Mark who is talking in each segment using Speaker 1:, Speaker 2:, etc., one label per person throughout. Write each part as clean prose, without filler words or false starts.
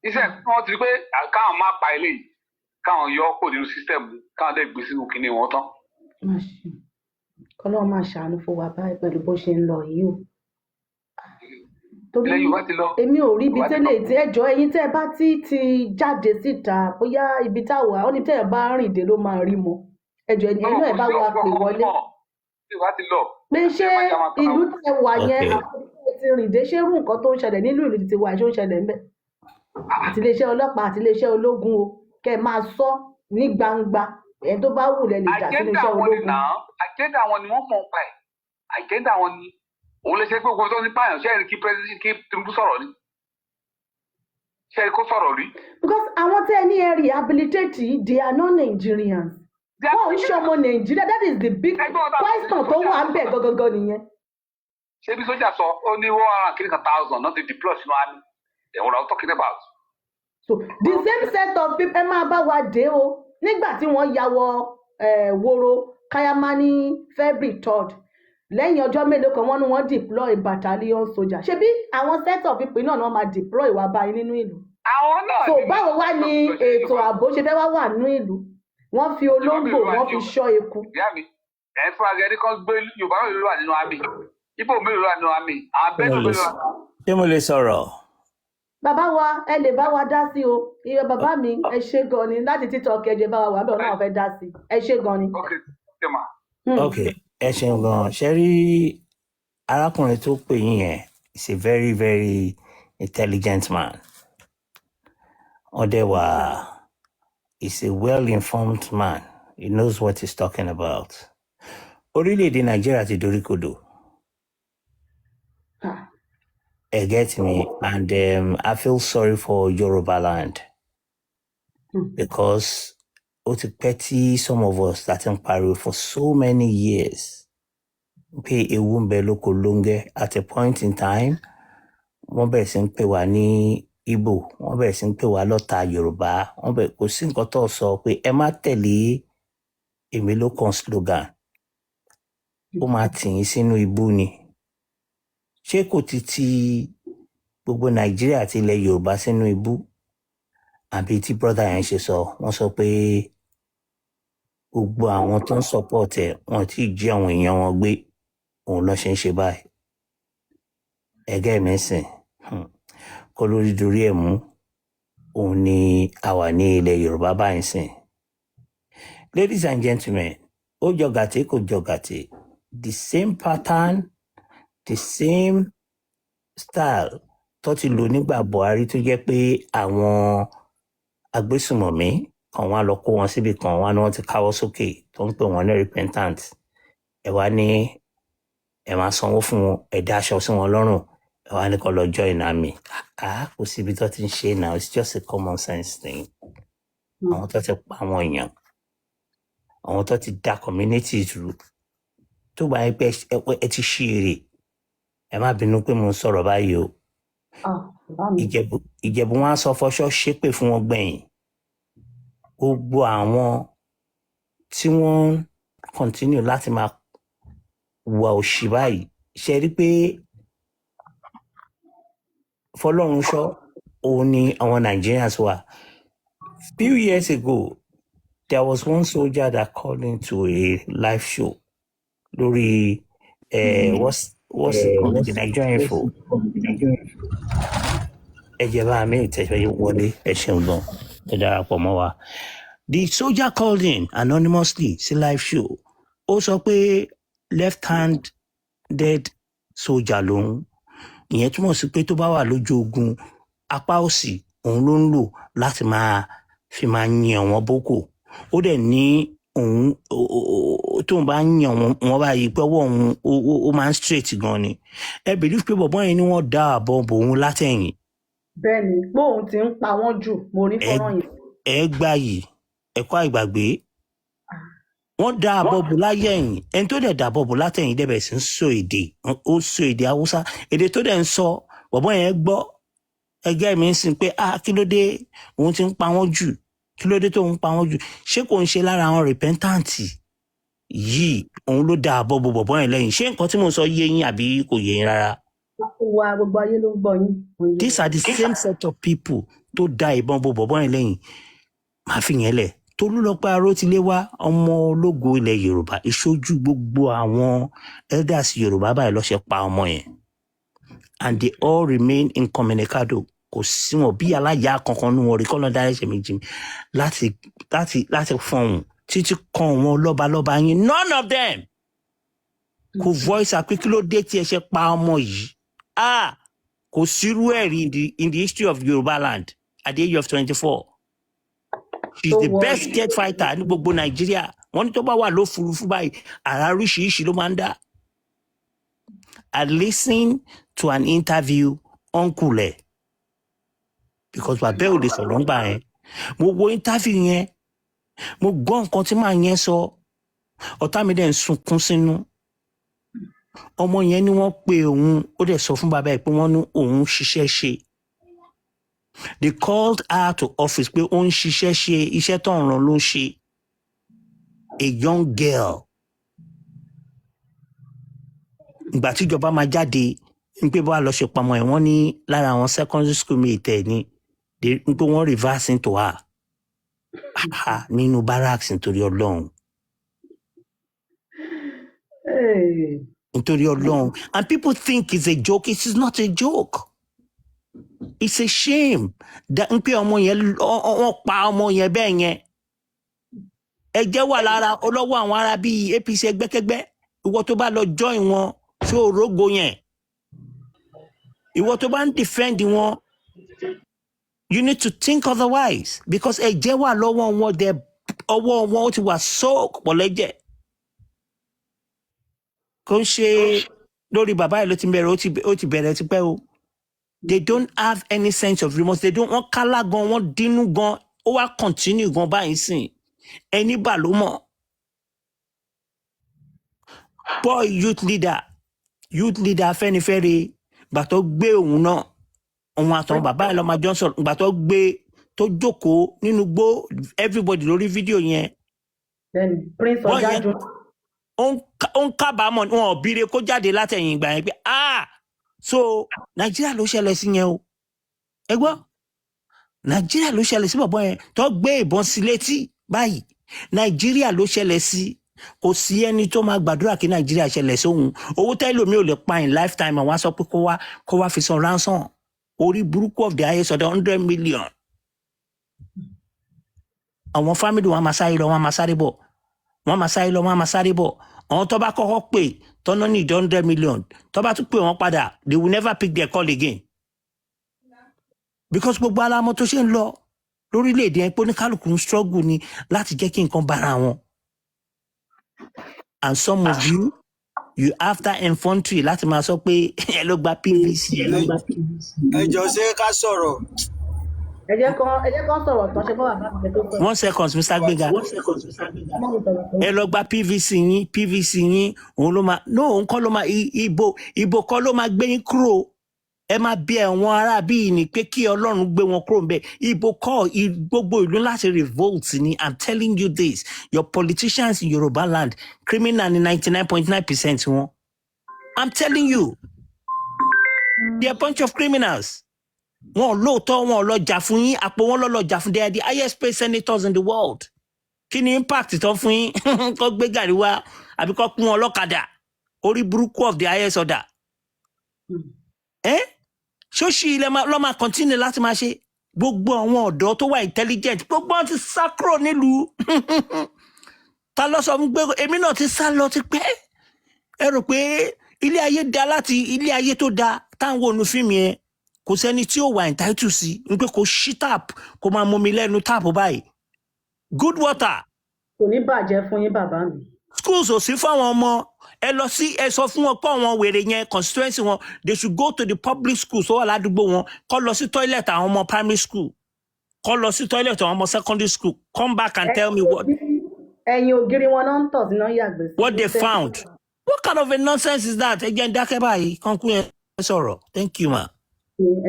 Speaker 1: Iṣẹ́ wọn ti rí pé káwọn má pa eléyìí, káwọn yọ ọ́ kò nínú system, káwọn dẹ̀ gbé sínú kinní wọn tán.
Speaker 2: Má ṣe kọ́lọ́run máa ṣàánú fún wa báyìí pẹ̀lú bó ṣe ń lọ yìí o, torí
Speaker 1: Ilẹ̀ Yorùbá ti lọ.
Speaker 2: èmi ò rí ibi
Speaker 1: Yorùbá ti lọ.
Speaker 2: tẹ́lẹ̀ tí ẹjọ́ ẹ̀yin tẹ́ ẹ bá ti jáde síta, bóyá ibi táwa ó ní tẹ́ ẹ bá rìn dé ló máa rí mọ́. Ẹjọ́ ẹ̀yin náà, ẹ
Speaker 1: Kò
Speaker 2: bá
Speaker 1: sí
Speaker 2: wa
Speaker 1: ọgbọ́n
Speaker 2: pè
Speaker 1: kan
Speaker 2: wọlé
Speaker 1: mọ́. Yorùbá ti lọ.
Speaker 2: Pé ṣé
Speaker 1: Ẹ má jà máa tọ́ra
Speaker 2: ìlú
Speaker 1: wọn.
Speaker 2: tẹ́ wà yẹn,
Speaker 3: Ok.
Speaker 2: àwọn ibi tẹ́ ti rìn dé, ṣé irú nǹkan tó ń ṣẹlẹ̀ nínú ìlú ti wà, ṣé ó ń ṣẹlẹ̀ ńbẹ̀, àti iléeṣẹ́ ọlọ́pàá àti iléeṣẹ́ ológun o, kẹ́ ẹ máa sọ ní gbangba, ẹni tó bá wù lẹ lè jà sínú
Speaker 1: Agenda
Speaker 2: iṣẹ́
Speaker 1: wọn ni
Speaker 2: ológun.
Speaker 1: Náà agenda wọn ni wọ́n mọ̀ nípa ẹ̀. Agenda wọn ni òun lè ṣe pé gbogbo tó ní pààyàn. Ṣé ẹni kí president, kí Tinubu sọ̀rọ̀ ni? Ṣé ẹni kó sọ̀rọ̀ rí?
Speaker 2: Because àwọn tẹ́ ẹ ní ẹ rehabilitate yìí, they are not Nigerians.
Speaker 1: They are
Speaker 2: Wọn ò ń ṣe ọmọ Nàìjíríà. That is the big
Speaker 1: Ẹgbẹ́ wọn bá
Speaker 2: question tó wà ń bẹ̀ gangan nìyẹn.
Speaker 1: Ṣé bí sójà sọ, ó ní 100 kìíní kan thousand náà ti deploy sínú army. Then what are we talking about?
Speaker 2: So the same set of people, ẹ máa bá wa dé o. Nígbà tí wọ́n ya wọ Woro Kaiama ní February 3rd, lẹ́yìn ọjọ́ mélòó kan, wọ́n ní wọ́n deploy battalion soldier. Ṣebí àwọn set of people náà ni wọ́n máa deploy wá báyìí nínú ìlú?
Speaker 1: Àwọn náà
Speaker 2: So
Speaker 1: ni
Speaker 2: báwo wá ní ètò ààbò ṣe fẹ́ wá wà nínú ìlú? Wọ́n fi olóńgbò, wọ́n fi ṣọ́ eku.
Speaker 1: Ìyá mi, ẹ̀ ń fúnra gẹ́gẹ́ kan gbé. Yorùbá mélòó ló wà nínú army? Ìgbò mélòó ló wà nínú army? Àwọn
Speaker 3: Ṣé
Speaker 1: bẹ́ẹ̀
Speaker 3: mo lè
Speaker 1: mélòó wà?
Speaker 3: Ṣé mo lè sọ̀rọ̀?
Speaker 2: Bàbá wa, ẹ lè bá wa dá sí o. Iye bàbá mi, ẹ ṣé gan ni láti TikTok. Ẹ jẹ́ bá wa wà bẹ́ẹ̀ náà, fẹ́ dá sí. Ẹ ṣé gan ni.
Speaker 1: Ok, ṣe mà.
Speaker 3: Ok, ẹ ṣeun gan. Ṣe rí arákùnrin tó pè yín yẹn is a very, very intelligent man. Ọdẹ wà, is a well informed man. He knows what he's talking about. Orílẹ̀-èdè Nàìjíríà ti dorí kodò.
Speaker 2: Ah.
Speaker 3: Ẹ get me? And I feel sorry for Yoruba land because ó ti pẹ́ tí some of us láti ń pariwo for so many years pé ewu ń bẹ lóko lóńgẹ́. At a point in time, wọ́n bẹ̀rẹ̀ sí ń pè wá ní Igbo, wọ́n bẹ̀rẹ̀ sí ń pè wá lọ́ta Yorùbá, wọ́n bẹ̀rẹ̀, kò sí nǹkan tó sọ pé ẹ má tẹ̀lé èmi ló kàn slogan, ó máa tì yín sínú ibú ni. Ṣé kò ti ti gbogbo Nàìjíríà àti ilẹ̀ Yorùbá sínú ibú? Àbí tí brother yẹn ṣe sọ, wọ́n sọ pé gbogbo àwọn tó ń support ẹ̀, wọn tí ì jí àwọn èèyàn wọn gbé, òun ló ṣe ń ṣe báyìí. Ẹgẹ́ mi sìn kó lórí dorí ẹ̀ mú, òun ni a wà ní ilẹ̀ Yorùbá báyìí sìn. Ladies and gentlemen, ó jọ gàtí, kò jọ gàtí, the same pattern, the same style tó ti lò nígbà Buhari, tó jẹ́ pé àwọn agbésùmọ̀mí kan wá lọ kó wọn síbi kan, wá ní wọ́n ti káwọ́ sókè, tó ń pè wọ́n ní repentant. Ẹ wá ní ẹ máa sanwó fún wọn, ẹ dáṣọ sí wọn lọ́rùn, ẹ wá ní kó lọ join army. Ah, kò síbi tó ti ń ṣe now. It's just a common sense thing. Àwọn tó ti pa àwọn èèyàn, àwọn tó ti da communities rú, tó bá yẹ pé ẹ ti ṣí èrè, ẹ má bínú pé mo ń sọ̀rọ̀ báyìí o.
Speaker 2: Ah, bàbá mi.
Speaker 3: Ìjẹ̀bú, Ìjẹ̀bú, wọn á sọ fọṣọ ṣépè fún wọn gbẹ̀yìn. Gbogbo àwọn tí wọ́n continue láti máa wà òṣì báyìí, ṣe rí pé fọlọ́run ṣọ́ òun ni àwọn Nigerians wà. Few years ago, there was one soldier that called into a live show lórí what's it called, the Nigerian Info. Ẹ jẹ́ bá mi tẹ̀síwájú wọlé. Ẹ ṣeun gan, ẹ darapọ̀ mọ́ wa. The soldier called in anonymously sí live show. Ó sọ pé left handed soldier lòun. Ìyẹn túmọ̀ sí pé tó bá wà lójú ogun, apá òsì òun ló ń lò láti máa fi máa yin àwọn boko. Ó dẹ̀ ní òun tóun bá ń yan wọn báyìí, pé ọwọ́ òun ó máa ń straight gan ni. Ẹ believe pé bọ̀bọ́ yẹn ni wọ́n dá àbọ̀ bò òun látẹ̀yìn.
Speaker 2: Bẹ́ẹ̀ ni, pé òun ti ń pa wọ́n jù. Mo rí
Speaker 3: ẹ
Speaker 2: fọ́nrán yẹn.
Speaker 3: Ẹ gbà yìí, ẹ̀kọ́ àìgbàgbé, wọ́n dá àbọ̀ bò láyẹ̀yìn. Ẹni tó dẹ̀ dàbọ̀ bò látẹ̀yìn dẹ̀ bẹ̀rẹ̀ sí ń sọ èdè, ó sọ èdè Haúsá. Èdè tó dẹ̀ ń sọ, bọ̀bọ́ yẹn gbọ́. Ẹgẹ́ mi ń sìn pé, ah, kí ló dé òun ti ń pa wọ́n jù? Kí ló dé tó ń pa wọ́n jù? Ṣé kò ń ṣe lára àwọn repentant yìí òun ló dá àbọ̀ bò bọ̀bọ́ yẹn lẹ́yìn? Ṣé nǹkan tí mo sọ yé yín àbí kò yé yín rárá?
Speaker 2: Wa gbogbo ayé ló ń gbọ́ yín. Ó yé
Speaker 3: These
Speaker 2: wa.
Speaker 3: are the same set of people tó da ìbọn bo bọ̀bọ́ yẹn lẹ́yìn. Màá fi yẹn lẹ̀. Tolúlọpẹ́ Arótiléwá, ọmọ ológo ilẹ̀ Yorùbá, ìṣojú gbogbo àwọn elders Yorùbá báyìí ló ṣe pa ọmọ yẹn, and they all remain incommunicado. Kò sí wọn bí aláya kankan nínú wọn rí kọ́ lọ́ọ́ dárí ẹ̀ṣẹ̀ méjì láti fọhùn títí kan wọn lọ́balọ́ba yín. None of them kò voice out pé kí ló dé tí ẹ ṣe pa ọmọ yìí. Ah, kò sírú ẹ̀ rí in the history of Yorùbá land. At the age of 24, she's
Speaker 2: Tó
Speaker 3: the
Speaker 2: wọ
Speaker 3: best jet fighter ní gbogbo Nàìjíríà. Wọ́n ní tó bá wà lófurufú báyìí, àrà oríṣiríṣi ló máa ń dá. I listened to an interview, uncle ẹ̀, because bàbá ẹ̀ ò lè sọ̀rọ̀ ńgbà yẹn. Mo wo interview yẹn, mo gbọ́ nǹkan tí màá yẹn sọ. Ọ̀tá mi dẹ̀ ń sunkún sínú. Ọmọ yẹn ni wọ́n pe òun, ó dẹ̀ sọ fún bàbá ẹ̀ pé wọ́n ní òun ṣiṣẹ́ ṣe. They called her to office pé ó ń ṣiṣẹ́ ṣe, iṣẹ́ tó ń ràn ló ń ṣe. A young girl. Ìgbà tíjọba máa jáde ń pé bá lọ ṣe pamọ́ ẹ̀, wọ́n ní lára àwọn secondary school mate ẹ̀ ni ń pé wọ́n reverse into her. Ah, nínú barracks, nítorí Ọlọ́run.
Speaker 2: Hey.
Speaker 3: Nítorí Ọlọ́run. And people think it's a joke. It is not a joke. It's a shame that ń pé ọmọ yẹn, wọ́n pa ọmọ yẹn bẹ́ẹ̀ yẹn. Ẹ̀jẹ̀ wà lára ọlọ́wọ́ àwọn ará bíi APC, ẹgbẹ́kẹ́gbẹ́. Ìwọ tó bá lọ join wọn, ṣó o rógo yẹn? Ìwọ tó bá ń defend wọn, you need to think otherwise, because ẹ̀jẹ̀ wà lọ́wọ́ wọn dẹ. Ọwọ́ wọn ó ti wà soak pọ̀lẹ́jẹ̀. Kò ń ṣe lórí bàbá yìí ló ti bẹ̀rẹ̀, ó ti bẹ̀rẹ̀ tipẹ́ o. They don't have any sense of remorse. They don't. Wọ́n kálá gan, wọ́n dínú gan. Ó wá continue gan báyìí sìn, ẹni bà ló mọ̀. Boy, youth leader Afẹ́nifẹ́re, gbà tó gbé òun náà, òun àtàwọn bàbá ẹ̀ lọ́mọ Johnson, gbà tó gbé tó jókòó nínú gbó, everybody lórí fídíò yẹn.
Speaker 2: Bẹ́ẹ̀ni, Prince
Speaker 3: Boy yẹn
Speaker 2: Ọ̀jájún.
Speaker 3: Ó ń kábàámọ̀. Wọn ò bíire kó jáde látẹ̀yìn ìgbà yẹn pé, ah, so Nàìjíríà ló ṣẹlẹ̀ sí yẹn o. Ẹ gbọ́, Nàìjíríà ló ṣẹlẹ̀ sí bọ̀bọ̀ yẹn tó gbé ìbọn sí létí báyìí. Nàìjíríà ló ṣẹlẹ̀ sí. Kò sí ẹni tó máa gbàdúrà kí Nàìjíríà ṣẹlẹ̀ sóhun. Owó tẹ́lómi ò lè pa in lifetime, àwọn á sọ pé kó wá fi san ransom. Orí burúkú of the highest order, 100 million. Àwọn family wọn á máa sáré lọ, wọn á máa sáré bọ̀, wọn á máa sáré lọ, wọn á máa sáré bọ̀. Àwọn tó bá kọ́kọ́ pè tọ́nà ní ìdí 100 million, tó bá tún pè wọ́n padà, they will never pick their call again, because gbogbo alamọ tó ṣe ń lọ lórílẹ̀‐èdè yẹn pé oníkálukú ń struggle ni láti jẹ́ kí nǹkan bára wọn. And some of you, you after infantry láti máa sọ pé ẹ ló gba PVC.
Speaker 4: Ẹ jọ, ṣé ká sọ̀rọ̀?
Speaker 2: Ẹ jẹ́ kán sọ̀rọ̀ tán, ṣe kọ́ bàbá mi tó sọ̀rọ̀.
Speaker 3: One second, Mr. Gbénga.
Speaker 2: Má mi sọ̀rọ̀ tán.
Speaker 3: Ẹ lọ gba PVC yín. PVC yín òun ló máa no, òun kọ́ ló máa ìbò kọ́ ló máa gbé yín kúrò. Ẹ máa bí ẹ̀wọ̀n ará bíi ní pé kí Ọlọ́run gbé wọn kúrò ńbẹ̀. Ìbò kọ́, gbogbo ìlú láti revolt ni. I'm telling you this, your politicians in Yoruba land, criminal ní 99.9% wọn. I'm telling you, they are a bunch of criminals. Wọn ò lóòótọ́, wọn ò lọ jà fún yín, àpò wọn lọ lọ jà fún. They are the highest paid senators in the world. Kí ni impact tó fún yín? Kó gbé gàrí wá àbí kó kún wọn lọ́kadà? Orí burúkú of the highest order. Ẹ ṣóṣì ilẹ̀ lọ́ máa continue láti máa ṣe. Gbogbo àwọn ọ̀dọ́ tó wà intelligent, gbogbo wọn ti sá kúrò nílùú. Ta ló sọ fún pé èmi náà ti sá lọ ti pẹ́? Ẹ rò pé ilé ayé da, láti ilé ayé tó da táwọn wò nu fíìmù yẹn, kò sẹ́ni tí ó wà entitled sí n pé kò ṣí tap, kó máa mumi lẹ́nu tap báyìí, good water.
Speaker 2: Kò ní bàjẹ́ fún yín, bàbá mi.
Speaker 3: Schools ò sí fáwọn ọmọ. Ẹ lọ sí, ẹ sọ fún wọn pé àwọn wèrè yẹn, constituency wọn, they should go to the public schools tó wà ládùúgbò wọn, kó lọ sí toilet àwọn ọmọ primary school, kó lọ sí toilet àwọn ọmọ secondary school, come back and tell me what
Speaker 2: Ẹ̀yìn ògiri wọn náà ń tọ̀ sí, náà yàgbẹ́ sí.
Speaker 3: what they found. What kind of a nonsense is that? Ẹ jẹ́ ń dákẹ́ báyìí, kọ́ńkú yẹn sọ̀rọ̀. Thank you, ma.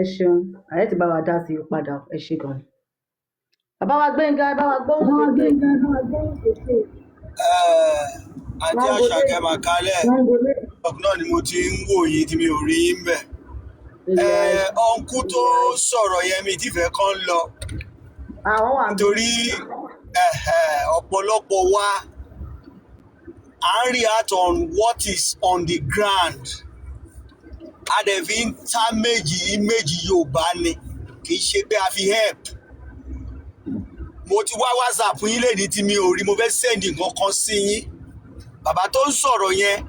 Speaker 2: Ẹ ṣeun, ààrẹ ti bá wa dá sí i padà. Ẹ ṣe gan ni. Bàbá wa Gbénga, ẹ bá wa gbóhùn sókè.
Speaker 4: Àǹtí Àṣàkẹ́, màkálẹ̀ náà ni mo ti ń wò yín tí mi ò rí yín bẹ̀. Ẹ uncle tó sọ̀rọ̀ yẹn, mi ti fẹ́ kán lọ
Speaker 2: Àwọn wà bí.
Speaker 4: nítorí ọ̀pọ̀lọpọ̀ wa à ń react on what is on the ground. A dẹ̀ fi ń damage image Yorùbá ni, kì í ṣe pé a fi help. Mo ti wá WhatsApp yín lèdí tí mi ò rí. Mo fẹ́ send nǹkan kan sí yín. Bàbá tó ń sọ̀rọ̀ yẹn,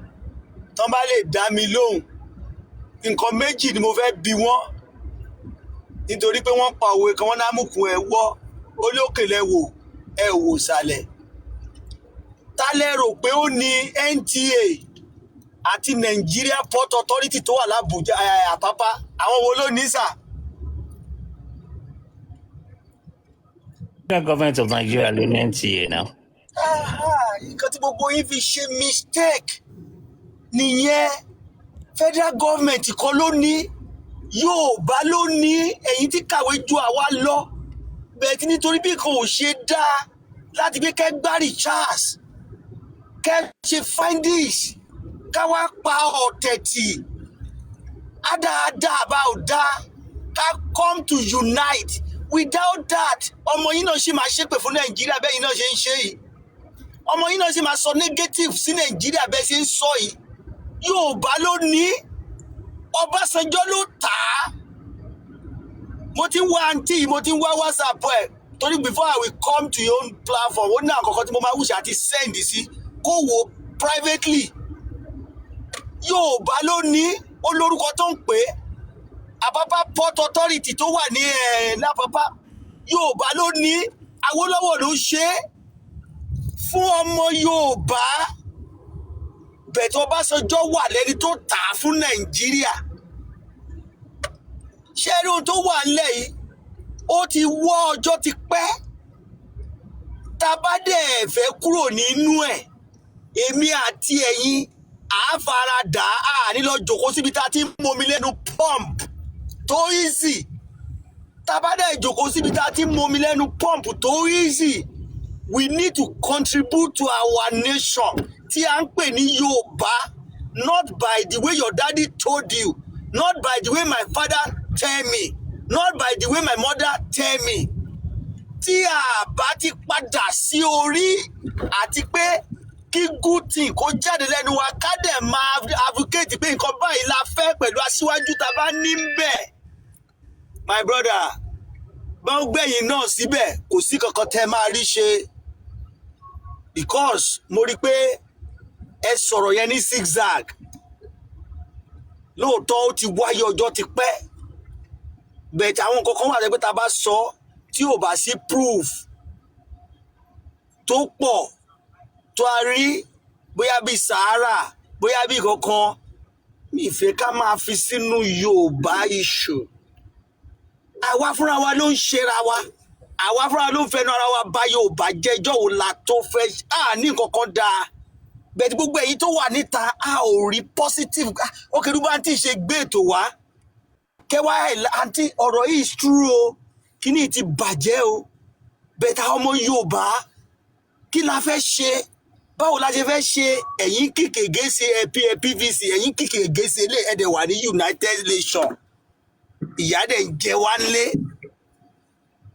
Speaker 4: tán bá lè dá mi lóhùn, nǹkan méjì ni mo fẹ́ bi wọ́n, nítorí pé wọ́n pa òwe kan, wọ́n námùkún ẹ̀ wọ́ ó lókè lẹ wò, ẹ wò sàlẹ̀. Ta lẹ rò pé ó ní NTA àti Nigeria Port Authority tó wà l'Abuja, Àpápá? Àwọn wo ló ní sà?
Speaker 3: Federal government of Nigeria ló ní NTA now.
Speaker 4: Aha, nǹkan tí gbogbo yín fi ṣe mistake nìyẹn. Federal government kọ́ ló ní, Yorùbá ló ní. Ẹ̀yin tí kàwé ju àwa lọ bẹ́ẹ̀ tí, nítorí bí nǹkan ò ṣe dáa láti gbé kẹ́ gbárì Charles kẹ́ ṣe findings, ká wá pa ọ̀tẹ̀ tì ádáadáa bá ò dáa, ká come to unite. Without that, ọmọ yín náà ṣì máa ṣépè fún Nàìjíríà bẹ́ẹ̀ yín náà ṣe ń ṣe yìí. Ọmọ yín náà ṣì máa sọ negative sí Nàìjíríà bẹ́ẹ̀ ṣe ń sọ yìí. Yorùbá ló ní, Ọbásanjọ́ ló tà á. Mo ti ń wá àǹtí yìí, mo ti ń wá WhatsApp ẹ̀, torí before I will come to your own platform, ó ní àkọ́kọ́ tí mo máa wùṣẹ́ àti send sí kó wo privately. Yorùbá ló ní, ó lórúkọ tó ń pè é. Àpápá Port Authority tó wà ní ẹ̀ lápapá, Yorùbá ló ní. Awólọ́wọ̀ ló ṣe é fún ọmọ Yorùbá bẹ̀tẹ̀. Ọbásanjọ́ wà lẹ́ni tó tà á fún Nàìjíríà. Ṣé rí ohun tó wà nílẹ̀ yìí, ó ti wọ́, ọjọ́ ti pẹ́. Tá a bá dẹ̀ fẹ́ kúrò nínú ẹ̀, èmi àti ẹ̀yin à á fara dà á ní lọ jòkó síbi tá a ti ń momi lẹ́nu pump tó easy. Tá a bá dẹ̀ jòkó síbi tá a ti ń momi lẹ́nu pump tó easy, we need to contribute to our nation tí a ń pè ní Yorùbá, not by the way your daddy told you, not by the way my father tell me, not by the way my mother tell me. Tí a bá ti padà sí orí àti pé kí good thing kó jáde lẹ́nu wa, ká dẹ̀ máa advocate pé nǹkan báyìí la fẹ́ pẹ̀lú aṣíwájú tá a bá ní bẹ̀. My brother, bá ń gbẹ̀yìn náà síbẹ̀, kò sí kankan tẹ́ máa rí ṣe, because mo rí i pé ẹ sọ̀rọ̀ yẹn ní zigzag. Lóòótọ́, ó ti wáyé, ọjọ́ ti pẹ́, but àwọn nǹkan kan wà pé tá a bá sọ, tí ò bá sí proof tó pọ̀ tó a rí, bóyá bíi Sahara, bóyá bíi kankan, mi ì fẹ́ ká máa fi sínú Yorùbá issue. Àwa fúnra wa ló ń ṣera wa, àwa fúnra ló ń fẹnu ara wa bá Yorùbá jẹ́jọ́. Wo la tó fẹ́ à ní nǹkan kan dáa bẹ́ẹ̀ tí gbogbo èyí tó wà níta, a ò rí positive. Ó kéré bá ń tí ì ṣe gbé ètò wá kẹwàá ẹ̀. Àǹtí, ọ̀rọ̀ yìí is true o, kíní ti bàjẹ́ o, bẹ́ẹ̀ táwọn ọmọ Yorùbá, kí la fẹ́ ṣe? Báwo la ṣe fẹ́ ṣe? Ẹ̀yin kìkì ṣe PVC, ẹ̀yin kìkì ṣe ilé ẹ̀dẹ̀ wà ní United Nations, ìyá dẹ̀ ń jẹ wá nílé,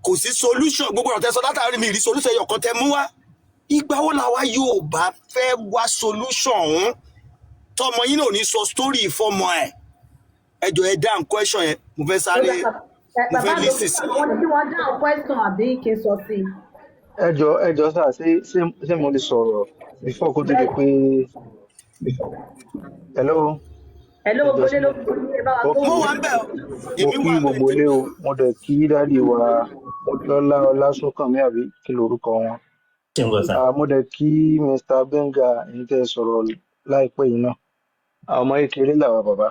Speaker 4: kò sí solution. Gbogbo ọ̀rọ̀ tẹ́ sọ látàrí, mi rí solution ẹyọ kan tẹ́ mú wá. Ìgbà wo làwa Yorùbá fẹ́ wá solution ọ̀hún tọmọ yín náà ò ní sọ story fọmọ ẹ̀? Ẹ jọ̀ọ́, ẹ dáhùn question yẹn. Mo fẹ́ sáré, mo
Speaker 2: Bàbá
Speaker 4: fẹ́
Speaker 2: mi,
Speaker 4: listen sí.
Speaker 2: Wọ́n ní kí wọ́n dáhùn question àbí kí n sọ sí i?
Speaker 5: Ẹ jọ, ẹ jọ sà, ṣé mo lè sọ̀rọ̀ before kó tó di pé, hello?
Speaker 2: Hello.
Speaker 5: Ẹ jọ
Speaker 2: Gbogbo
Speaker 5: sí
Speaker 2: ilé ló fi ẹ bá wa
Speaker 5: mo
Speaker 2: gbóhùn.
Speaker 4: Mo
Speaker 5: kí
Speaker 4: wà ń bẹ̀ o.
Speaker 5: Mo
Speaker 4: Èmi
Speaker 5: kí
Speaker 4: wà ń bẹ̀.
Speaker 5: Gbogbo ilé o. Mo dẹ̀ kí daddy wa Lọ́lá Ọlásùnkànmí, àbí kí lorúkọ wọn?
Speaker 3: Ṣé ń gbọ́ sà?
Speaker 5: Ah, mo dẹ̀ kí Mr. Benga, èyí tẹ́ ẹ sọ̀rọ̀ láìpẹ́ yìí náà. Àwọn ọmọ kékeré làwa bàbá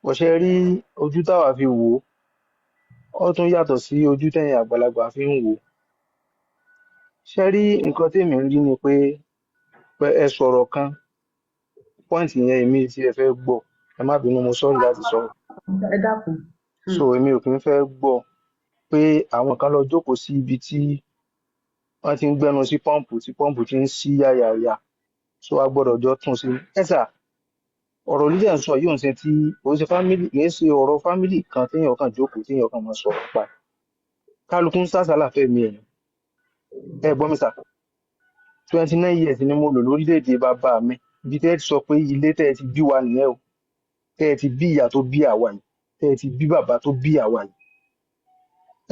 Speaker 5: bó ṣe rí. Ojú táwa fi wò ó, ó tún yàtọ̀ sí ojú tẹ̀yìn àgbàlagbà fi ń wò ó. Ṣe rí, nǹkan tèmi ń rí ni pé ẹ sọ̀rọ̀ kan, point yẹn èmi tí ẹ fẹ́ gbọ́, ẹ má bínú, mo sorry láti sọ̀rọ̀.
Speaker 2: Ẹ dákun.
Speaker 5: So èmi ò kí ń fẹ́ gbọ́ pé àwọn kan lọ jókòó sí ibi tí wọ́n ti ń gbẹ́nu sí pump, tí pump ti ń ṣí yáyàyà, so a gbọ́dọ̀ jọ tún sí ẹ sà. Ọ̀rọ̀ olùjẹ́ ń sọ yóò ń ṣe tí ó ṣe family, kì í ṣe ọ̀rọ̀ family kan téèyàn kàn jókòó téèyàn kàn máa sọ̀rọ̀ pa. Kálukú ń sásàlà fẹ́mi ẹ̀ ni. Ẹ gbọ́ mi sà, 29 years ni mo lò lórílẹ̀‐èdè bàbá mi. Ibi tẹ́ ẹ ti sọ pé ilé tẹ́ ẹ ti bí wa nìyẹn o, tẹ́ ẹ ti bí ìyá tó bí àwa yìí, tẹ́ ẹ ti bí bàbá tó bí àwa yìí.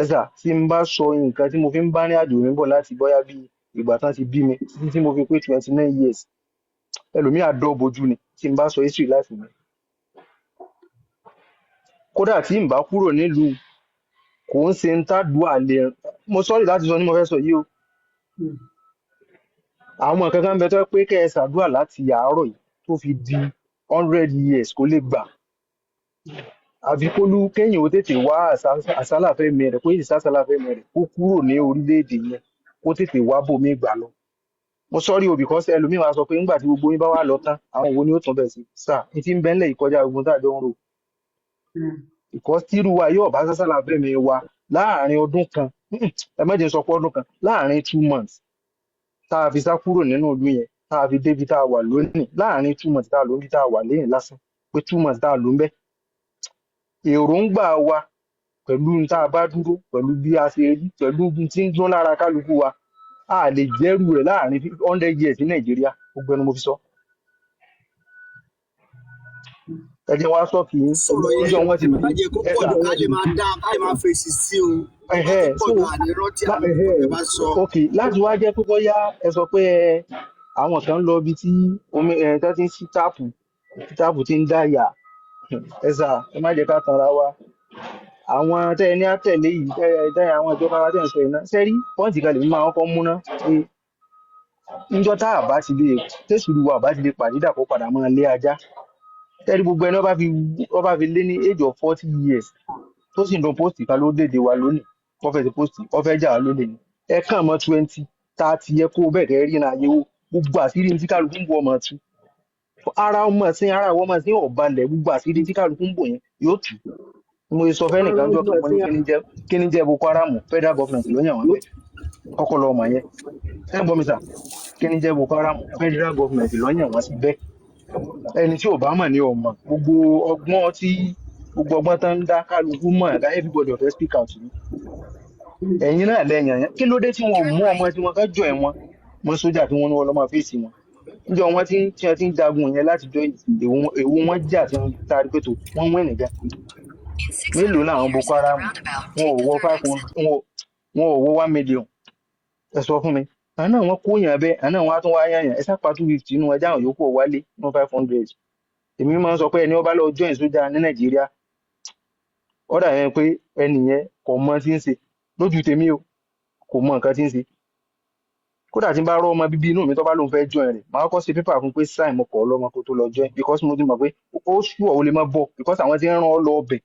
Speaker 5: Ẹ sà, tí n bá sọ nǹkan tí mo fi ń bá ní àjò mi bọ̀ láti bóyá bí ìgbà tán ti bí mi títí tí mo fi pé 29 years, ẹlòmíì àdọ́ bojú ni tí n bá sọ history life mi. Kódà tí n bá kúrò nílùú, kò ń ṣe ń tàdúà lè mo sọ́ọ̀rì láti sọ ní mo fẹ́ sọ yìí o. Àwọn nǹkan kan ń bẹ tó jẹ́ pé kẹ́ ẹ ṣàdúà láti àárọ̀ yìí tó fi di 100 years kó lè gbà, àfi kólú kéèyàn ó tètè wá àsálà fẹ́mi rẹ̀, kó tètè sásálà fẹ́mi rẹ̀, kó kúrò ní orílẹ̀-èdè yẹn, kó tètè wá bòmí gbà lọ. Mo sọ́rí o, because ẹlòmíì máa sọ pé ńgbà tí gbogbo yín bá wà lọ tán, àwọn wo ni ó tún bẹ̀ sí sà ní tí ń bẹ́ńlẹ̀ yìí kọjá ogun tá a jọ ń rò, because tírú wa yóò bá sásálà fẹ́mi wa láàrin ọdún kan, ẹ má jẹ́ n sọ pé ọdún kan, láàrin 2 months tá a fi sá kúrò nínú ìlú yẹn, tá a fi débi tá a wà lónìí, láàrin 2 months tá a lò níbi tá a wà lẹ́yìn lásán, pé 2 months tá a lò ń bẹ́, èròǹgbà wa pẹ̀lú ohun tá a bá dúró, pẹ̀lú bí a ṣe rí, pẹ̀lú ohun tí ń dún lára kálukú wa, a lè jẹ́rù rẹ̀ láàrin 100 years ní Nàìjíríà. Gbogbo ẹnu mo fi sọ. Ẹ jẹ́ wá sọ kì í
Speaker 4: Sọ̀rọ̀ yẹn
Speaker 5: níjọ́ wọ́n ti
Speaker 4: má jẹ́ kó
Speaker 5: ẹ
Speaker 4: pọ̀
Speaker 5: sà
Speaker 4: jù, ká lè máa dá, ká lè máa fèsì sí o. Tó bá ti
Speaker 5: ẹ̀hẹ́
Speaker 4: pọ̀
Speaker 5: so
Speaker 4: jù, àní rántí àwọn nǹkan
Speaker 5: ẹ̀hẹ́
Speaker 4: tẹ́ bá sọ.
Speaker 5: Ok, láti wá jẹ́ pé bóyá ẹ sọ pé ẹ àwọn kan lọ ibi tí omi ẹ tó ti ń ṣí táàpù, tí táàpù ti ń dá yà. Ẹ sà, ẹ má jẹ́ ká tanra wa. Àwọn tẹ́ ẹ ní àtẹ̀lé yìí, tẹ́ ẹ àwọn ìjọba wa tẹ́ ẹ ń sọ yìí náà sẹ́rí point kan lèmi máa kọ́kọ́ múná pé níjọ́ tá a bá ti lè tẹ̀sùrù wa bá ti lè pàdé dàpọ̀ padà máa lé ajá tẹ́rí gbogbo ẹni wọ́n bá fi lé ní age of 40 years tó sì ń dun post kan ló dédé wa lónìí, wọ́n fẹ́ ti post, wọ́n fẹ́ jà wá lólè ni. Ẹ kàn mọ́ 20, 30 yẹ kó bẹ́ẹ̀ kẹ́ rí náà yẹ̀wò gbogbo àṣírí tí kálukú ń bọ̀ ọmọ tú ara ọmọ sí ara àwọn ọmọ sí ọ̀balẹ̀, gbogbo àṣírí tí kálukú ń bò yẹn yóò tú. Mo sọ fẹ́ nìkan jọ kan, mo ní kíni jẹ́ Boko Haram, federal government ló yàn wọ́n bẹ́ẹ̀ kọ́kọ́ lọ ọmọ yẹn. Ẹ gbọ́ mi sà, kíni jẹ́ Boko Haram, federal government ló yàn wọ́n sí bẹ́ẹ̀. Ẹni tí ò bá mọ̀ ní ọmọ gbogbo ọgbọ́n tí gbogbo ọgbọ́n tán ń dá, kálukú mọ̀ ẹ̀ka, everybody ò fẹ́ speak out ni. Ẹ̀yin náà lẹ́yìn yẹn, kí ló dé tí wọn ò mú ọmọ tí wọn ká jọ ẹ̀ wọn mọ sójà tí wọn ní wọn lọ́ máa fèsì wọn níjọ́ wọn tí wọ́n ti ń jagun yẹn láti jọ èwo wọn jà tí wọ́n taari pé tó wọ́n wẹ̀ nìkan? Mélòó làwọn Boko Haram? Wọn ò wọ 500, wọn ò wọ 1 million. Ẹ sọ fún mi, àwọn náà wọn kó yàn bẹ́ẹ̀, àwọn náà wọn á tún wá yàn yàn. Ẹ sápá 250 nínú ẹjẹ, àwọn yòókù wálé nínú 500. Èmi máa ń sọ pé ẹni ó bá lọ join sójà ní Nàìjíríà, ó dà yẹn pé ẹni yẹn kò mọ tí ń ṣe. Lójú tèmi o, kò mọ nǹkan tí ń ṣe. Kódà tí n bá rọ ọmọ bíbí inú mi tó bá lóun fẹ́ join rẹ̀, màá kọ́ ṣe pépà fún pé sign mo kọ̀ ọ́ lọ́mọ kó tó lọ join, because mo ti mọ̀ pé ó ṣùọ̀ ó lè má bọ̀, because àwọn tí ń rán ọ lọ ọbẹ̀,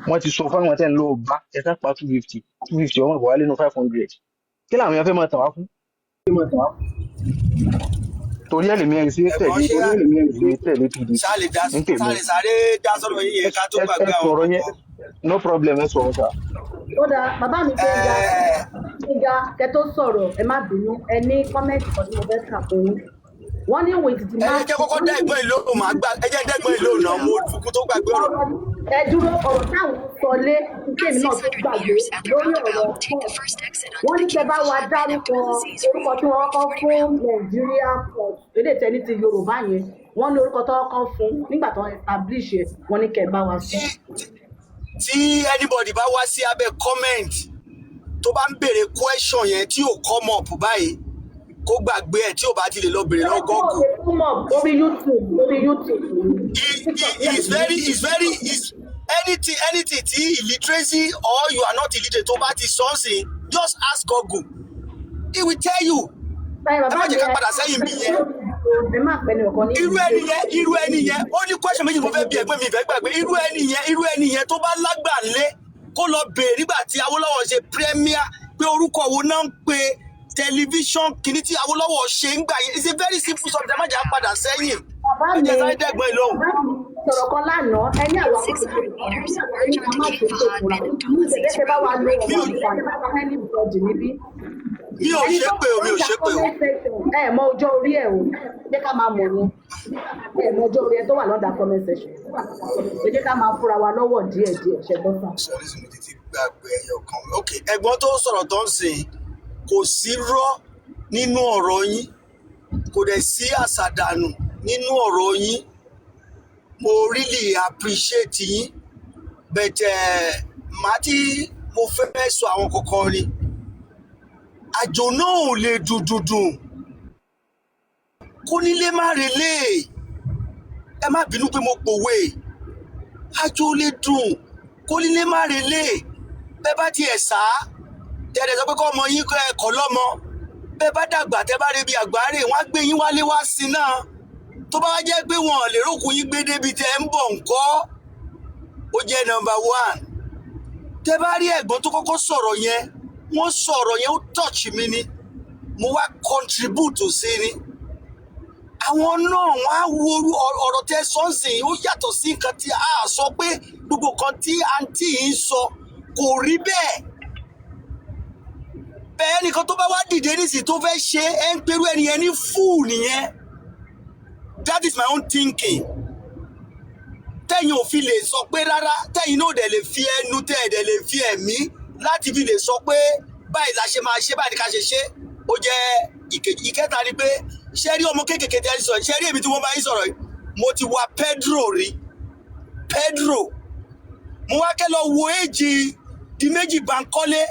Speaker 5: wọ́n ti sọ fáwọn tẹ́ ń lọ bá ẹ sápá 250, 250 ọmọ ìbọ̀ wálé nínú 500. Kí làwọn èèyàn fẹ́ máa tàn wá fún? Torí ẹ̀ lèmi ẹ̀ ṣe
Speaker 4: Ẹ̀gbọ́n,
Speaker 5: tẹ̀lé
Speaker 4: ṣé
Speaker 5: èmi tẹ̀lé PDP
Speaker 4: ṣá lè dá
Speaker 5: ní tèmi.
Speaker 4: Ṣá lè sáré dá sọ̀rọ̀ yín yẹn ká tó
Speaker 5: Ẹ
Speaker 4: gbàgbé àwọn
Speaker 5: sọ̀rọ̀ yẹn
Speaker 4: kọ̀ọ̀kan?
Speaker 5: No problem, ẹ sọ̀rọ̀ sà.
Speaker 2: Ó dáa, bàbá mi Gbénga. Gbénga, kẹ tó sọ̀rọ̀, ẹ má bínú, ẹ ní comment kan tí mo fẹ́ kà fún yín. Wọ́n ní with the
Speaker 4: Ẹ jẹ́ kí kọ́kọ́ dá ẹ̀gbọ́n ìlú òun, máa gbà. Ẹ jẹ́ dẹ́gbọ́n ìlú òun náà, mo kú tó gbàgbé ọ̀rọ̀.
Speaker 2: Ẹ dúró, ọ̀rọ̀ táwọn sọ lé kémi náà tó gbàgbé lórí ọ̀rọ̀ port. Wọ́n ní kẹ́ bá wa dárúkọ orúkọ tí wọ́n kọ́ fún Nàìjíríà port, eléyìí tẹ́ ní ti Yorùbá yẹn. Wọ́n ní orúkọ tó kọ́ fún nígbà tó establish ẹ̀, wọ́n ní kẹ́ bá wa sọ.
Speaker 4: Tí anybody bá wá sí abẹ́ comment tó bá ń béèrè question yẹn tí ò come up báyìí, kó gbàgbé ẹ̀ tí ò bá ti lè lọ béèrè lọ́wọ́ Google.
Speaker 2: Orí YouTube, orí YouTube.
Speaker 4: It is very it's very it's anything tí illiteracy or you are not illiterate tó bá ti sọ ọ́ sí, just ask Google, he will tell you. Ẹ má jẹ́ ká padà sẹ́yìn bí yẹn.
Speaker 2: Ẹ má pẹ́ ní ọ̀kan ní.
Speaker 4: Irú ẹni yẹn, ó ní question méjì mo fẹ́ bí ẹgbẹ́ mi ìfẹ́ gbàgbé. Irú ẹni yẹn tó bá lágbà lé, kó lọ béèrè nígbà tí Awólọ́wọ̀ ṣe premier pé orúkọ wo náà ń pe tẹlifíṣàn kìíní tí Awólọ́wọ̀ ṣe ń gbà yẹn. It's a very simple subject. Ẹ má jẹ́ á padà sẹ́yìn.
Speaker 2: Bàbá
Speaker 4: Ẹ
Speaker 2: mi,
Speaker 4: jẹ́ sáré dẹ́gbọ́n ìlóhùn.
Speaker 2: bàbá mi sọ̀rọ̀ kan lánàá, ẹ ní àwọn akókò ní ká má ṣe tó fura ní ìṣẹ̀lẹ̀ tẹ́ bá wa lo ọ̀rọ̀ ìgbà anybody níbí.
Speaker 4: Mi ò
Speaker 2: Ẹni tó
Speaker 4: ṣépè o, mi ò
Speaker 2: wà lọ́ndà
Speaker 4: ṣépè o.
Speaker 2: comment section, ẹ mọ ọjọ́ orí ẹ o. Jẹ́ ká máa mọ̀ yẹn. Ẹ mọ ọjọ́ orí ẹ tó wà lọ́ndà comment section. Ẹ jẹ́ ká máa fúnra wa lọ́wọ́ díẹ̀díẹ̀, ṣẹgbọ́n sà.
Speaker 4: Sorry, mo ti gbàgbé ẹyọ kan. Ok, ẹ̀gbọ́n tó ń sọ̀rọ̀ tó ń sìn, kò sí rọ́ nínú ọ̀rọ̀ yín, kò dẹ̀ sí àṣàdànù nínú ọ̀rọ̀ yín. Mo really appreciate yín, but màá tí mo fẹ́ sọ àwọn kankan ni àjò náà ò lè dùn kó nílé má relé. Ẹ má bínú pé mo pòwe. Àjò ò lè dùn kó nílé má relé. Bẹ́ẹ̀ bá tiẹ̀ sá tẹ̀lé sọ pé kọ́ ọmọ yín ẹ̀kọ́ lọ́mọ, bẹ́ẹ̀ bá dàgbà, tẹ́ bá rebi àgbáre, wọ́n á gbé yín wálé wá sí náà. Tó bá wá jẹ́ pé wọn ò lè rókun yín gbé débi tẹ́ ń bọ̀ ńkọ́? Ó jẹ́ number one. Tẹ́ bá rí ẹ̀gbọ́n tó kọ́kọ́ sọ̀rọ̀ yẹn, wọ́n sọ̀rọ̀ yẹn, ó touch mi ni, mo wá contribute sí ni. Àwọn náà wọ́n á wo ọ̀rọ̀ tẹ́ sọ́ọ̀sìn, ó yàtọ̀ sí nǹkan tí a sọ, pé gbogbo nǹkan tí àǹtí yìí ń sọ kò rí bẹ́ẹ̀ bẹ́ẹ̀. Nìkan tó bá wá dìde nísìnyí tó fẹ́ ṣe é, ń perú ẹni yẹn ní fool nìyẹn. That is my own thinking. Tẹ́yìn ò fi lè sọ pé rárá, tẹ́yìn náà dẹ̀ lè fi ẹnu, tẹ́ ẹ̀ dẹ̀ lè fi ẹ̀mí láti fi lè sọ pé báyìí la ṣe máa ṣe, báyìí ni ká ṣe ṣe. Ó jẹ́ ìkejì. Ìkẹta ni pé, ṣé rí ọmọ kéékèèké tẹ́ ẹ sọ, ṣé rí èmi tí wọ́n bá yín sọ̀rọ̀ yìí, mo ti wa Pedro rí. Pedro, mo wá kẹ́ lọ wo èjì Diméjì Bankole,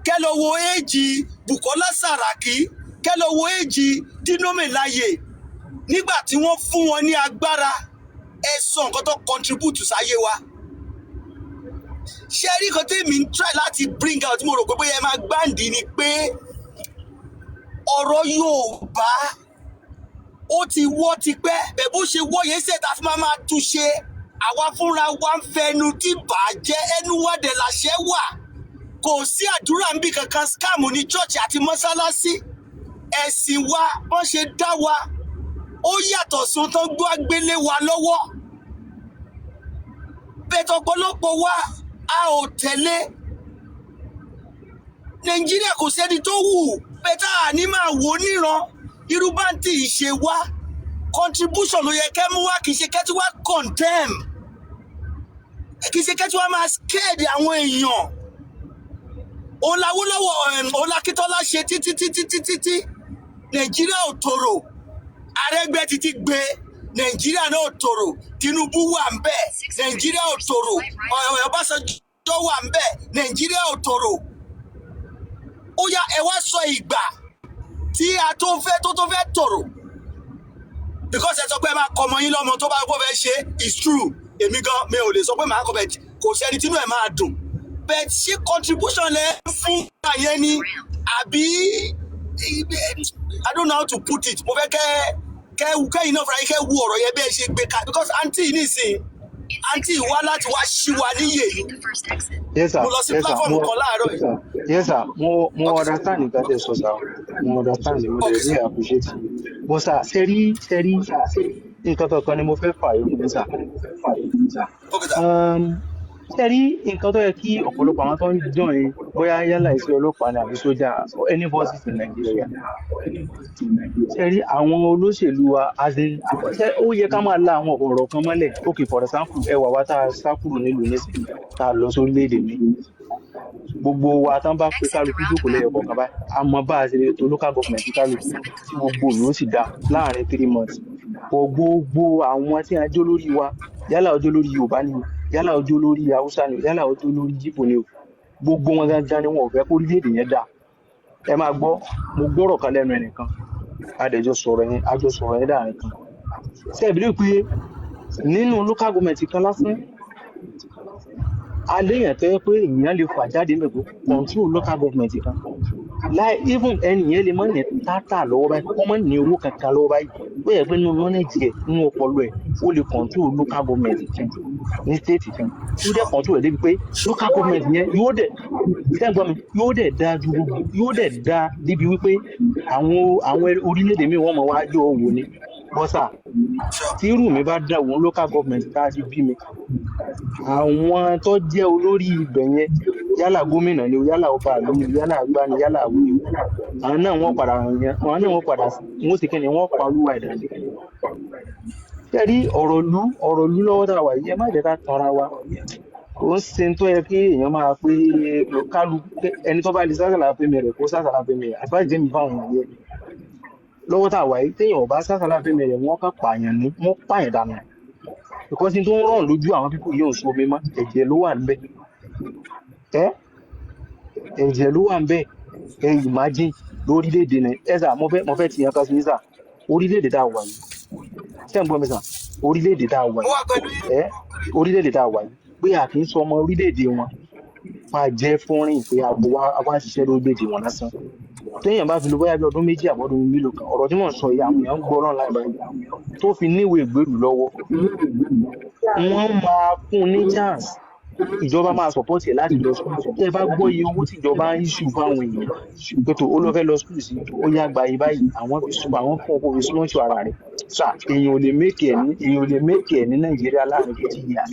Speaker 4: kẹ́ lọ wo èjì Bukola Saraki, kẹ́ lọ wo èjì Dino Melaye nígbà tí wọ́n fún wọn ní agbára. Ẹ sọ nǹkan tó contribute sáyé wa. Ṣé rí nǹkan tèmi ń try láti bring out, tí mo rò pé bóyá ẹ máa gbáǹdì, ni pé ọ̀rọ̀ Yorùbá, ó ti wọ́ tipẹ́ bẹ́ẹ̀. Bó ṣe wọ́ yẹn ṣe ta fi máa túnṣe, àwa fúnra wa ń fẹnu tí bàjẹ́, ẹnu wa dẹ̀ làṣẹ wà. Kò sí àdúrà níbì kankan, scam ní church àti mọ́sálásí. Ẹ̀sìn wa, bọ́n ṣe dá wa, ó yàtọ̀ sí ohun tó ń gbọ́ gbélé wa lọ́wọ́ bẹ́ẹ̀. Tọ̀pọ̀lọpọ̀ wa, a ò tẹ̀lé. Nàìjíríà, kò sẹ́ni tó wù bẹ́ẹ̀ tá a ní máa wò ó níran. Irú báńtì ìṣe wa, contribution ló yẹ kẹ́ mú wá, kì í ṣe kẹ́ tí wá condemn, kì í ṣe kẹ́ tí wá máa scared àwọn èèyàn. Òun làwólọ́wọ̀, òun l'Akíntọ́lá ṣe títí títí títí tí Nàìjíríà ò tòrò. Arẹ́gbẹ́ títí gbé Nàìjíríà náà ò tòrò. Tinubu wà ń bẹ̀, Nàìjíríà ò tòrò. Ọbásanjọ́ wà ń bẹ̀, Nàìjíríà ò tòrò. Ó yá, ẹ wá sọ ìgbà tí a tó fẹ́ tó fẹ́ tòrò, because ẹ sọ pé ẹ máa kọ ọmọ yín lọ́mọ tó bá kó fẹ́ ṣe. It's true, èmi gan mi ò lè sọ pé màá kọ bẹ́ẹ̀. Kò sẹ́ni tínú ẹ̀ máa dùn bẹ́ẹ̀. Ṣé contribution lẹ fún àyẹn ni àbí? I don't know how to put it. Mo fẹ́ kẹ́ kẹ́yìn náà fúnra yín kẹ́ wo ọ̀rọ̀ yẹn bẹ́ẹ̀ ṣe gbé ka, because àǹtí yìí nísìnyí, àǹtí yìí wá láti wá ṣí wa níyè ni.
Speaker 5: Yes sir.
Speaker 4: Mo lọ sí
Speaker 5: Yes sir.
Speaker 4: platform
Speaker 5: Mo
Speaker 4: kan láàárọ̀ yìí.
Speaker 5: Yes sir, mo understand nǹkan tẹ́ sọ sir. Mo understand, mo dẹ̀ really appreciate you, but sir, ṣe rí nǹkan kankan ni mo fẹ́ fà yọ fún sir.
Speaker 4: Okay sir.
Speaker 5: Ṣe rí nǹkan tó yẹ kí ọ̀pọ̀lọpọ̀ àwọn tó ń join, bóyá yálà iṣẹ́ ọlọ́pàá ni àbí sójà or any forces in Nigeria, ṣe rí àwọn olóṣèlú wa, as in, ṣe ó yẹ ká máa la àwọn ọ̀rọ̀ kan mọ́lẹ̀. Okay, for example, ẹ wà wá tá a sá kúrò nílùú nísìnyí, tá a lọ sórílẹ̀-èdè mi, gbogbo wa tán bá pé kálukú jókòó lẹ́yọ̀ kọ̀ọ̀kan báyìí, a mọ bá a ṣe lè tó local government kálukú tí gbogbo ìlú ó sì dá láàrin 3 months. Pọ̀ gbogbo àwọn tí a jó lórí wa, yálà ọjọ́ lórí Yorùbá ni o, yálà ọjọ́ lórí Haúsá ni o, yálà ọjọ́ lórí Yíbò ni o, gbogbo wọn gangan ni wọn ò fẹ́ kó orílẹ̀-èdè yẹn dáa. Ẹ máa gbọ́, mo gbọ́rọ̀ kan lẹ́nu ẹnìkan, a dẹ̀ jọ sọ̀rọ̀ yẹn, a jọ sọ̀rọ̀ yẹn dáàrin kan. Ṣé ẹ believe pé nínú local government kan lásán, aléèyàn tó yẹ pé èèyàn lè fà jáde níbẹ̀ pé control local government kan láì even ẹni yẹn lè má ní tátà lọ́wọ́ báyìí, kó má ní owó kankan lọ́wọ́ báyìí, ó yẹ pé nínú knowledge ẹ̀, nínú ọpọlọ ẹ̀, ó lè control local government kan ní state kan. Ó dẹ̀ control ẹ̀ débi pé local government yẹn yóò dẹ̀, ṣé ẹ gbọ́ mi, yóò dẹ̀ dáa ju gbogbo, yóò dẹ̀ dáa débi wípé àwọn orílẹ̀-èdè míì wọ́n mọ̀ wá yọ̀ wò ni. Bọ́sà tí irú mi bá dà wọ́n, local government tá a ti bí mi, àwọn tó jẹ́ olórí ibẹ̀ yẹn, yálà gómìnà ni o, yálà ọba ìlú ni o, yálà àgbà ni, yálà àwọ ni o, àwọn náà wọ́n padà yan, àwọn náà wọ́n padà, wọ́n sì kí ni, wọ́n pa olúwa ẹ̀dá. Ṣé rí ọ̀rọ̀ ìlú lọ́wọ́ tá a wà yìí, ẹ má jẹ́ ká tanra wa. Kò ń ṣe tó yẹ kí èèyàn máa pé kálu ẹni tó bá lè sásàlà fẹ́mi rẹ̀ kó sásàlà fẹ́mi rẹ̀. Àtúbàjẹ́ jẹ́ mi fáwọn èèyàn yẹn lọ́wọ́ tá a wà yìí, téèyàn ò bá sásàlà fẹ́mi rẹ̀, wọ́n kàn pààyàn ní, wọ́n pààyàn dànù, because ní tó ń ràn lójú àwọn people yìí ò ń so omi mọ́, ẹ̀jẹ̀ ló wà níbẹ̀. Ẹ́ ẹ̀jẹ̀ ló wà níbẹ̀. Ẹ imagine lórílẹ̀‐èdè náà. Ẹ sà, mo fẹ́ tìyàn kan sí ní sà, orílẹ̀‐èdè tá a wà yìí, ṣé ń gbọ́ mi sà? Orílẹ̀‐èdè tá a wà
Speaker 4: Mo
Speaker 5: yìí
Speaker 4: wà pẹ̀lú yín.
Speaker 5: Ẹ orílẹ̀‐èdè tá a wà yìí, pé a kì í sọ ọmọ orílẹ̀‐èdè wọn máa jẹ́ fọ́nrín pé àbò wa ṣiṣẹ́ lórílẹ̀‐èdè wọn lásán. Téèyàn bá fi lo bóyá bí ọdún 2 àbọ̀dún mélòó kan, ọ̀rọ̀ tí mò ń sọ yìí, àwọn èèyàn ń gbọ́ náà láì báyìí, tó fi níwèé ìgbélùú lọ́wọ́, wọ́n máa fún un ní chance, ìjọba máa support ẹ̀ láti lọ school. Tẹ́ ẹ bá gbọ́ iye owó tí ìjọba ń issue fáwọn èèyàn pé tó ó lọ fẹ́ lọ school sí, ó yá gba iye báyìí, àwọn fi sùn, àwọn fún ọkọ̀ fi sponsor ara rẹ̀ sà, èèyàn ò lè make ẹ̀ ní Nàìjíríà láàrin 50 years.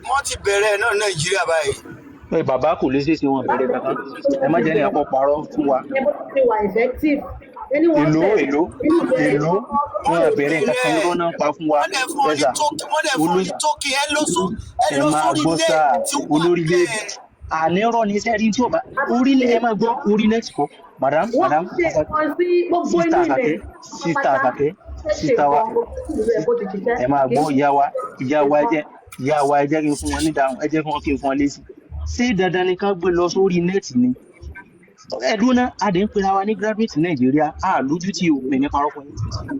Speaker 4: Wọ́n ti bẹ̀rẹ̀ ẹ̀ náà ní Nàìjíríà báyìí.
Speaker 5: Ẹ bàbá, kò lè ṣeéṣe, wọn bẹ̀rẹ̀ kankan. Ẹ má jẹ́ ní àpọ̀ parọ́ fún wa.
Speaker 2: Ẹ bó ti wà effective ẹni wọ́n
Speaker 5: Èló?
Speaker 2: bẹ̀rẹ̀
Speaker 5: Èló?
Speaker 2: nínú ìbẹ̀rẹ̀
Speaker 5: Èló? Wọn bẹ̀rẹ̀ nǹkan kan, irọ́ náà pa fún wa.
Speaker 4: Wọ́n dẹ̀ fún ọ
Speaker 5: Ẹ
Speaker 4: ní
Speaker 5: sà,
Speaker 4: token, wọ́n dẹ̀ fún ọ ní token. Ẹ
Speaker 5: ẹ
Speaker 4: lọ
Speaker 5: máa
Speaker 4: sórí
Speaker 5: gbọ́
Speaker 4: ilé
Speaker 5: sáà
Speaker 4: tí wà
Speaker 5: olórílẹ̀
Speaker 4: bẹ́ẹ̀.
Speaker 5: Ànírọ́ ní sẹ́rí tí ò bá orílẹ̀, ẹ máa gbọ́ orí net kọ́, madam.
Speaker 2: Wọ́n
Speaker 5: Madam
Speaker 2: ṣe nǹkan sí gbogbo
Speaker 5: Sister
Speaker 2: inú ilẹ̀
Speaker 5: Àṣàkẹ́, Sister
Speaker 2: pátápátá.
Speaker 5: Àṣàkẹ́,
Speaker 2: Ṣe ṣe
Speaker 5: sister wa,
Speaker 2: nǹkan gbogbo ìlú ẹ̀ bó ti ṣiṣẹ́.
Speaker 5: Ẹ máa
Speaker 2: Kì í
Speaker 5: gbọ́
Speaker 2: ṣe
Speaker 5: ìyá wa, ìyá wa, ẹ
Speaker 2: nǹkan.
Speaker 5: jẹ́ ìyá wa, ẹ jẹ́ kí n fún wọn ní dáhùn, ẹ jẹ́ kí n fún wọn lésì. Ṣé dandan ni ká gbé lọ sórí net ni? Ẹdún náà a dẹ̀ ń pera wa ní graduate Nàìjíríà, a lójú tí o pè ní parọ́ fún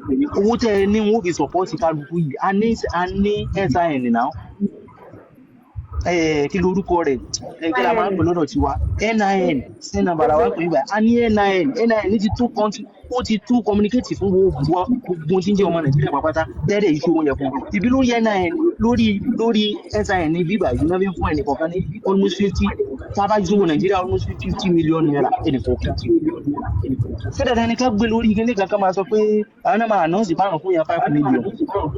Speaker 5: yín. Owó tẹ́ ẹ ní wọn ò fi support kálukú yìí, a ní SIN náà. Ẹ kí lorúkọ rẹ̀? Ẹ kí la máa ń pè lọ́dọ̀ tiwa? NIN sí nàmbà làwa ń pè nígbà. A ní NIN. NIN ti tó country, ó ti tó communicate fún gbogbo gbogbo tí ń jẹ́ ọmọ Nàìjíríà pàápàá tẹ́lẹ̀ yìí. Ṣòwò yẹn fún ibi lórí NIN, lórí SIN ní bíbà yìí náà fi ń fún ẹnìkọ̀ọ̀kan ní almost 50, tábà ìṣòwò Nàìjíríà, almost 50 million naira ẹnìkọ̀ọ̀kan. Ṣé dandan ni ká gbé lórí kíní kankan máa sọ pé àwọn náà máa announce báwọn fún yẹn 5 million,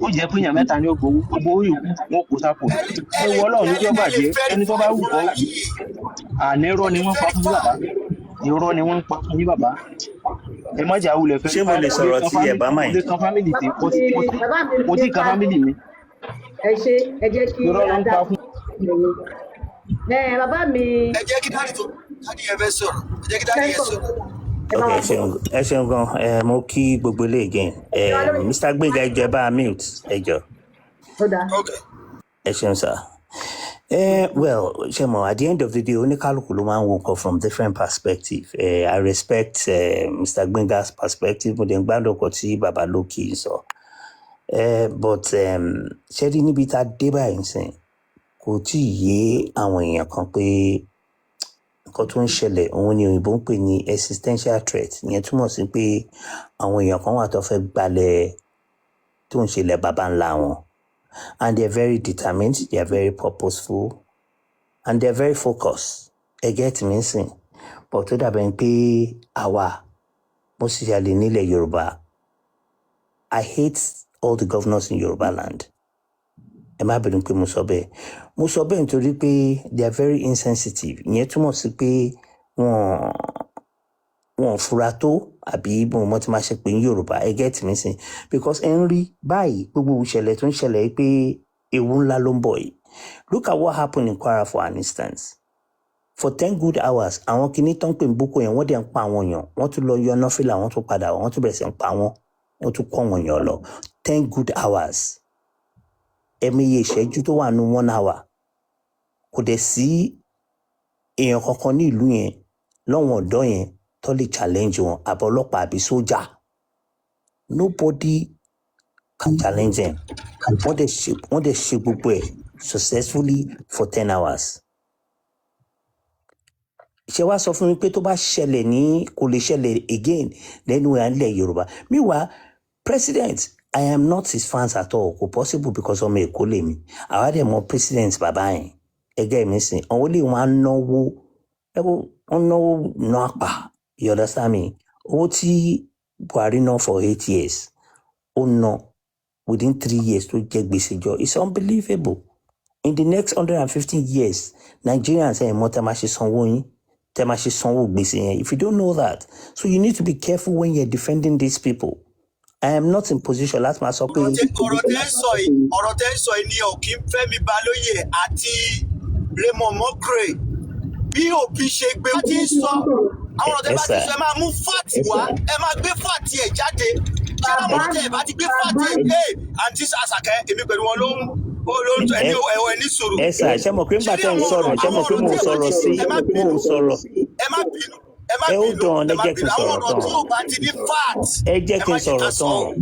Speaker 5: ó jẹ́ pé èèyàn mẹ́ta ní ògbówó, gbogbo owó yòókù wọn kò sápò? Ẹ wọ Ọlọ́run ní kí ó bàjẹ́, ẹni tó bá wù kọ́. Àní irọ́ ni wọ́n pa fún bàbá, irọ́ ni wọ́n ń pa fún yín bàbá. Ẹ má jà wulẹ̀ fẹ́.
Speaker 3: Ṣé mo lè sọ̀rọ̀ tí ẹ bá
Speaker 5: Kò
Speaker 3: mind?
Speaker 5: lè kan family tí kò tí
Speaker 2: Bàbá mi, bàbá mi
Speaker 5: kò tí kan family mi.
Speaker 2: Ẹ ṣe, ẹ jẹ́ kí
Speaker 5: Irọ́ ló
Speaker 2: a
Speaker 5: ń
Speaker 2: dá
Speaker 5: pa fún.
Speaker 2: Ẹ bàbá mi.
Speaker 4: Ẹ jẹ́ kí daddy tó daddy yẹn fẹ́ sọ̀rọ̀, ẹ jẹ́ kí daddy
Speaker 2: Fẹ́
Speaker 4: yẹn
Speaker 2: sọ̀rọ̀.
Speaker 4: sọ̀rọ̀.
Speaker 2: Ẹ bá
Speaker 3: Ok,
Speaker 2: wa
Speaker 3: ẹ ṣeun, ẹ ṣeun gan. Ẹ mo kí gbogbo ilé again. Ẹ Mr. Gbénga, ẹ jọ̀ọ́, ẹ bá a mute, ẹ jọ̀ọ́.
Speaker 2: Ó dáa.
Speaker 4: Ok.
Speaker 3: Ẹ ṣeun sir. Well, ṣe mọ̀, at the end of the day, oníkálukú ló máa ń wo nǹkan from different perspective. I respect Mr. Gbenga's perspective, mo dẹ̀ ń gbádùn ọkọ̀ tí bàbá lókè sọ. But ṣé rí níbi tá a dé báyìí sìn, kò tí ì yé àwọn èèyàn kan pé nǹkan tó ń ṣẹlẹ̀, òun ni òyìnbó ń pè ní existential threat. Ìyẹn túmọ̀ sí pé àwọn èèyàn kan wà tó fẹ́ gbalẹ̀ tó ń ṣẹlẹ̀ baba ńlá wọn, and they are very determined, they are very purposeful and they are very focused. Ẹ get me sìn? But tó dàbẹ̀ ni pé àwa mo sì ṣàlè nílẹ̀ Yorùbá, I hate all the governors in Yorùbá land. Ẹ má bínú pé mo sọ bẹ́ẹ̀. Mo sọ bẹ́ẹ̀ nítorí pé they are very insensitive. Ìyẹn túmọ̀ sí pé wọ́n fura tó, àbí mo mọ̀ tí máa ṣe pé ní Yorùbá. Ẹ get me sìn? Because ẹ ń rí báyìí gbogbo ìṣẹ̀lẹ̀ tó ń ṣẹlẹ̀ yìí pé ewu ńlá ló ń bọ̀ yìí. Look at what happened in Kwara, for an instance. For 10 good hours, àwọn kinní tó ń pè ní Boko yẹn, wọ́n dẹ̀ ń pa àwọn èèyàn. Wọ́n tún lọ yọ nọ́fìlà, wọ́n tún padà, wọ́n tún bẹ̀rẹ̀ sí ń pa wọ́n, wọ́n tún kọ́ àwọn èèyàn lọ. 10 good hours, ẹ̀mẹyẹ ìṣẹ́jú tó wà ní one hour. Kò dẹ̀ sí èèyàn kankan ní ìlú yẹn lọ́wọ́n ọ̀dọ́ yẹn tó lè challenge wọn, àbọ̀ ọlọ́pàá àbí sójà. Nobody can challenge them. Wọ́n dẹ̀ ṣe gbogbo ẹ̀ successfully for 10 hours. Ṣé wàá sọ fún mi pé tó bá ṣẹlẹ̀ ní, kò lè ṣẹlẹ̀ again lẹ́nu ẹ̀ nílẹ̀ Yorùbá? Meanwhile, president, I am not his fans at all, kò possible, because ọmọ Èkó lèmi. Àwa dẹ̀ mọ president bàbá yẹn ẹgẹ́ mi sìn, àwọn olè wọn á náwó, ẹ wo, wọn náwó ná àpà, you understand me? Owó tí Buhari ná for 8 years. Ó ná within 3 years tó jẹ gbèsè jọ. It's unbelievable. In the next 115 years, Nigerians, ẹ̀ mọ̀ tẹ́ máa ṣe sanwó yín, tẹ́ máa ṣe sanwó gbèsè yẹn. If you don't know that, so you need to be careful when you're defending these people. I am not in position láti máa sọ pé
Speaker 4: Ọ̀rọ̀ tẹ́ ń sọ yìí ni Ọ̀kín Fẹ́mi Balóyè àti Raymond Mokre, bí òbí ṣe gbé wọ́n ti ń sọ àwọn ọ̀rọ̀ tẹ́
Speaker 3: ẹ
Speaker 4: bá ti
Speaker 3: sà
Speaker 4: sọ, ẹ máa mú fact wá, ẹ máa gbé fact ẹ̀ jáde. Ṣé àwọn
Speaker 2: Bàbá
Speaker 4: ọ̀rọ̀ tẹ́ ẹ bá ti gbé
Speaker 2: bàbá
Speaker 4: fact ẹ̀ ẹ̀ àǹtí Àṣàkẹ́, èmi pẹ̀lú wọn ló ń ó ló ń ẹni
Speaker 3: ẹ
Speaker 4: ẹ̀wọ̀ ẹni sùúrù.
Speaker 3: Ẹ sà, ṣé mọ̀ pé
Speaker 4: Ṣé
Speaker 3: ńgbà
Speaker 4: ní
Speaker 3: tẹ́ ń
Speaker 4: àwọn
Speaker 3: sọ̀rọ̀
Speaker 4: ọ̀rọ̀
Speaker 3: ṣé
Speaker 4: àwọn
Speaker 3: mọ̀ pé
Speaker 4: ọ̀rọ̀
Speaker 3: mò
Speaker 4: tí
Speaker 3: ń
Speaker 4: ẹ bá
Speaker 3: sọ̀rọ̀
Speaker 4: ti
Speaker 3: sí
Speaker 4: ẹ má
Speaker 3: mò
Speaker 4: bínú,
Speaker 3: ń sọ̀rọ̀.
Speaker 4: Ẹ má bínú, ẹ má
Speaker 3: Ẹ hold
Speaker 4: bínú.
Speaker 3: on.
Speaker 4: Ẹ
Speaker 3: Ẹ
Speaker 4: má
Speaker 3: jẹ́ kí
Speaker 4: bínú.
Speaker 3: n
Speaker 4: Àwọn
Speaker 3: sọ̀rọ̀
Speaker 4: ọ̀rọ̀
Speaker 3: tán.
Speaker 4: tí ò bá ti ní fact,
Speaker 3: Ẹ jẹ́
Speaker 4: ẹ
Speaker 3: kí
Speaker 4: má
Speaker 3: n
Speaker 4: jẹ́ ká
Speaker 3: sọ̀rọ̀
Speaker 4: sọ
Speaker 3: tán.
Speaker 4: ọ́.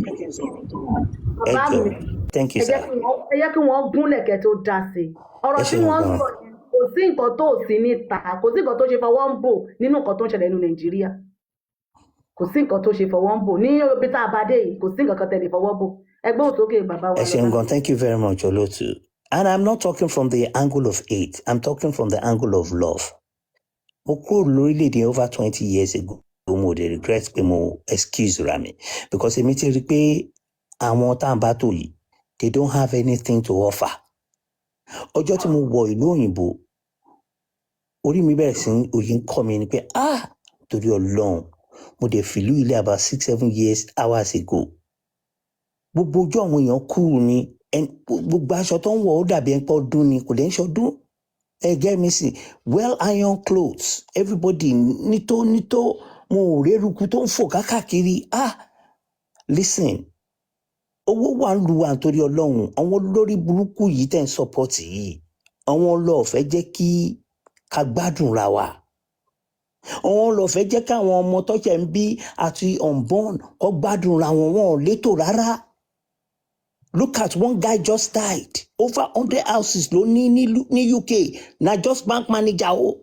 Speaker 3: Ẹ
Speaker 2: Bàbá
Speaker 3: jọ
Speaker 2: mi,
Speaker 3: thank you
Speaker 2: ẹ jẹ́
Speaker 3: sir.
Speaker 2: kí wọ́n ẹ jẹ́ kí wọ́n gúnlẹ̀ kẹ́ tó dá sí i. Ọ̀rọ̀
Speaker 3: Ẹ
Speaker 2: tí
Speaker 3: ṣeun
Speaker 2: wọ́n ń
Speaker 3: gan.
Speaker 2: sọ yẹn, kò sí nǹkan tó sí níta, kò sí nǹkan tó ṣe fọwọ́ ń bò nínú nǹkan tó ń ṣẹlẹ̀ nínú Nàìjíríà. Kò sí nǹkan tó ṣe fọwọ́ ń bò ní ibi tá a bá dé yìí. Kò sí nǹkan kan tẹ̀lé fọwọ́ bò. Ẹgbẹ́ òsókè, bàbá wa
Speaker 3: Ẹ ṣeun
Speaker 2: lọ́ba.
Speaker 3: gan. Thank you very much, Olótù. And I'm not talking from the angle of hate, I'm talking from the angle of love. Mo kúrò lórílẹ̀‐èdè over 20 years ago. Mo dẹ̀ regret pé mo excuse ra mi, because èmi ti rí i pé àwọn tá à ń bá tò yìí, they don't have anything to offer. Ọjọ́ tí mo wọ ìlú òyìnbó, orí mi bẹ̀rẹ̀ sí òye ń kọ́ mi ni pé, ah, torí Ọlọ́run, mo dẹ̀ fìlú ilé about 6, 7 years hours ago. Gbogbo ojú àwọn èèyàn kúrú ni, gbogbo aṣọ tó ń wọ̀, ó dàbí ẹni pé ọdún ni, kò dẹ̀ ń ṣọdún. Ẹ get me sí? Well, iron clothes, everybody nító nító, mo ò réruku tó ń fò kákàkiri. Ah, listen, owó wà ń lu wa. Nítorí Ọlọ́run, àwọn olórí burúkú yìí tẹ̀ ń support yìí, àwọn ọlọ́ọ̀fẹ́ jẹ́ kí ká gbádùn ra wa, àwọn ọlọ́ọ̀fẹ́ jẹ́ káwọn ọmọ tọ́jẹ̀ ń bí àti unborn kọ́ gbádùn ra wọn. Wọn ò létò rárá. Look at one guy, just died, over 100 houses ló ní ní UK. Na just bank manager o,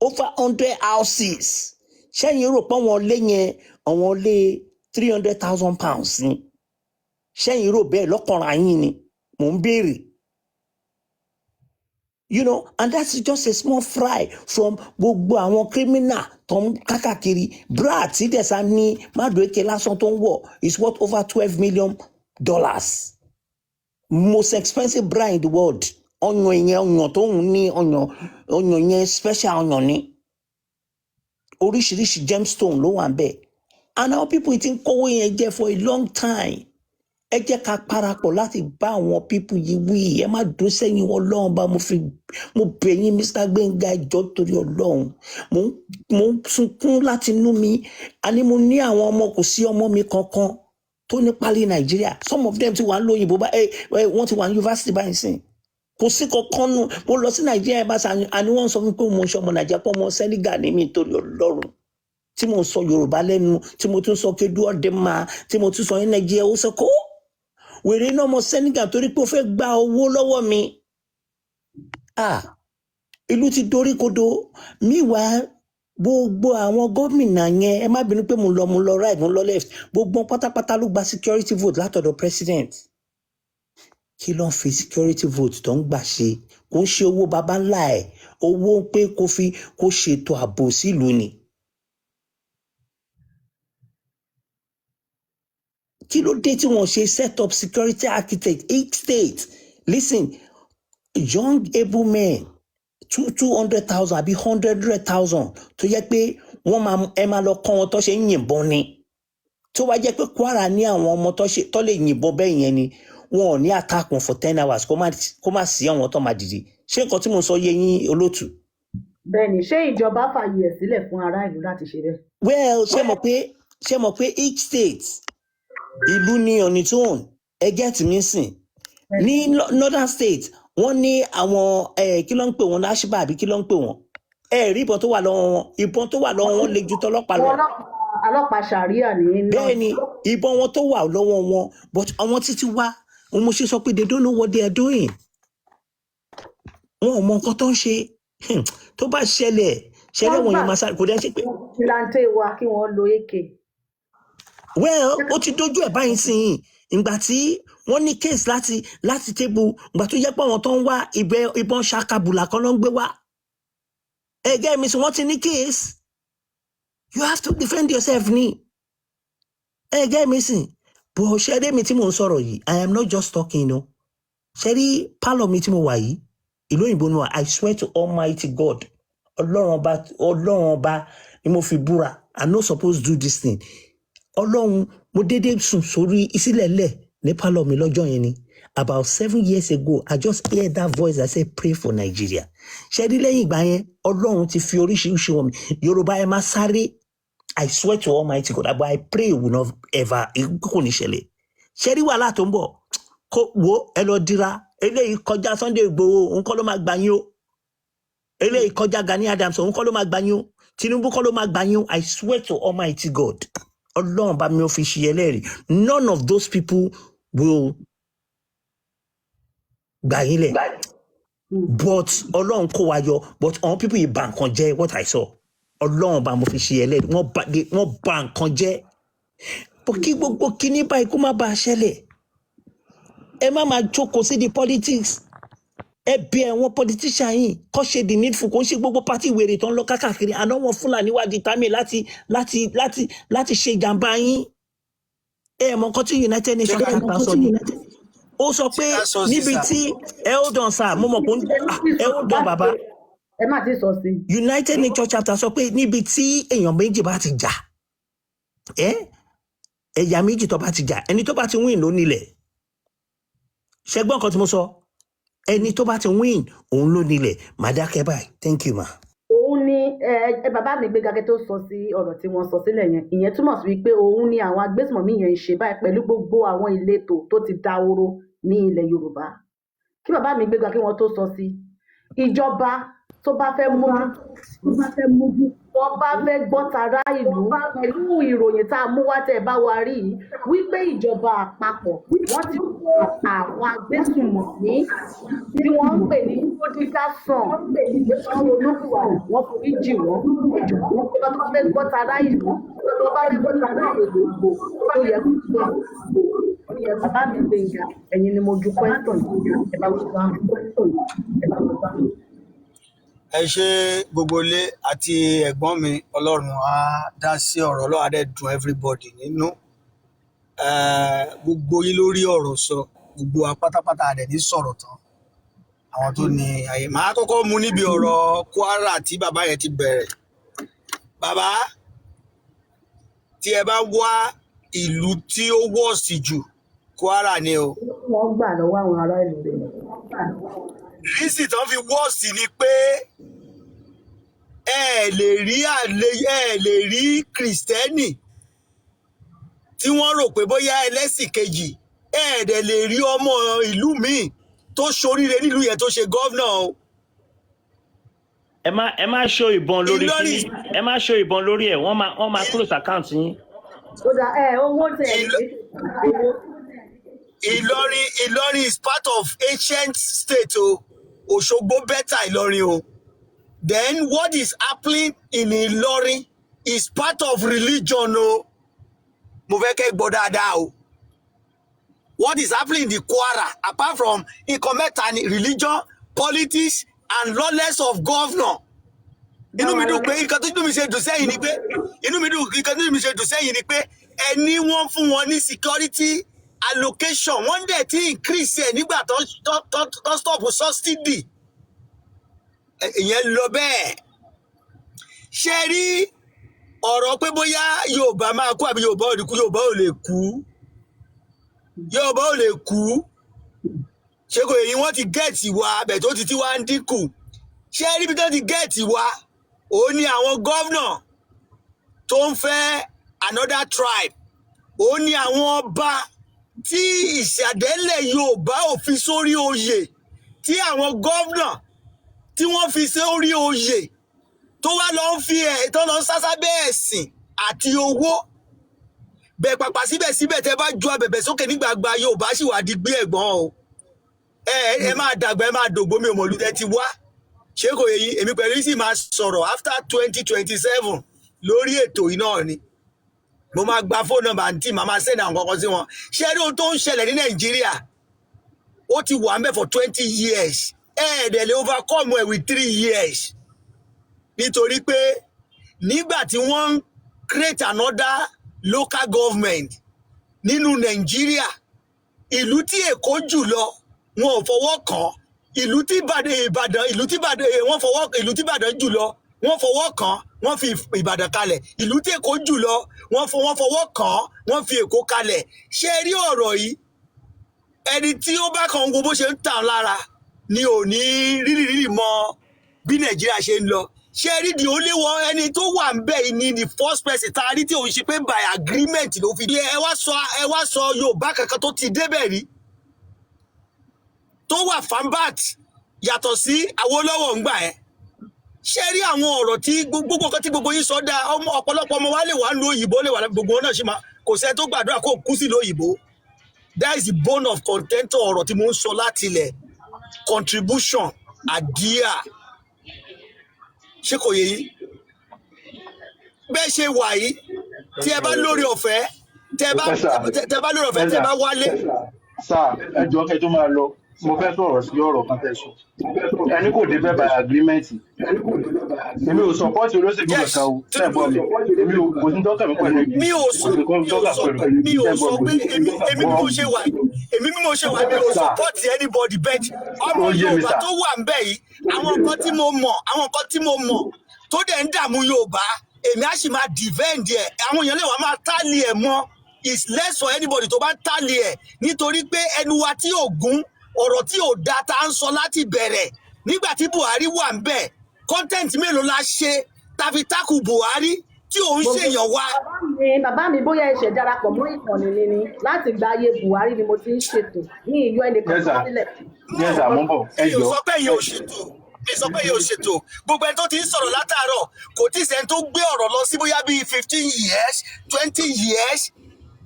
Speaker 3: over 100 houses. Ṣẹ́yìn rò pé àwọn ilé yẹn, àwọn ilé £300,000 ni? Ṣẹ́yìn rò bẹ́ẹ̀ lọ́kànra yín ni mò ń béèrè. And that's just a small fry from gbogbo àwọn criminal tó ń kákàkiri. Bra tí dẹ̀sà ní Madueke lásán tó ń wọ̀ is worth over $12 million, most expensive bra in the world. Ọyàn yẹn, ọyàn tó ń ní, ọyàn yẹn, special ọyàn ní, oríṣiríṣi gemstone ló wà ń bẹ̀. And our people ti ń kówó yẹn jẹ for a long time. Ẹ jẹ́ ká parapọ̀ láti bá àwọn people yìí wí. Ẹ má dúró sẹ́yìn wọn. Ọlọ́run bá mo fi mo bẹ̀ yín, Mr. Gbẹ́ngà, ẹjọ́, torí Ọlọ́run. Mo ń sunkún láti inú mi. Àní mo ní àwọn ọmọ, kò sí ọmọ mi kankan tó ní pálí Nàìjíríà. Some of them ti wà ń lóyìnbó bá ẹ ẹ, wọ́n ti wà ní yunifásitì báyìí sìn. Kò sí kankan nù. Mo lọ sí Nàìjíríà bá sa, àní wọ́n sọ fún mi pé mo ń ṣe ọmọ Nàìjíríà, pé ọmọ Senegal ní mi. Torí Ọlọ́run, tí mo sọ Yorùbá lẹ́nu, tí mo tún sọ kedu ọdẹ máa, tí mo tún sọ ní Nàìjíríà, ó sọ kó wèrè náà, ọmọ Senegal, torí pé ó fẹ́ gba owó lọ́wọ́ mi. Ah, ìlú ti dorí kodò. Meanwhile, gbogbo àwọn gómìnà yẹn, ẹ má bínú pé mo lọ right, mo lọ left, gbogbo wọn pátápátá ló gba security vote látọ̀dọ̀ president. Kí ló ń fi security vote tó ń gbà ṣe? Kò ń ṣe owó baba ńlá ẹ̀, owó pé kó fi kó ṣètò ààbò sílùú ni. Kí ló dé tí wọ́n ṣe set up security architect each state? Listen, young able men, 200,000 àbí 100,000, tó yẹ pé wọ́n máa, ẹ máa lọ kọ́ wọn tó ṣe ń yìnbọn ni. Tó wá jẹ́ pé Kwara ní àwọn ọmọ tó ṣe tó lè yìnbọn bẹ́ẹ̀ yẹn ni, wọn ò ní attack wọn for 10 hours kó má sí àwọn tó máa dìde. Ṣé nǹkan tí mo sọ yé yín, olótù?
Speaker 2: Bẹ́ẹ̀ni. Ṣé ìjọba fààyè ẹ̀ sílẹ̀ fún ará ìlú láti ṣe bẹ́ẹ̀?
Speaker 3: Well, ṣé mọ̀ pé each state, ìlú ní on its own. Ẹ get mi sìn? Ní northern state, wọ́n ní àwọn kí ló ń pè wọ́n, náṣíbà àbí kí ló ń pè wọ́n? Ẹ rí ìbọn tó wà lọ́wọ́ wọn, ìbọn tó wà lọ́wọ́ wọn le ju tọlọ́pàá lọ.
Speaker 2: Àwọn ọlọ́pàá ṣàríà ní
Speaker 3: Bẹ́ẹ̀
Speaker 2: north.
Speaker 3: ni, ìbọn wọn tó wà lọ́wọ́ wọn, but àwọn títí wá òun, mo ṣe sọ pé they don't know what they are doing. Wọn ò mọ nǹkan tó ń ṣe. Tó bá ṣẹlẹ̀ ṣẹlẹ̀,
Speaker 2: Wọ́n
Speaker 3: wọn
Speaker 2: gbà
Speaker 3: yẹn máa sáré, kò dẹ́ ṣe pé
Speaker 2: vigilante wa kí wọ́n lo AK.
Speaker 3: Well, ó ti dójú ẹ̀ báyìí sí yìí. Ìgbà tí wọ́n ní case láti table, ìgbà tó yẹ pé àwọn tó ń wá ìbọn ṣakabùlà kan ló ń gbé wá ẹgẹ́ mi sí, wọ́n ti ní case. You have to defend yourself ní ẹgẹ́ mi sìn. Bó ṣe rí mi tí mò ń sọ̀rọ̀ yìí, I am not just talking o. Ṣe rí pálọ̀ mi tí mo wà yìí, ìlú òyìnbó ni wà. I swear to Almighty God, Ọlọ́run Ọba, Ọlọ́run Ọba ni mo fi búra, I no suppose do this thing. Ọlọ́run, mo dédé sùn sórí ìsílẹ̀lẹ̀ ní pálọ̀ mi lọ́jọ́ yẹn ni. About 7 years ago, I just hear that voice that say, "Pray for Nigeria." Ṣe rí lẹ́yìn ìgbà yẹn, Ọlọ́run ti fi oríṣiríṣi wọn mi. Yorùbá, ẹ máa sáré. I swear to Almighty God, but I pray it will not ever, kò ní ṣẹlẹ̀. Ṣe rí wàhálà tó ń bọ̀, kó wo ẹ lọ dira. Eléyìí kọjá Sunday Igboho, òun kọ́ ló máa gbà yín o. Eléyìí kọjá Gani Adams, òun kọ́ ló máa gbà yín o. Tinubu kọ́ ló máa gbà yín o. I swear to Almighty God, Ọlọ́run bá mi ò fi ṣe ẹlẹ́rìí, none of those people will gbà yín lẹ̀. But Ọlọ́run kó wa yọ. But àwọn people yìí bà nǹkan jẹ́. What I saw, Ọlọ́run bá mo fi ṣe ẹlẹ́rìí, wọ́n bà nǹkan jẹ́. But kí gbogbo kíní báyìí kó má bàa ṣẹlẹ̀, ẹ má máa jókòó sí di politics. Ẹ bí àwọn politician yìí kọ́ ṣe the needful. Kò ń ṣe gbogbo party wèrè tó ń lọ kákàkiri àná wọn. Fúlàní wá determine láti ṣe ìjàmbá yín. Ẹ mọ nǹkan tí United
Speaker 4: Ṣé
Speaker 3: Nations
Speaker 4: ká
Speaker 3: chapter sọ ni. Ó sọ
Speaker 4: ṣé
Speaker 3: pé
Speaker 4: ká sọ sí
Speaker 3: níbi
Speaker 4: sà?
Speaker 3: tí ẹ, hold on sir, mo mọ̀ pé ah, ẹ hold on, bàbá.
Speaker 2: Ẹ má ti sọ sí.
Speaker 3: United Nations chapter sọ pé níbi tí èèyàn méjì bá ti jà, ẹ ẹ̀yà méjì tó bá ti jà, ẹni tó bá ti win ló nílẹ̀. Ṣẹgbọ́n nǹkan tí mo sọ? Ẹni tó bá ti win, òun ló nílẹ̀. Màá dákẹ́ báyìí. Thank you, ma.
Speaker 2: Òun ni ẹ bàbá mi Gbéga, kẹ́ tó sọ sí ọ̀rọ̀ tí wọ́n sọ sílẹ̀ yẹn, ìyẹn túmọ̀ sí wípé òun ni àwọn agbésùnmọ̀mí yẹn ń ṣe báyìí pẹ̀lú gbogbo àwọn ìletò tó ti dahoro ní ilẹ̀ Yorùbá. Kí bàbá mi Gbéga, kí wọ́n tó sọ sí, ìjọba tó bá fẹ́ mójú, wọ́n bá fẹ́ gbọ́ tara ìlú pẹ̀lú ìròyìn tá a mú wá tẹ́ ẹ bá wa rí yìí wípé ìjọba àpapọ̀, wọ́n ti kó àwọn agbésùnmọ̀mí tí wọ́n ń pè ní prodigal son, wọ́n ronúpìwàdà, wọ́n forí jì wọ́n. Ìjọba tó bá fẹ́ gbọ́ tara ìlú, tó bá fẹ́ gbọ́ tara ìlú tó yẹ kó gbọ́. Bàbá mi Gbénga, ẹ̀yin ni mo ju question yìí, ẹ bá wọ́n bá.
Speaker 4: Ẹ ṣe gbogbo ilé àti ẹ̀gbọ́n mi. Ọlọ́run á dá sí ọ̀rọ̀, Ọlọ́run á dẹ̀ dùn everybody nínú. Gbogbo yín lórí ọ̀rọ̀ sọ, gbogbo wa pátápátá a dẹ̀ ní sọ̀rọ̀ tán. Àwọn tó ní ayé, màá kọ́kọ́ mú níbi ọ̀rọ̀ Kwara tí bàbá yẹn ti bẹ̀rẹ̀. Bàbá, tí ẹ bá wá ìlú tí ó wọ̀sì jù, Kwara ni o.
Speaker 2: Wọ́n gbà lọ́wọ́ àwọn ará ìlú rẹ̀.
Speaker 4: Reason tán fi wọ́ọ̀sì ni pé ẹ lè rí àlè, ẹ lè rí Kìrìsìtẹ́nì tí wọ́n rò pé bóyá ẹlẹ́sìn kejì, ẹ dẹ̀ lè rí ọmọ ìlú míì tó ṣoríire nílùú yẹn tó ṣe governor o.
Speaker 3: Ẹ má ṣó ìbọn lórí
Speaker 4: Ìlọrin
Speaker 3: kíní, ẹ má ṣó ìbọn lórí ẹ. Wọ́n máa close account yín.
Speaker 2: Ó dà ẹ owó tẹ ẹ owó.
Speaker 4: Ìlọrin is part of ancient state o. Òṣogbo better Ìlọrin o. Then what is happening in Ìlọrin is part of religion o. Mo fẹ́ kẹ́ gbọ́ dáadáa o. What is happening in the Kwara, apart from nǹkan mẹ́ta ni: religion, politics and lawless of governor. Inú mi dùn pé nǹkan tó inú mi ṣe dùn sẹ́yìn ni pé inú mi dùn, nǹkan tó inú mi ṣe dùn sẹ́yìn ni pé ẹni wọ́n fún wọn ní security allocation, wọ́n dẹ̀ ti increase ẹ̀ nígbà tó stop subsidy. Ìyẹn lọ bẹ́ẹ̀. Ṣe rí ọ̀rọ̀ pé bóyá Yorùbá máa kú àbí Yorùbá ò ní kú, Yorùbá ò lè kú, Yorùbá ò lè kú. Ṣé kò yẹn? Wọ́n ti get wa bẹ̀ tó ti tí wá ń dínkù. Ṣé rí bí tó ti get wa, òun ni àwọn governor tó ń fẹ́ another tribe, òun ni àwọn ọba tí ìṣàdẹ́lẹ̀ Yorùbá ò fi sórí oyè, tí àwọn governor tí wọ́n fi sórí oyè, tó wá lọ ń fi ẹ̀ tó lọ ń sásá bẹ́ẹ̀ ẹ̀sìn àti owó bẹ́ẹ̀. Pàpà síbẹ̀síbẹ̀, tẹ́ bá ju abẹ̀bẹ̀ sókè nígbàgbà, Yorùbá sì wà di gbé ẹ̀gbọ́n o. Ẹ máa dàgbà, ẹ máa dògbò, mi ò mọ̀lú tẹ́ ti wá. Ṣé kò yẹ yín? Èmi pẹ̀lú yín sì máa sọ̀rọ̀ after 2027 lórí ètò yìí náà ni. Mo máa gba phone number àǹtí, màá máa send àwọn kankan sí wọn. Ṣé rí ohun tó ń ṣẹlẹ̀ ní Nàìjíríà, ó ti wà ń bẹ̀ for 20 years. Ẹ ẹ̀ dẹ̀ lè overcome ẹ̀ with 3 years, nítorí pé nígbà tí wọ́n ń create another local government. Nínú Nàìjíríà, ìlú tí Èkó jù lọ, wọn ò fọwọ́ kàn án. Ìlú tí Ìbàdàn, ìlú tí Ìbàdàn, wọ́n fọwọ́, ìlú tí Ìbàdàn jù lọ, wọ́n fọwọ́ kàn án, wọ́n fi Ìbàdàn kalẹ̀. Ìlú tí Èkó jù lọ, wọ́n fọwọ́ kàn án, wọ́n fi Èkó kalẹ̀. Ṣé ẹ rí ọ̀rọ̀ yìí, ẹni tí ó bá kàn ń wo bó ṣe ń tàn lára ni ò ní rírì mọ bí Nàìjíríà ṣe ń lọ. Ṣé ẹ rí, the only one, ẹni tó wà ń bẹ̀ yìí ni the first person tá a rí tí òun ṣe pé by agreement ló fi dé. Ẹ wá sọ Yorùbá kankan tó ti débẹ̀ rí tó wà fambat yàtọ̀ sí Awólọ́wọ̀ ń gbà ẹ́. Ṣé rí àwọn ọ̀rọ̀ tí gbogbo nǹkan tí gbogbo yín sọ dáa. Ọmọ ọ̀pọ̀lọpọ̀ ọmọ wa lè wà ń lo òyìnbó, lè wà gbogbo wọn náà ṣe máa kò sẹ́ni tó gbàdúrà kó kú sí lóyìnbó. That is the bone of contention. Ọ̀rọ̀ tí mo ń sọ láti ilẹ̀, contribution idea, ṣé kò yé yín? Bẹ́ẹ̀ ṣe wà yìí, tí ẹ bá lórí ọ̀fẹ́,
Speaker 5: Ẹ sà.
Speaker 4: tẹ bá lórí ọ̀fẹ́, tẹ bá wálé.
Speaker 5: Sir, ẹ jọ̀ọ́, kẹ́ tó máa lọ, mo fẹ́ sọ̀rọ̀ sí ọ̀rọ̀ kan tẹ́ sọ. Ẹni kò débẹ̀ by agreement. Èmi ò support olóṣèlú kankan o. Ṣé ẹ gbọ́ mi? Èmi ò, kò sí tọ́kàn mi pẹ̀lú
Speaker 4: Mi ò
Speaker 5: kò
Speaker 4: sọ
Speaker 5: sí
Speaker 4: mi ò
Speaker 5: tọ́kàn
Speaker 4: sọ
Speaker 5: pẹ̀lú.
Speaker 4: Mi
Speaker 5: Ṣé
Speaker 4: ò
Speaker 5: ẹ gbọ́
Speaker 4: sọ
Speaker 5: mi?
Speaker 4: pé èmi bí mo ṣe wà yìí, èmi bí mo ṣe wà, mi ò
Speaker 5: Sir.
Speaker 4: support anybody, but ọmọ
Speaker 5: Ó yé mi,
Speaker 4: Yorùbá
Speaker 5: sir.
Speaker 4: tó wà ń bẹ̀ yìí, àwọn nǹkan tí mo mọ̀, àwọn nǹkan tí mo mọ̀ tó dẹ̀ ń dààmú Yorùbá, èmi á sì máa defend ẹ̀. Àwọn èèyàn lè wá máa tally ẹ̀ mọ́. It's less for anybody tó bá ń tally ẹ̀, nítorí pé ẹnu wa tí ò gún, ọ̀rọ̀ tí ò da tá ń sọ láti bẹ̀rẹ̀. Nígbà tí Buhari wà ń bẹ̀, content mélòó la ṣe tàbí takù Buhari tí òun ṣèyàn wa?
Speaker 2: Bàbá mi, bóyá ẹ ṣẹ̀ darapọ̀ mọ́ ìkànnì mi ni, láti gba ayé Buhari ni mo ti ń ṣètò ní ìyọ ẹnìkan
Speaker 5: Yes, sir.
Speaker 2: sílẹ̀.
Speaker 5: Yes, sir, mo ń bọ̀. Ẹ
Speaker 4: Mi ò
Speaker 5: jọ̀ọ́.
Speaker 4: sọ pé yìí ò ṣètò, mi sọ pé yìí ò ṣètò. Gbogbo ẹni tó ti ń sọ̀rọ̀ látàárọ̀, kò tí ì sẹ́ni tó gbé ọ̀rọ̀ lọ sí bóyá bíi 15 years, 20 years.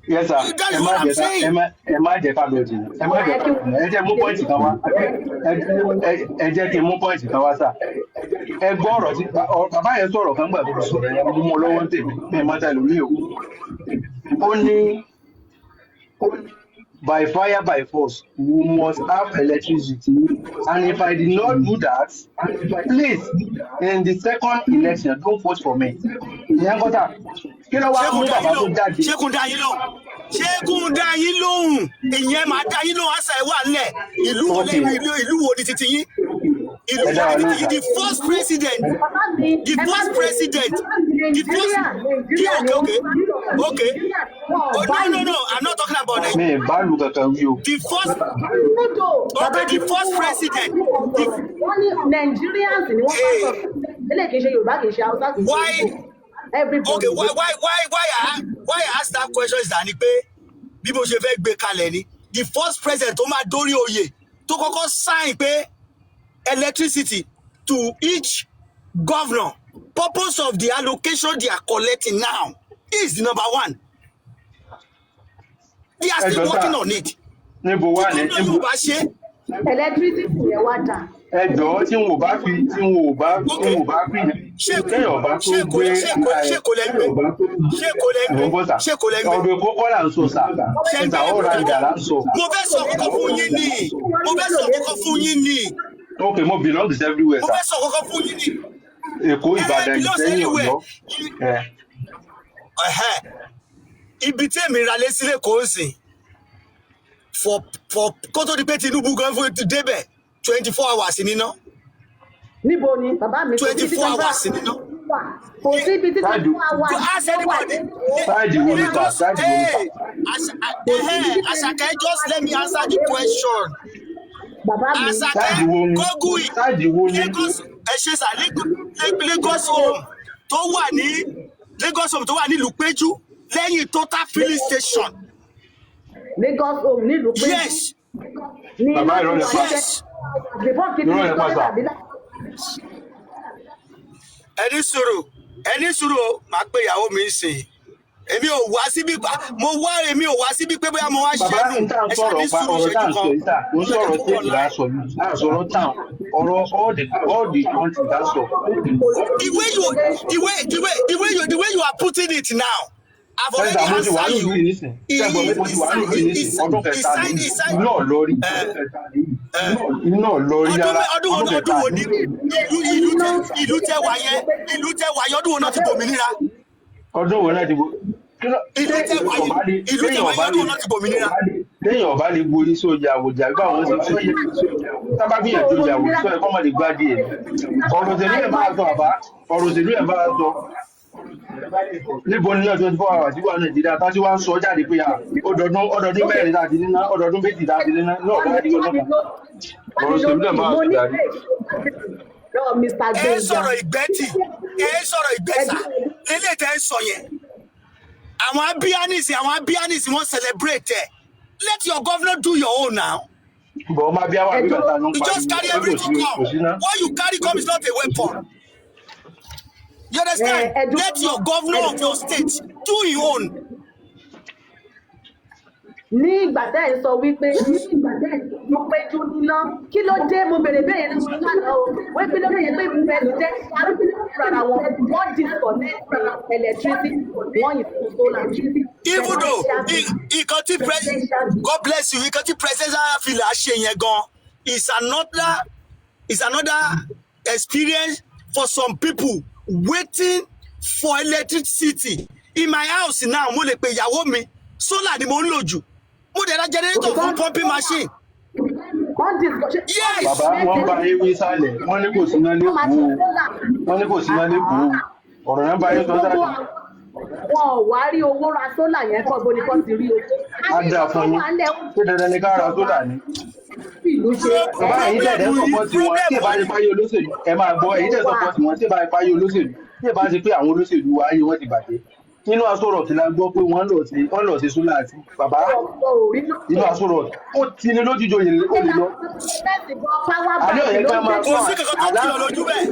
Speaker 5: Yes, sir.
Speaker 4: That
Speaker 5: Ẹ
Speaker 4: is
Speaker 5: má
Speaker 4: what I'm
Speaker 5: jẹ́ ká
Speaker 4: saying.
Speaker 5: ẹ má jẹ́ ká lọ jìnnà. Ẹ má jẹ́ ká lọ jìnnà. Ẹ jẹ́ mú point kan wá. Ẹ jẹ́ kí n mú point kan wá, sir. Ẹ gbọ́ ọ̀rọ̀ tí bàbá yẹn sọ̀rọ̀ kan gbà tó fi sọ̀rọ̀ yẹn, mo mú ọ lọ́wọ́ ń tèmi. Mi ì mọ́ta ìlú mi o. Ó ní by fire by force, we must have electricity, and if I did not do that, please, in the second election, don't vote for me. Ìyẹn kọ́tà kí ló wá
Speaker 4: Ṣé
Speaker 5: mú
Speaker 4: kò dá
Speaker 5: bàbá
Speaker 4: yín
Speaker 5: tó
Speaker 4: lóhùn?
Speaker 5: jáde?
Speaker 4: Ṣé kò dá yín lóhùn? Ṣé kò dá yín lóhùn? Ìyẹn máa dá yín lóhùn. Àṣà ẹ̀ wà nílẹ̀. Ìlú wo ìlú wo ni titi yín? Ìlú
Speaker 5: Ẹ dá
Speaker 4: wo
Speaker 5: wa
Speaker 4: ni
Speaker 5: lóhùn.
Speaker 4: titi yín? The first president,
Speaker 2: Bàbá mi,
Speaker 4: the
Speaker 2: ẹ má
Speaker 4: first president, the first
Speaker 2: Nàìjíríà,
Speaker 4: the
Speaker 2: Nàìjíríà ni
Speaker 4: okay
Speaker 2: wọ́n
Speaker 4: okay okay
Speaker 2: Nàìjíríà wọn
Speaker 4: Oh,
Speaker 2: bá
Speaker 4: no, no,
Speaker 2: ìlú
Speaker 4: no, I'm not talking about
Speaker 5: Mi
Speaker 4: Nigeria.
Speaker 5: ì bá lu kankan wí o.
Speaker 4: The first
Speaker 2: Nídò bàbá
Speaker 4: Okay, the first president, the
Speaker 2: wọ́n ní Nigerians ni wọ́n bá
Speaker 4: Hey.
Speaker 2: sọ̀rọ̀. Eléyìí kì í ṣe Yorùbá, kì í ṣe Hausa, kì í ṣe
Speaker 4: Why
Speaker 2: Igbo. Everybody.
Speaker 4: Okay, why I ask that question is that ni pé bí mo ṣe fẹ́ gbé kalẹ̀ ni, the first president tó máa dórí oyè tó kọ́kọ́ sign pé electricity to each governor, purpose of the allocation they are collecting now is the number one. They are
Speaker 5: Ẹ
Speaker 4: still
Speaker 5: jọ̀ọ́ sà,
Speaker 4: working on it.
Speaker 5: Níbo
Speaker 4: Tí
Speaker 5: wà ní
Speaker 4: gómìnà
Speaker 5: níbo?
Speaker 4: yóò bá ṣe.
Speaker 2: Electricity yẹn wá dà.
Speaker 5: Ẹ jọ̀ọ́, tí wọn ò bá fi
Speaker 4: Ṣé
Speaker 5: téèyàn bá tó
Speaker 4: ṣé kò
Speaker 5: gbé
Speaker 4: ṣé kò ṣé kò lẹ́ ń gbé? Ṣé kò lẹ́ ń
Speaker 5: Mo ń
Speaker 4: gbé?
Speaker 5: bọ̀, sir.
Speaker 4: Ṣé kò lẹ́ ń gbé?
Speaker 5: Ọ̀rọ̀ Èkó kọ́ là ń sọ, sir.
Speaker 4: Ṣé ń
Speaker 5: Sà,
Speaker 4: gbé?
Speaker 5: ó ra ìjà là ń sọ.
Speaker 4: Mo fẹ́ sọ kọ́kọ́ fún yín ní, mo fẹ́ sọ kọ́kọ́ fún yín ní.
Speaker 5: Okay, mo belong to everywhere,
Speaker 4: Mo
Speaker 5: sir.
Speaker 4: fẹ́ sọ kọ́kọ́ fún yín ní.
Speaker 5: Èkó, Ìbàdàn,
Speaker 4: Belongs
Speaker 5: Ìsẹ́yìn,
Speaker 4: anywhere.
Speaker 5: Ọ̀yọ́. Ẹ
Speaker 4: Ẹ̀hẹ́. Ibi tí èmi ra lé sílẹ̀ kò ń sìn for kó tó di pé Tinubu gan fún ti débẹ̀, 24 hours níná.
Speaker 2: Níbo ni, bàbá mi?
Speaker 4: 24 hours níná.
Speaker 2: Kò sí ibi tí 24 hours
Speaker 4: Go ask anybody.
Speaker 5: Side wo ni, sir?
Speaker 4: Lagos
Speaker 5: Side wo ni, sir?
Speaker 4: Hey, Asake, just let me answer the question.
Speaker 2: Bàbá mi.
Speaker 4: Asake.
Speaker 5: Side wo ni?
Speaker 4: Google.
Speaker 5: Side wo ni?
Speaker 4: Lagos, ẹ ṣe sà. Lagos Home tó wà ní Lagos Home tó wà nílùú Péjú, lẹ́yìn Total filling station.
Speaker 2: Lagos Home nílùú Péjú
Speaker 4: Yes.
Speaker 2: ní
Speaker 5: Bàbá, irọ́ lẹ pa.
Speaker 4: Yes.
Speaker 2: Before kí
Speaker 5: Irọ́ lẹ pa, sir.
Speaker 2: tàbí
Speaker 4: Ẹni sùúrù, ẹni sùúrù o, màá pé ìyàwó mi ń sìn. Èmi ò wá síbí pa mo wá, èmi ò wá síbí pé bóyá mo wá
Speaker 5: Bàbá,
Speaker 4: ṣẹ́nu.
Speaker 5: n tá à ń
Speaker 4: Ẹ ṣáà
Speaker 5: sọ̀rọ̀
Speaker 4: ní
Speaker 5: pa
Speaker 4: sùúrù
Speaker 5: ọ̀rọ̀ tá à
Speaker 4: ìṣẹ́jú
Speaker 5: ń sọ
Speaker 4: kan.
Speaker 5: yìí, sà, kò ń sọ̀rọ̀ state là ń sọ yìí, à ń sọ̀rọ̀ town, ọ̀rọ̀ all the country là ń sọ.
Speaker 4: The way you the way the way the way you the way you are putting it now, I've
Speaker 5: Ẹ
Speaker 4: already
Speaker 5: sà, mo ti wà
Speaker 4: answered
Speaker 5: nílùú
Speaker 4: you.
Speaker 5: yìí nísìn. Ṣẹ́gbọ́n mi, mo ti wà nílùú yìí nísìn, ọdún kẹta ní iná ò lọ rí, iná ò lọ rí
Speaker 4: Ọdún
Speaker 5: rárá.
Speaker 4: Ọdún wo
Speaker 5: Ọdún kẹta
Speaker 4: ọdún wo
Speaker 5: ní.
Speaker 4: ní ìlú tẹ wà yẹn, ìlú tẹ wà yẹn, ọdún wo náà ti gbòmìnira?
Speaker 5: Ọdún wo náà ti bo
Speaker 4: Ìlú
Speaker 6: Ṣé
Speaker 4: tẹ wà
Speaker 6: èèyàn
Speaker 4: yìí,
Speaker 6: bá lè
Speaker 4: ìlú tẹ
Speaker 6: téèyàn
Speaker 4: wà
Speaker 6: bá
Speaker 4: yìí,
Speaker 6: lè
Speaker 4: ọdún náà ti gbòmìnira.
Speaker 5: Téèyàn bá lè gborí sójà àwòjà bí àwọn ṣe ṣe tábà fìyàn jójà àwòjà sọ ẹ kọ́ mọ̀ lè gbádìí ẹ̀. Ọ̀rọ̀ òṣèlú ẹ̀ máa sọ àbá, ọ̀rọ̀ òṣèlú ẹ̀ máa sọ. Níbo ni náà 24 hours wà Nàìjíríà tá tí wàá ń sọ jáde pé à, ọdọọdún 4 tá a ti níná, ọdọọdún 2 tá a ti níná náà bá di ọdún kan. Ọ̀rọ̀ òṣèlú ẹ̀ máa
Speaker 2: Mo
Speaker 5: sọ
Speaker 2: ní
Speaker 5: jáde.
Speaker 2: lọ́wọ́ Mr.
Speaker 4: Ẹ ń
Speaker 2: Gbénga.
Speaker 4: sọ̀rọ̀ ìgbẹ́tì, ẹ ń sọ̀rọ̀ ìgbẹ́sà lélẹ̀ tẹ́ ń sọ yẹn. Àwọn abianis wọ́n celebrate ẹ̀. Let your governor do your own now.
Speaker 5: Bọ̀ ọmọ abíyá wà
Speaker 2: Ẹ
Speaker 5: bí
Speaker 2: dúró.
Speaker 5: bàtà ló ń
Speaker 4: You just
Speaker 5: pariwo
Speaker 4: carry
Speaker 5: pé kò
Speaker 4: everything
Speaker 5: sí kò
Speaker 4: come.
Speaker 5: sí ná.
Speaker 4: What you carry come is not a weapon. You
Speaker 2: Ẹ
Speaker 4: understand?
Speaker 2: ẹ dúró
Speaker 4: Let
Speaker 2: náà.
Speaker 4: your
Speaker 2: Ẹ
Speaker 4: governor of
Speaker 2: dúró.
Speaker 4: your state do your own.
Speaker 2: Ní ìgbà tẹ́ ẹ̀ ń sọ wípé mo péjú níná, kí ló dé? Mo bèrè bẹ́ẹ̀ yẹn lọ́wọ́ lánàá o, wípé lórí yẹn pé president fúnra wọn, wọ́n disconnect electricity, wọ́n yìí fún solar.
Speaker 4: Even though
Speaker 2: Presidential
Speaker 4: nǹkan tí God bless you, nǹkan tí presidential villa ṣe yẹn gan is another experience for some people waiting for electricity. In my house now, mo lè pe ìyàwó mi, solar ni mo ń lò jù. Mo dẹ̀ ra generator fún pumping machine.
Speaker 2: Wọ́n disconnect.
Speaker 4: Yes.
Speaker 5: Bàbá, wọ́n bá ewé sálẹ̀, wọ́n ní kò síná
Speaker 2: Wọ́n máa ṣe
Speaker 5: lẹ́kọ̀ọ́ o.
Speaker 2: solar.
Speaker 5: Wọ́n ní kò síná lẹ́kọ̀ọ́ o. Ọ̀rọ̀ náà bá yín sọ
Speaker 2: Gbogbo
Speaker 5: jáde.
Speaker 2: àwọn wọn ò wá rí owó ra solar yẹn kọ́ bó ni kò ti rí owó. A
Speaker 5: Á
Speaker 2: ní
Speaker 5: dáa
Speaker 2: nǹkan tó
Speaker 5: fún yín.
Speaker 2: wà ńlẹ̀ ó
Speaker 5: Ṣé dandan ni ká ra
Speaker 2: ìjọba
Speaker 5: solar ni?
Speaker 2: ìlú ṣe.
Speaker 5: Bàbá, ẹ̀yin tẹ̀lé
Speaker 4: Problem yìí,
Speaker 5: support wọn tí
Speaker 4: problem
Speaker 5: ì bá
Speaker 4: wọn
Speaker 5: ṣe páyé olóṣèlú, ẹ máa gbọ́, ẹ̀yin tẹ̀
Speaker 2: Wà
Speaker 5: support wọn tí ì bá ṣe páyé olóṣèlú, tí ì bá ṣe pé àwọn olóṣèlú wa ayé wọn ti bàjẹ́. Inú Aso Rock la gbọ́ pé wọ́n lọ sí solar àti bàbá
Speaker 2: ọ̀pọ̀ ò rí
Speaker 5: inú
Speaker 2: lókè.
Speaker 5: Aso Rock ó ti ní lójújò yìí ó lè lọ.
Speaker 2: Power
Speaker 5: Àní
Speaker 2: bank
Speaker 5: ọ̀yẹ́
Speaker 2: ló
Speaker 5: ká
Speaker 2: ń
Speaker 5: máa
Speaker 2: gbé
Speaker 4: Kò
Speaker 5: fún
Speaker 4: sí kankan tó
Speaker 5: àlá
Speaker 4: tìyàn lójú bẹ́ẹ̀.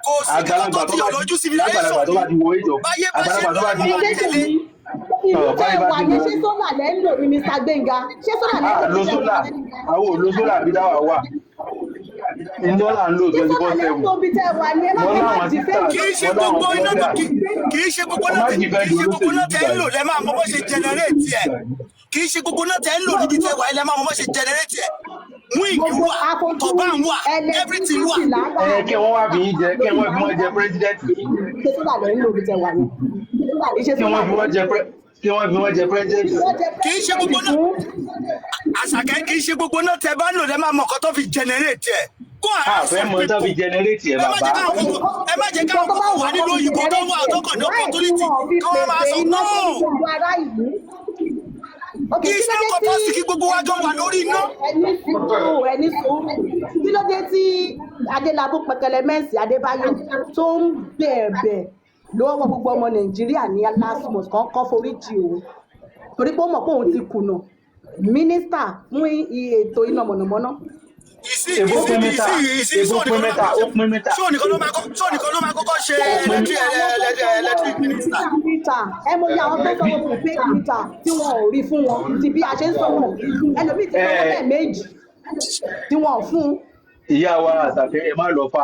Speaker 4: Kò sí kankan
Speaker 5: àgbàlagbà
Speaker 4: tó
Speaker 5: tó
Speaker 4: tìyàn
Speaker 5: bá
Speaker 4: lójú, civilization
Speaker 5: àgbàlagbà tó
Speaker 4: ni.
Speaker 5: bá ti wọ ìjọ
Speaker 4: Báyé bá ṣe
Speaker 5: àgbàlagbà
Speaker 4: lọ
Speaker 5: tó bá
Speaker 4: ló
Speaker 5: ti
Speaker 4: máa
Speaker 2: Civilization
Speaker 4: tẹ̀lé.
Speaker 2: ni ìlú
Speaker 5: ọ̀
Speaker 2: tẹ́
Speaker 5: báyìí
Speaker 2: ẹ
Speaker 5: bá
Speaker 2: wà
Speaker 5: ti
Speaker 2: yẹn,
Speaker 5: lọ.
Speaker 2: ṣé solar lẹ́ ń lò ní, Mr. Gbénga? Ṣé solar lẹ́ ń
Speaker 5: À
Speaker 2: lò
Speaker 5: lo
Speaker 2: ní tẹ́
Speaker 5: solar,
Speaker 2: wà?
Speaker 5: àwọn ò lo solar bí dáwà wà. Iná là ń lò
Speaker 2: Ṣé
Speaker 5: twenty four
Speaker 2: solar lẹ́ ń
Speaker 5: seven.
Speaker 2: lò bí tẹ́ wà ní? Ẹ má
Speaker 5: Wọ́n
Speaker 2: ẹ má
Speaker 5: láwọn
Speaker 2: defend
Speaker 5: sisters,
Speaker 4: Kì í ṣe
Speaker 5: wọ́n láwọn
Speaker 4: gbogbo iná tó
Speaker 5: brothers.
Speaker 4: kì í ṣe gbogbo
Speaker 5: Wọ́n
Speaker 4: iná
Speaker 5: má
Speaker 4: tẹ
Speaker 5: defend
Speaker 4: kì í ṣe gbogbo
Speaker 5: olóṣèlú
Speaker 4: iná tẹ
Speaker 5: bíbá
Speaker 4: ń lò
Speaker 5: yìí.
Speaker 4: lẹ máa mọ bó ṣe generate ẹ. Kì í ṣe gbogbo iná tẹ ń lò níbi tẹ wà ẹ lẹ máa mọ bó ṣe generate ẹ. Wing
Speaker 2: Gbogbo
Speaker 4: wà,
Speaker 2: afojú
Speaker 4: turbine wà, everything wà.
Speaker 2: electricity là ń rà.
Speaker 5: Ẹ kí wọ́n wá fi yín jẹ, kí wọ́n fi wọ́n jẹ president sí.
Speaker 2: Ṣé solar lẹ́ ń lò bí tẹ́ wà ní? Ṣé
Speaker 5: Kí
Speaker 2: solar
Speaker 5: wọ́n fi
Speaker 2: lẹ́
Speaker 5: wọ́n
Speaker 2: ń
Speaker 5: jẹ
Speaker 2: lò?
Speaker 5: kí wọ́n fi wọ́n jẹ president sí.
Speaker 2: Wọ́n jẹ
Speaker 4: Kì í ṣe
Speaker 2: president
Speaker 4: gbogbo iná
Speaker 2: fún.
Speaker 4: Àṣàkẹ́, kì í ṣe gbogbo iná tẹ bá ń lò lẹ máa mọ nǹkan tó fi generate ẹ. Go and
Speaker 5: A
Speaker 4: ask
Speaker 5: fẹ́
Speaker 4: some
Speaker 5: mọ tán fi
Speaker 4: people.
Speaker 5: generate ẹ̀
Speaker 4: Ẹ má jẹ́
Speaker 5: bàbá.
Speaker 4: káwọn kókó ẹ má jẹ́
Speaker 2: Nǹkan
Speaker 4: káwọn
Speaker 2: tó bá
Speaker 4: kókó
Speaker 2: wù
Speaker 4: wà
Speaker 2: wọ́n
Speaker 4: nílùú
Speaker 2: fi
Speaker 4: òyìnbó tó wà
Speaker 2: generate
Speaker 4: tó
Speaker 2: ẹ̀.
Speaker 4: kàn ní
Speaker 2: Why tí
Speaker 4: opportunity
Speaker 2: wọn ò fi
Speaker 4: kí wọ́n máa
Speaker 2: pèsè
Speaker 4: sọ
Speaker 2: iná
Speaker 4: no.
Speaker 2: fún gbogbo ará ìlú? Ok, kí
Speaker 4: It's
Speaker 2: ló
Speaker 4: not
Speaker 2: dé tí
Speaker 4: compulsory kí gbogbo wa jọ wà lórí iná.
Speaker 2: Ẹni sùúrù, ẹni sùúrù. Kí ló dé tí Adélábù Pẹkẹlẹmẹsì Adébáyọ̀ tó ń bẹ̀ẹ̀bẹ̀ lọ́wọ́ gbogbo ọmọ Nàìjíríà ní last month kan kọ́ foríjì òun torí pé ó mọ̀ pé òun ti kùnà mínísítà fún ètò iná mọ̀nàmọ́ná?
Speaker 4: Ìsí
Speaker 5: Èbó
Speaker 4: ìsí
Speaker 5: pín mẹ́ta,
Speaker 4: ìsí ìsí
Speaker 5: èbó pín mẹ́ta, ó pín mẹ́ta.
Speaker 4: Ṣó nìkan ló máa kọ́kọ́ ṣe
Speaker 5: Ó pín
Speaker 4: electric electric minister?
Speaker 2: Meter, ẹ mọ iye àwọn tó sanwó prepaid meter tí wọn ò rí fún wọn ti bí a ṣe ń sọ̀rọ̀, ẹlòmíì ti sanwó
Speaker 5: Ẹ
Speaker 2: lẹ́ẹ̀mejì tí wọn ò fún un.
Speaker 5: Ìyá wa Àṣàkẹ́, ẹ má lọ fa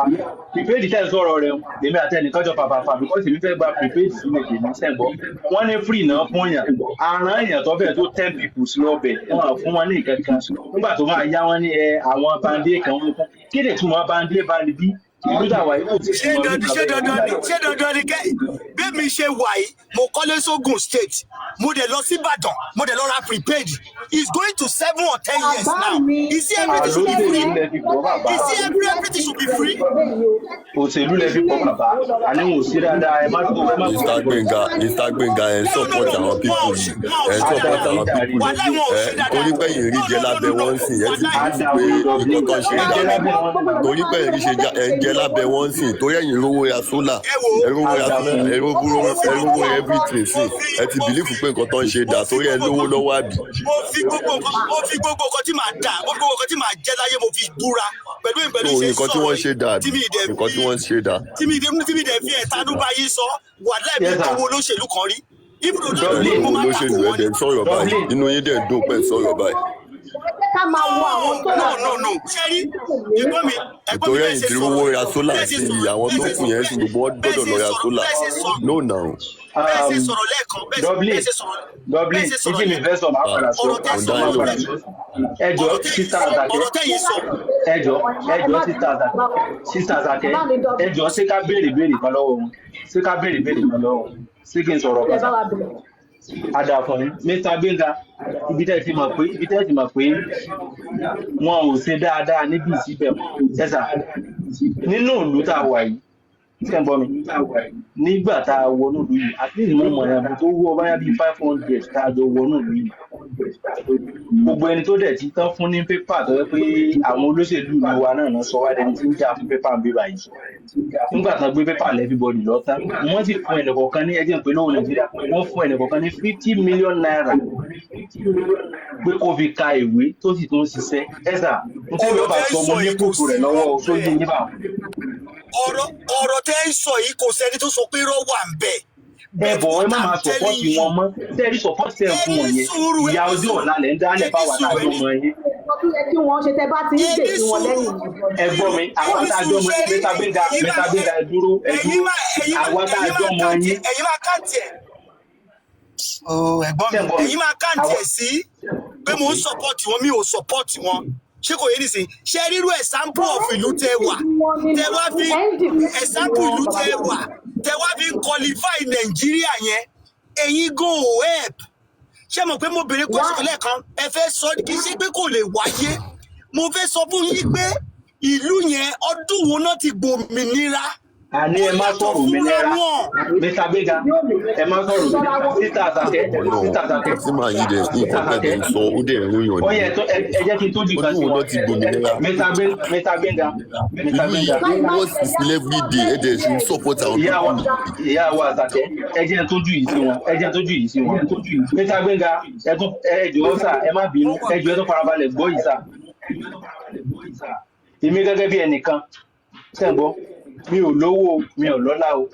Speaker 5: prepaid tẹ́ ń sọ̀rọ̀ rẹ̀, èmi àti ẹnìkan jọ fàfàfà because èmi fẹ́ gba prepaid sílẹ̀ tèmi sẹ́gbọ́. Wọ́n ní free náà fún yàn, àrùn èèyàn tó fẹ́ tó 10 people sí lọ́bẹ̀, wọn à fún wọn ní nǹkan kan. Nígbà tó máa yá, wọn ní ẹ àwọn band A kan wọn fún kí lè túmọ̀ band A, band B, ìlú tàwa yìí kò sí
Speaker 4: Ṣé
Speaker 5: túmọ̀
Speaker 4: dandan
Speaker 5: nǹkan
Speaker 4: ṣé
Speaker 5: bẹ́ẹ̀
Speaker 4: dandan ni
Speaker 5: nígbà
Speaker 4: ṣé dandan ni kẹ́ bẹ́ẹ̀ mi ṣe wà yìí, mo kọ́lé sógun State, mo dẹ̀ lọ sí Ìbàdàn, mo dẹ̀ lọ ra prepaid. It's going to 7 or 10 years
Speaker 2: Bàbá
Speaker 4: now.
Speaker 2: mi,
Speaker 4: Is it everything should be free?
Speaker 5: Àlóṣèlú lẹ fi pọ̀, bàbá.
Speaker 4: Is it everything should be free?
Speaker 5: Òṣèlú lẹ fi pọ̀, bàbá. Àní wọn ò sí dáadáa, ẹ má tó ẹ má tó.
Speaker 7: Mr. Gbénga, Mr. Gbénga, ẹ ń
Speaker 4: No, no,
Speaker 7: support
Speaker 4: no,
Speaker 7: àwọn
Speaker 4: wọn ò
Speaker 7: people
Speaker 4: ṣe
Speaker 7: yìí,
Speaker 4: wọn ò
Speaker 7: ẹ ń
Speaker 4: ṣe
Speaker 7: support
Speaker 4: dáadáa.
Speaker 7: àwọn people
Speaker 4: Wàhálà,
Speaker 7: yìí.
Speaker 4: wọn ò
Speaker 7: Ẹ
Speaker 4: ṣe dáadáa.
Speaker 7: torí pé yìí rí
Speaker 4: No,
Speaker 7: jẹ
Speaker 4: no, no,
Speaker 7: lábẹ́
Speaker 4: no, no,
Speaker 7: wọn ń sìn, ẹ ti
Speaker 4: wàhálà.
Speaker 7: believe pé nǹkan tó ń ṣe
Speaker 5: Ẹ jẹ
Speaker 7: dáa.
Speaker 5: lábẹ́ wọn nínú.
Speaker 7: Torí pé ẹ rí ṣe ẹ ń jẹ lábẹ́ wọn ń sìn, torí ẹ̀yin rówó ra solar,
Speaker 4: Ẹ wo,
Speaker 7: ẹ rówó ra solar, ẹ rówó ra everything
Speaker 4: mo
Speaker 7: sìn,
Speaker 4: fi
Speaker 7: ẹ ti
Speaker 4: mo
Speaker 7: believe
Speaker 4: fi
Speaker 7: pé nǹkan tó ń ṣe
Speaker 4: mo
Speaker 7: dáa
Speaker 4: fi
Speaker 7: torí ẹ
Speaker 4: gbogbo
Speaker 7: lówó
Speaker 4: nǹkan
Speaker 7: lọ́wọ́ àbí.
Speaker 4: Mo fi gbogbo nǹkan tí màá dà, mo fi gbogbo nǹkan tí màá jẹ láyé, mo fi búra pẹ̀lú
Speaker 7: So
Speaker 4: ṣe
Speaker 7: nǹkan tí
Speaker 4: sọ̀rọ̀
Speaker 7: wọ́n ṣe
Speaker 4: yìí
Speaker 7: dáa
Speaker 4: tí
Speaker 7: àbí
Speaker 4: mi dẹ̀
Speaker 7: nǹkan tí
Speaker 4: fi
Speaker 7: wọ́n ṣe dáa.
Speaker 4: tí mi dẹ̀ fi ẹ̀tanú bá yín sọ, wàhálà, mi
Speaker 5: Yes, sir.
Speaker 4: gbowó olóṣèlú kan rí ibùdó
Speaker 7: Ẹ
Speaker 4: náà
Speaker 5: Dublin.
Speaker 4: mo
Speaker 7: lówó
Speaker 4: máa takò
Speaker 7: olóṣèlú, ẹ
Speaker 4: wọ́n ni.
Speaker 7: dẹ̀ ń sọ̀rọ̀ báyìí,
Speaker 5: Dublin.
Speaker 7: inú yín dẹ̀ ń dùn pé ń sọ̀rọ̀ báyìí.
Speaker 2: Ẹ jẹ́ ká máa wo àwọn
Speaker 4: No,
Speaker 2: tó wà
Speaker 4: no, no, no, ṣé rí ẹ̀gbọ́n mi, ẹ̀gbọ́n mi,
Speaker 7: Ìtorí
Speaker 4: bẹ́ẹ̀
Speaker 7: ẹ̀yin
Speaker 4: ṣe
Speaker 7: ti rówó
Speaker 4: sọ̀rọ̀
Speaker 7: ra solar
Speaker 4: bẹ́ẹ̀ ṣe
Speaker 7: sí i,
Speaker 4: sọ̀rọ̀
Speaker 7: àwọn
Speaker 4: bẹ́ẹ̀
Speaker 7: tó
Speaker 4: ṣe
Speaker 7: kù yẹn sì
Speaker 4: sọ̀rọ̀
Speaker 7: gbogbo wọn
Speaker 4: bẹ́ẹ̀
Speaker 7: gbọ́dọ̀
Speaker 4: ṣe
Speaker 7: lọ ra
Speaker 4: sọ̀rọ̀
Speaker 7: solar.
Speaker 4: bẹ́ẹ̀ ṣe sọ̀rọ̀
Speaker 7: No now.
Speaker 4: bẹ́ẹ̀ ṣe
Speaker 5: Um,
Speaker 4: sọ̀rọ̀ lẹ́ẹ̀kan, bẹ́ẹ̀
Speaker 5: Dublin,
Speaker 4: bẹ́ẹ̀ ṣe sọ̀rọ̀
Speaker 5: Dublin,
Speaker 4: bẹ́ẹ̀ ṣe sọ̀rọ̀
Speaker 5: títí mi
Speaker 4: lẹ́ẹ̀kan
Speaker 5: fẹ́ sọ, máa padà sọ,
Speaker 4: ọ̀rọ̀ tẹ́
Speaker 7: Mo
Speaker 4: sọ
Speaker 7: dá
Speaker 5: máa
Speaker 7: yín lóhùn.
Speaker 5: padà sọ. Ẹ jọ,
Speaker 4: ọ̀rọ̀ tẹ́yìn
Speaker 5: Sister
Speaker 4: sọ
Speaker 5: Àṣàkẹ́,
Speaker 4: ọ̀rọ̀ tẹ́yìn sọ.
Speaker 5: ẹ jọ, ẹ jọ, Sister Àṣàkẹ́, Sister Àṣàkẹ́,
Speaker 2: Bàbá mi
Speaker 5: ẹ
Speaker 2: Dublin.
Speaker 5: jọ, ṣé ká béèrè béèrè kan lọ́wọ́ wọn? Ṣé ká béèrè béèrè kan lọ́wọ́ wọn? Ṣé kí n sọ̀rọ̀
Speaker 2: Ẹ
Speaker 5: kan
Speaker 2: bá
Speaker 5: sà?
Speaker 2: wa bẹ̀rẹ̀.
Speaker 5: Adàfọ̀ yín, Mr. Gbénga, ibi tẹ́ ẹ ti mọ̀ pé wọn ò ṣe dáadáa níbi ìsíbẹ̀ ẹ̀sà nínú ìlú tá a wà yìí. Ṣé ń gbọ́ mi? Nígbà tá a wọnú ìlú yìí, at least mo mọ̀ ẹ̀yàn tó wọ́ báyà bíi 500 tá a jọ wọnú ìlú yìí. Gbogbo ẹni tó dẹ̀ ti tán fún ní pépà tó yẹ pé àwọn olóṣèlú ìlú wa náà sọ wá dẹni tí ń jà fún pépà ń bí báyìí. Nígbà tán gbé pépà lẹ́ everybody lọ tán, wọ́n sì fún ẹnìkọ̀ọ̀kan ní ẹjẹ̀ pé lówó Nàìjíríà, wọ́n fún ẹnìkọ̀ọ̀kan ní ₦50 million pé kó fi ka ìwé tó sì tún ṣiṣẹ́. Ẹ̀sà nítorí
Speaker 4: Ọ̀rọ̀
Speaker 5: ọba
Speaker 4: tẹ́ ń
Speaker 5: sọ
Speaker 4: sọ
Speaker 5: mo ní
Speaker 4: yìí kò
Speaker 5: kóòtù
Speaker 4: sí
Speaker 5: rẹ̀ lọ́wọ́
Speaker 4: irọ́
Speaker 5: tó yé
Speaker 4: bẹ́ẹ̀.
Speaker 5: yín báwọn.
Speaker 4: Ọ̀rọ̀ tẹ́ ń sọ yìí, kò sẹ́ni tó sọ pé irọ́ wà ń bẹ̀.
Speaker 5: Ẹ
Speaker 4: But
Speaker 5: bọ̀, ẹ
Speaker 4: what
Speaker 5: má
Speaker 4: I'm
Speaker 5: máa support
Speaker 4: telling you,
Speaker 5: wọn mọ́. Tẹ́ẹ̀rí support tẹ̀ ń
Speaker 4: ẹ
Speaker 5: fún
Speaker 4: ní
Speaker 5: wọn yẹn,
Speaker 4: sùúrù, ẹ
Speaker 5: ìyá
Speaker 4: ní
Speaker 5: ọjọ́
Speaker 4: sùúrù,
Speaker 5: ọ̀la lẹ̀ ń
Speaker 4: ẹ
Speaker 5: dálẹ̀
Speaker 4: ní
Speaker 5: fáwọn
Speaker 4: sùúrù, ẹ
Speaker 5: àtàjọ
Speaker 4: ní
Speaker 5: mọ yín.
Speaker 2: Nǹkan tó yẹ kí wọ́n ṣe tẹ́ bá ti ń
Speaker 4: ẹ
Speaker 2: gbè
Speaker 4: ní
Speaker 2: sí wọn
Speaker 4: sùúrù.
Speaker 2: lẹ́yìn.
Speaker 5: Ẹ gbọ́ mi,
Speaker 4: Ẹ
Speaker 5: àwọn
Speaker 4: ní
Speaker 5: àtàjọ
Speaker 4: sùúrù.
Speaker 5: mọ
Speaker 4: Ṣe rí
Speaker 5: Mr. Gbénga,
Speaker 4: ẹ̀yin
Speaker 5: Mr.
Speaker 4: máa
Speaker 5: Gbénga, ẹ dúró, ẹ
Speaker 4: ẹ̀yin
Speaker 5: dúró.
Speaker 4: máa ẹ̀yin máa
Speaker 5: Àwa tá a
Speaker 4: ẹ̀yin
Speaker 5: jọ
Speaker 4: máa
Speaker 5: mọ
Speaker 4: káǹtì
Speaker 5: yín.
Speaker 4: ẹ̀, ẹ̀yin máa káǹtì ẹ̀. Ẹ̀gbọ́n
Speaker 5: Ṣé
Speaker 4: mi,
Speaker 5: ń gbọ́ mi?
Speaker 4: ẹ̀yin máa káǹtì
Speaker 5: Àwa
Speaker 4: ẹ̀ sí pé mò ń support wọn, mi ò support wọn. Ṣé kò yé nísìnyí? Ṣé rírú example of ìlú tẹ wà, tẹ wá fi example ìlú tẹ wà, tẹ wá fi ń qualify Nàìjíríà yẹn, ẹ̀yin go help. Ṣé mọ̀ pé mo béèrè question lẹ́ẹ̀kan, ẹ fẹ́ sọ kì í ṣe pé kò lè wáyé. Mo fẹ́ sọ fún yín pé ìlú yẹn, ọdún wo náà ti gbòmìnira?
Speaker 5: Àní
Speaker 4: Ó
Speaker 5: ẹ má
Speaker 4: yàtọ̀
Speaker 5: sọ̀rọ̀
Speaker 4: fúnra
Speaker 5: òmìnira.
Speaker 4: wọn.
Speaker 5: Mr. Gbénga, ẹ má sọ̀rọ̀
Speaker 2: Sọ́ra
Speaker 5: òmìnira.
Speaker 2: wọn.
Speaker 5: Sísá Àsàkẹ́,
Speaker 7: Ọlọ́run,
Speaker 5: Sísá Àsàkẹ́,
Speaker 7: nǹkan tí màá yí dẹ̀
Speaker 5: Sísá
Speaker 7: nǹkan tẹ̀
Speaker 5: Àsàkẹ́,
Speaker 7: ń sọ, ó dẹ̀ ń ròyàn
Speaker 5: ó yẹ
Speaker 7: nínú.
Speaker 5: ẹ jẹ́ kí n tójú kan
Speaker 7: Ọdún
Speaker 5: sí
Speaker 7: wo
Speaker 5: wọn.
Speaker 7: náà ti gbòmìnira?
Speaker 5: Mr. Gbénga, Mr.
Speaker 7: Ìlú yìí
Speaker 5: Gbénga,
Speaker 7: ó worse sí every day, ẹ dẹ̀ ṣe ń support àwọn
Speaker 5: ìyá wa,
Speaker 7: people yìí.
Speaker 5: ìyá wa Àsàkẹ́, ẹ jẹ́ n tójú yìí sí wọn, ẹ jẹ́ n tójú yìí sí wọn. Mr. Gbénga, ẹ tún ẹ jọ̀ọ́ sà, ẹ má bínú, ẹ jọ̀ọ́, ẹ tún farabalẹ̀ gbọ́ yìí sà. Èmi gẹ́gẹ́ bí ẹnìkan, ṣé ń gbọ́, mi ò lówó o, mi ò lọ́lá o,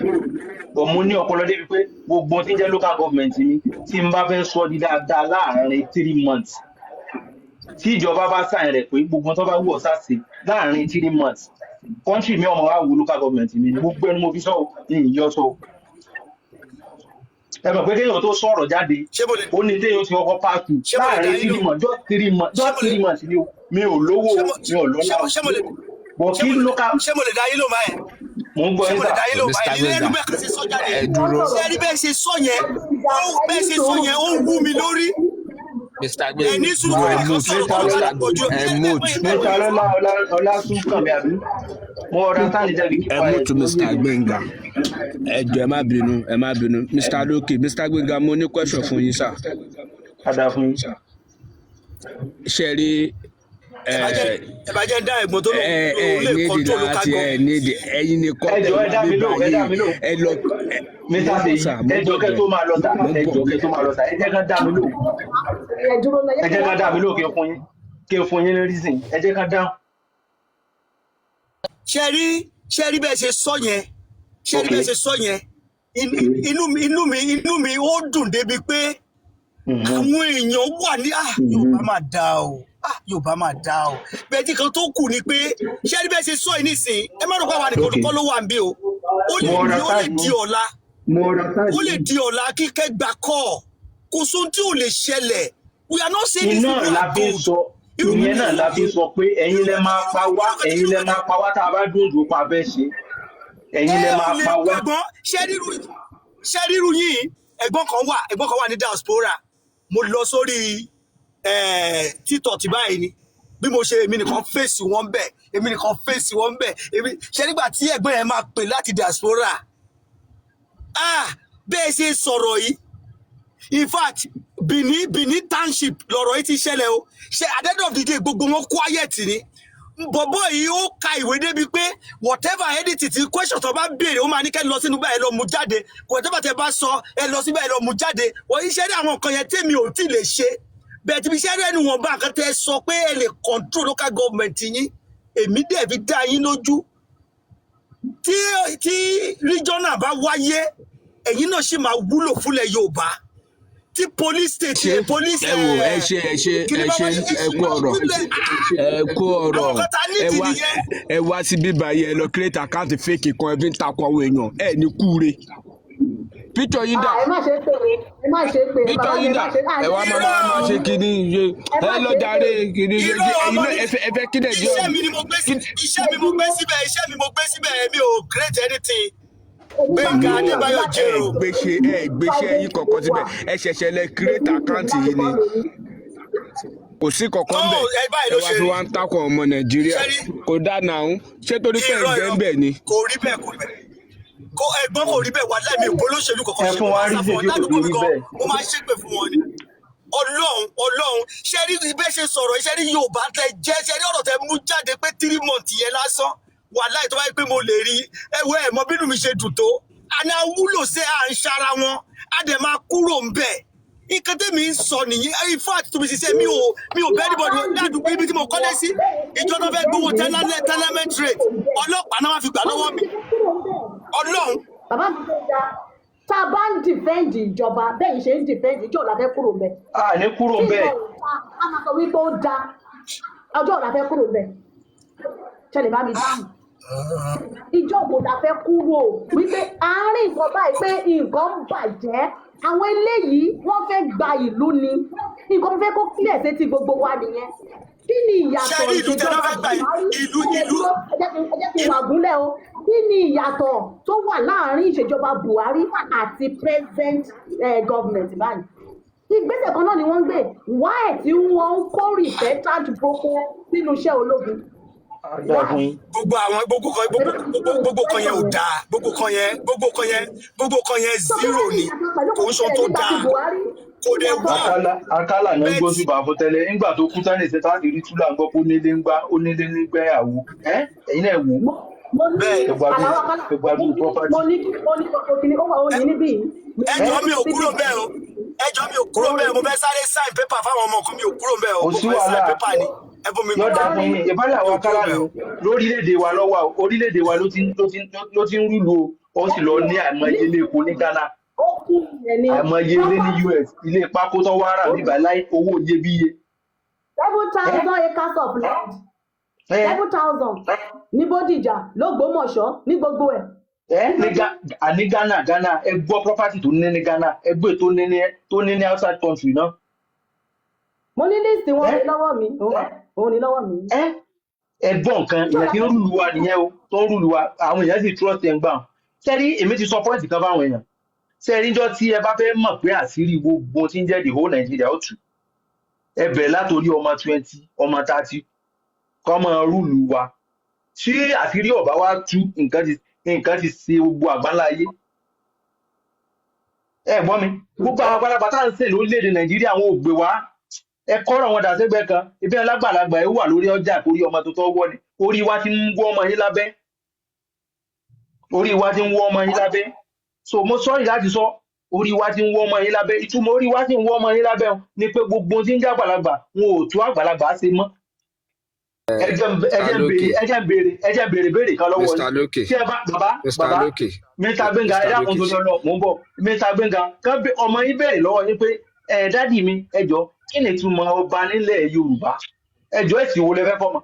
Speaker 5: bọ̀ mo ní ọpọlọ débi pé gbogbo ohun tí ń jẹ́ local government mi, tí n bá fẹ́ sọ di dáadáa láàárín 3 months, tí ìjọba bá sign rẹ̀ pé gbogbo ohun tó bá wù ọ́ sáṣe láàárín 3 months, country mi ọmọ wa wo local government mi ni. Gbogbo ẹnu mo fi sọ o, ní ìyọ́ sọ o. Ẹ mọ̀ pé kéèyàn tó sọ̀rọ̀ jáde,
Speaker 4: Ṣé mo lè
Speaker 5: ó ní téèyàn ti kọ́kọ́ pass through
Speaker 4: Ṣé mo lè dá
Speaker 5: láàárín
Speaker 4: yín
Speaker 5: three
Speaker 4: lóhùn?
Speaker 5: months, just 3 months,
Speaker 4: Ṣé
Speaker 5: just
Speaker 4: mo lè
Speaker 5: 3 months ni o. Mi ò lówó
Speaker 4: ṣé
Speaker 5: o,
Speaker 4: mo
Speaker 5: mi ò lọ́lá
Speaker 4: ṣé
Speaker 5: o,
Speaker 4: mo ṣé mo lè
Speaker 5: bọ̀
Speaker 4: ṣé
Speaker 5: kí
Speaker 4: mo lè
Speaker 5: local
Speaker 4: ṣé mo lè dá yín lóhùn báyẹn?
Speaker 5: Mò ń gbọ́
Speaker 4: Ṣé
Speaker 5: yín
Speaker 4: mo lè
Speaker 5: sà.
Speaker 4: dá yín lóhùn
Speaker 6: Mr.
Speaker 4: báyẹn? Nínú
Speaker 6: Gbénga,
Speaker 4: bẹ́ẹ̀ kan ṣe sọ jáde,
Speaker 6: ẹ dúró.
Speaker 4: ṣé rí bẹ́ẹ̀ ṣe sọ yẹn, ó bẹ́ẹ̀ ṣe sọ yẹn, ó ń wú mi lórí.
Speaker 6: Mr.
Speaker 4: Ẹ ní
Speaker 6: Gbénga,
Speaker 4: sùúrù,
Speaker 6: dúró, ẹ
Speaker 4: kọ́kọ́
Speaker 6: mute.
Speaker 4: sọ̀rọ̀ tó bá
Speaker 6: Mr.
Speaker 4: ti pọ̀ jù.
Speaker 6: Ẹ mute.
Speaker 5: Mr. Ọlọ́lá Ọlásùnkànmí, àbí mo understand jẹ́ kí
Speaker 6: Ẹ
Speaker 5: kípa ẹ̀
Speaker 6: mute.
Speaker 5: tó yé
Speaker 6: Mr.
Speaker 5: mi.
Speaker 6: Gbénga, ẹ jọ̀ọ́, ẹ má bínú, ẹ má bínú. Mr. Lókè, Mr. Gbénga, mo ní question fún yín sà.
Speaker 5: Padà fún yín.
Speaker 6: Ṣe rí
Speaker 4: Ẹ bá jẹ́
Speaker 6: ẹ
Speaker 4: ẹ bá jẹ́ dá ẹ̀gbọ́n tó lóun
Speaker 6: ẹ ẹ
Speaker 4: lòun lè
Speaker 6: nídìí
Speaker 4: control local
Speaker 6: láti ẹ
Speaker 4: government.
Speaker 6: nídìí ẹ̀yin ní
Speaker 5: Ẹ
Speaker 6: kọ́ tẹ
Speaker 5: jọ̀ọ́, ẹ
Speaker 6: wá
Speaker 5: dá mi
Speaker 6: bí
Speaker 5: lóhùn, ẹ dá
Speaker 6: báyìí
Speaker 5: mi lóhùn.
Speaker 6: Ẹ lọ ẹ
Speaker 5: Mr.
Speaker 6: mo ń bọ̀
Speaker 5: Seyi,
Speaker 6: sà, mo
Speaker 5: ẹ
Speaker 6: ń
Speaker 5: jọ̀ọ́
Speaker 6: bọ̀
Speaker 5: kẹ́
Speaker 6: jọ
Speaker 5: tó máa lọ sà,
Speaker 6: mo ń
Speaker 5: ẹ
Speaker 6: bọ̀.
Speaker 5: jọ̀ọ́ kẹ́ tó máa lọ sà, ẹ jẹ́ kán dá mi lóhùn.
Speaker 2: Ẹ dúró náà,
Speaker 5: Ẹ
Speaker 2: yẹ kí
Speaker 5: jẹ́
Speaker 2: wọ́n
Speaker 5: kán dá mi lóhùn, kí n fún yín ní reason. Ẹ jẹ́ kán dáhùn.
Speaker 4: Ṣé rí bẹ́ẹ̀ ṣe sọ yẹn, ṣé rí
Speaker 5: Ok.
Speaker 4: bẹ́ẹ̀ ṣe sọ yẹn, inú mi ó dùn débi pé àwọn èèyàn wà ní Yorùbá máa da o, Yorùbá máa da o. Bẹ́ẹ̀ tí kan tó kù ni pé, ṣé rí bẹ́ẹ̀ ṣe sọ yìí nísìnyí, ẹ má rò pé àwa nìkan
Speaker 5: Ok.
Speaker 4: kọ́ ló wà níbí o. Ó lè
Speaker 5: Mo
Speaker 4: di ó lè
Speaker 5: understand
Speaker 4: di
Speaker 5: yín.
Speaker 4: ọ̀la,
Speaker 5: Mo understand
Speaker 4: ó lè
Speaker 5: yín.
Speaker 4: di ọ̀la kíkẹ́ gbà kọ́, kò sóhun tí ò lè ṣẹlẹ̀. We are not saying these
Speaker 5: Iná
Speaker 4: people
Speaker 5: la
Speaker 4: are
Speaker 5: fi ń
Speaker 4: good.
Speaker 5: sọ
Speaker 4: Irú
Speaker 5: ìyẹn náà la fi ń sọ pé ẹ̀yin lẹ máa pa wá, ẹ̀yin lẹ máa pa wá tá a bá dúndùn pa fẹ́ ṣe. Ẹ̀yin lẹ
Speaker 4: Ẹ ò
Speaker 5: máa
Speaker 4: lè
Speaker 5: pa wá.
Speaker 4: Ẹ̀gbọ́n, ṣé ríru yìí, ẹ̀gbọ́n kan wà ní diaspora. Mo lọ sórí TikTok báyìí ni bí mo ṣe, èmi nìkan fèsì wọn bẹ́ẹ̀, èmi nìkan fèsì wọn bẹ́ẹ̀. Èmi ṣe nígbà tí ẹ̀gbọ́n yẹn máa pè láti diaspora, bẹ́ẹ̀ ṣe sọ̀rọ̀ yìí, in fact, Benin township lọ̀rọ̀ yìí ti ṣẹlẹ̀ o. Ṣe at the end of the day, gbogbo wọn quiet ni. Bọ̀bọ̀ yìí, ó ka ìwé débi pé whatever anything ti question tó bá béèrè, ó máa ní kẹ́ lọ sínú báyìí, lọ mú jáde. Whatever tẹ bá sọ, ẹ lọ síbẹ̀, lọ mú jáde. Wọ́n iṣẹ́ ní àwọn nǹkan yẹn tèmi ò tí ì lè ṣe bẹ́ẹ̀ tí iṣẹ́ rẹ̀ nu wọn bá nǹkan tẹ sọ pé ẹ lè control local government yín, èmi dẹ̀ fi dá yín lójú, tí regional bá wáyé, ẹ̀yin náà sì máa wúlò fúnlẹ̀ Yorùbá. Tí police state
Speaker 6: Ṣe
Speaker 4: police
Speaker 6: ẹ wò, ẹ ṣe, ẹ ṣe,
Speaker 4: kí ni
Speaker 6: ẹ
Speaker 4: bá
Speaker 6: ṣe
Speaker 4: wáyé,
Speaker 6: ẹ kú ọ̀rọ̀, ẹ kú ọ̀rọ̀.
Speaker 4: Àwọn kan tá a
Speaker 6: Ẹ
Speaker 4: nídìí
Speaker 6: wá
Speaker 4: nìyẹn.
Speaker 6: Ẹ wá sí bíbá yìí, ẹ lọ create account fake kan, ẹ fi ń takò àwọn èèyàn. Ẹ ní kúure picture yín dà?
Speaker 2: Ẹ má ṣe pé, ẹ má ṣe pé
Speaker 6: picture
Speaker 2: bàbá mi,
Speaker 6: yín
Speaker 2: ẹ
Speaker 6: dà?
Speaker 2: má ṣe
Speaker 6: Ẹ wá máa ṣe kíní ṣe.
Speaker 2: Ẹ má
Speaker 6: Ẹ lọ
Speaker 2: ṣe
Speaker 6: jàre
Speaker 2: pé.
Speaker 6: kíní ṣe.
Speaker 4: Irọ́
Speaker 6: Ẹ̀yin
Speaker 4: ọmọ
Speaker 6: náà
Speaker 4: mi
Speaker 6: ẹ fẹ́ kí Nàìjíríà
Speaker 4: iṣẹ́ mi ni mo gbé sí, iṣẹ́ mi mo gbé síbẹ̀, iṣẹ́ mi mo gbé síbẹ̀. Èmi ò create anything.
Speaker 2: Èmi bá
Speaker 4: Gbénga
Speaker 6: No,
Speaker 4: Adébáyọ̀
Speaker 2: gbìyànjú láti
Speaker 6: ẹ
Speaker 4: Jero.
Speaker 6: gbéṣe ẹ gbéṣẹ yín kankan síbẹ̀, ẹ ṣẹ̀ṣẹ̀ lẹ create account yìí ni, kò sí
Speaker 4: No,
Speaker 6: kankan bẹ̀.
Speaker 4: ẹ báyìí
Speaker 6: Ẹ
Speaker 4: ló
Speaker 6: wá
Speaker 4: ṣe
Speaker 6: fi
Speaker 4: rí.
Speaker 6: wá ń takò ọmọ Nàìjíríà.
Speaker 4: Ṣé rí
Speaker 6: Kò dáa náà, ṣé torí pé
Speaker 4: irọ́
Speaker 6: ẹ̀ ń
Speaker 4: irọ́
Speaker 6: bẹ̀ ni?
Speaker 4: Kò rí bẹ́ẹ̀, kò rí bẹ́ẹ̀. Kò ẹ̀gbọ́n, kò rí bẹ́ẹ̀. Wà láì mi ò bólóṣèlú kankan
Speaker 5: Ẹ
Speaker 4: ṣe,
Speaker 5: fún
Speaker 4: mo
Speaker 5: wa
Speaker 4: máa sá
Speaker 5: reason
Speaker 4: fún wọn
Speaker 5: tí kò
Speaker 4: ládùúgbò
Speaker 5: fi
Speaker 4: mi
Speaker 5: rí
Speaker 4: gan,
Speaker 5: bẹ́ẹ̀.
Speaker 4: mo máa ṣépè fún wọn ni. Ọlọ́run, Ọlọ́run, ṣé rí bẹ́ẹ̀ ṣe sọ̀rọ̀? Ṣé rí Yorùbá tẹ jẹ́? Ṣé rí ọ̀rọ̀ tẹ mú jáde pé 3 months yẹn lásán wà láì tó bá yẹ pé mo lè rí ẹwẹ́ ẹ̀ mọ bínú mi ṣe dùn tó. Àná wúlò ṣe à ń ṣara wọn, á dẹ̀ máa kúrò ń bẹ̀. Nǹkan tẹ́mi ń sọ nìyí. In fact, tó mi ṣiṣẹ́, mi ò
Speaker 2: Tí
Speaker 4: bẹ́ẹ̀
Speaker 2: a
Speaker 4: níbọ̀dì
Speaker 2: bá ń
Speaker 4: ládùúgbò ibi tí mo kọ́lé sí. Ìjọ tó fẹ́ gbowó tenement rate, ọlọ́pàá náà wá fi gbà
Speaker 2: wọ́n
Speaker 4: lọ́wọ́
Speaker 2: ti
Speaker 4: mi.
Speaker 2: ti kúrò ń bẹ̀.
Speaker 4: Ọlọ́run.
Speaker 2: Bàbá mi tó da, tá a bá ń defend ìjọba bẹ́ẹ̀ ṣe ń defend ìjọ la fẹ́ kúrò ń bẹ̀.
Speaker 5: A ní kúrò
Speaker 2: Tí
Speaker 5: ń bẹ́ẹ̀.
Speaker 2: nǹkan ò dáa, a máa sọ wípé ó da. Ọjọ́ la fẹ́ kúrò ń bẹ̀? Ṣẹlẹ̀ bá mi dáhùn, ìjọ wo la fẹ́ kúrò wípé àárín nǹkan báyìí pé nǹkan ń bàjẹ́? Àwọn eléyìí wọ́n fẹ́ gba ìlú ni. Nǹkan fẹ́ kó clear sétí gbogbo wa nìyẹn. Kí ni
Speaker 4: Ṣé
Speaker 2: ìyàtọ̀
Speaker 4: rí ìlú tẹ náà
Speaker 2: ìṣèjọba
Speaker 4: fẹ́ gbà yìí?
Speaker 2: Buhari?
Speaker 4: Ìlú
Speaker 2: Ẹ
Speaker 4: ìlú
Speaker 2: dúró, ẹ jẹ́ kí n wà gúnlẹ̀ o. Kí ni ìyàtọ̀ tó wà láàárín ìṣèjọba Buhari àti present government báyìí? Ìgbésẹ̀ kan náà ni wọ́n ń gbé. Why tí wọ́n ń kó repentant Boko sínú iṣẹ́ ológun?
Speaker 5: Á dáa
Speaker 2: Why?
Speaker 5: fún yín.
Speaker 4: Gbogbo àwọn gbogbo kan yẹn ò dáa. Gbogbo kan yẹn
Speaker 2: So kí
Speaker 4: zero
Speaker 2: wá ní
Speaker 4: ni.
Speaker 2: ìyàtọ̀ pẹ̀lú
Speaker 4: Kò ń
Speaker 2: kò
Speaker 4: ṣe ohun
Speaker 2: ṣẹlẹ̀
Speaker 4: tó
Speaker 2: nígbà tí
Speaker 4: dáa.
Speaker 2: Buhari?
Speaker 4: Kò
Speaker 2: Kí
Speaker 4: dẹ̀
Speaker 2: ìyàtọ̀
Speaker 4: wá
Speaker 2: rẹ̀?
Speaker 5: Akálà náà ń
Speaker 4: bẹ́ẹ̀
Speaker 5: gbóṣùbà fún tẹ́lẹ̀. Nígbà tó kú tán nìṣẹ́ táàdì rí túlà ń gbọ́ pé ó nílé ń gbá, ó nílé nígbẹ́yàwó. Ẹ ẹ̀yin náà wò ó.
Speaker 2: Mo ní
Speaker 4: bẹ́ẹ̀.
Speaker 5: Ẹ gbádùn,
Speaker 2: àlàó akálà,
Speaker 5: ẹ
Speaker 2: mo
Speaker 5: gbádùn
Speaker 2: ní mo
Speaker 5: property.
Speaker 2: ní mo ní gbogbo kìíní ó wà, ó ní níbí yìí. Mo
Speaker 4: Ẹjọ́,
Speaker 2: ní
Speaker 4: mi ò
Speaker 2: síbí.
Speaker 4: kúrò bẹ́ẹ̀ o. Ẹjọ́, mi ò kúrò bẹ́ẹ̀. Mo fẹ́ sáré sign paper fáwọn ọmọ kan. Mi ò kúrò bẹ́ẹ̀ o.
Speaker 5: Kò
Speaker 4: Mo
Speaker 5: sí
Speaker 4: fẹ́ sign
Speaker 5: wàhálà.
Speaker 4: paper ni. Ẹ fún mi
Speaker 5: Yóò dáa fún
Speaker 2: Sáré
Speaker 5: yín. Ìbálẹ̀
Speaker 4: Mi
Speaker 5: àwọn
Speaker 4: ò kúrò
Speaker 5: akálà
Speaker 4: bẹ́ẹ̀
Speaker 5: nù
Speaker 4: o.
Speaker 5: lórílẹ̀‐èdè wa lọ́wọ́ o. Orílẹ̀‐èdè wa ló ti ń rúlu o. Ó sì lọ ní àìmọye ilé epo ní Ghana,
Speaker 2: ó kú yẹn ní
Speaker 5: àìmọye ilé ní
Speaker 2: property
Speaker 5: US, ilé pákó tó wá rà níbà láì owó iyebíye.
Speaker 2: seven
Speaker 5: Ẹ
Speaker 2: thousand acres of land,
Speaker 5: ẹ
Speaker 2: 7,000 ní Bódìjà, lÓgbómọ̀ṣọ́, ní gbogbo ẹ̀.
Speaker 5: Ẹ
Speaker 2: Kí ló
Speaker 5: ní
Speaker 2: dé?
Speaker 5: Àní Ghana, ẹ gbọ́ property tó ní ní Ghana, ẹ gbé tó ní outside country náà.
Speaker 2: Mo ní list wọn
Speaker 5: Ẹ
Speaker 2: ní lọ́wọ́ mi, òun ní lọ́wọ́ mi.
Speaker 5: Ẹ ẹ gbọ́ nǹkan
Speaker 2: Ìjọ
Speaker 5: èèyàn
Speaker 2: la
Speaker 5: tí ń
Speaker 2: fẹ́
Speaker 5: rule wa nìyẹn o, tó ń rule wa. Àwọn èèyàn sì trust ẹ̀ ń gbà wọn. Sẹ́rí, èmi ti sọ point kan fáwọn èèyàn. Sẹ́rí, níjọ́ tí ẹ bá fẹ́ mọ̀ pé àṣírí gbogbo tí ń jẹ́ the whole Nigeria ó tù, ẹ bẹ̀rẹ̀ látòrí ọmọ 20, ọmọ 30 kọ́ máa rule wa. Tí àṣírí ọ̀bá wa tú, nǹkan ti ṣe gbogbo àgbáńlá ayé. Ẹ gbọ́ mi, gbogbo àwọn àgbàlagbà tá à ń sè lórílẹ̀‐èdè Nàìjíríà, àwọn ò gbé wá. Ẹ kọ́rọ̀ wọn dà sẹ́gbẹ́ kan ibi alágbàlagbà ẹ wà lórí ọjà kórí ọmọ tuntun wọ́ ni. Orí wa ti ń wọ́ ọmọ yín lábẹ́, orí wa ti ń wọ́ ọmọ yín lábẹ́. So mo sọ́ọ̀rì láti sọ, orí wa ti ń wọ́ ọmọ yín lábẹ́. Ìtumọ̀ orí wa ti ń wọ́ ọmọ yín lábẹ́ o ni pé gbogbo ohun tí ń jẹ́ àgbàlagbà, wọn ò tó àgbàlagbà ṣe mọ́. Ẹ jẹ́ ń
Speaker 6: Mr.
Speaker 5: béèrè
Speaker 6: Lókè.
Speaker 5: Ẹ jẹ́ ń béèrè béèrè kan lọ́wọ́
Speaker 6: Mr.
Speaker 5: yín.
Speaker 6: Lókè.
Speaker 5: Tí ẹ bá bàbá
Speaker 6: Mr.
Speaker 5: bàbá
Speaker 6: Lókè.
Speaker 5: Mr. Gbénga, ẹ
Speaker 6: Mr.
Speaker 5: dákun
Speaker 6: Lókè.
Speaker 5: tó lọ, mò ń bọ̀. Mr. Gbénga kán bẹ ọmọ yín béèrè lọ́wọ́ yín pé ẹ daddy mi, ẹ jọ, kí ni ìtumọ̀ ọba nílẹ̀ Yorùbá? Ẹ jọ, èsì wo lẹ fẹ́ fọmọ?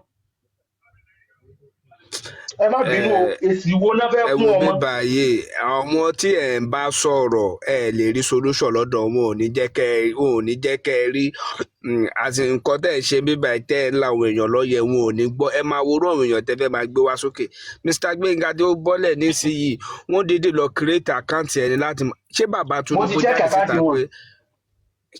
Speaker 5: Ẹ má bínú o.
Speaker 6: Ẹ
Speaker 5: Èsì wo náà fẹ́
Speaker 6: ẹ
Speaker 5: fún
Speaker 6: wo
Speaker 5: ọmọ?
Speaker 6: bíbá yìí, àwọn tí ẹ ń bá sọ̀rọ̀, ẹ lè rí solution lọ́dọ̀ wọn. Ò ní jẹ́ kẹ́ ẹ rí àti nǹkan tẹ́ ẹ ṣe bíbá yìí, tẹ́ ẹ ń la àwọn èèyàn lọ́yẹ̀, wọn ò ní gbọ́. Ẹ máa worú àwọn èèyàn tẹ́ fẹ́ máa gbé wá sókè. Mr. Gbénga tí ó bọ́lẹ̀ nísìnyìí, wọ́n dédé lọ create account ẹni láti ṣé bàbá
Speaker 5: Mo ti
Speaker 6: Tinubu
Speaker 5: check
Speaker 6: jáde
Speaker 5: account
Speaker 6: síta
Speaker 5: wọn.
Speaker 6: pé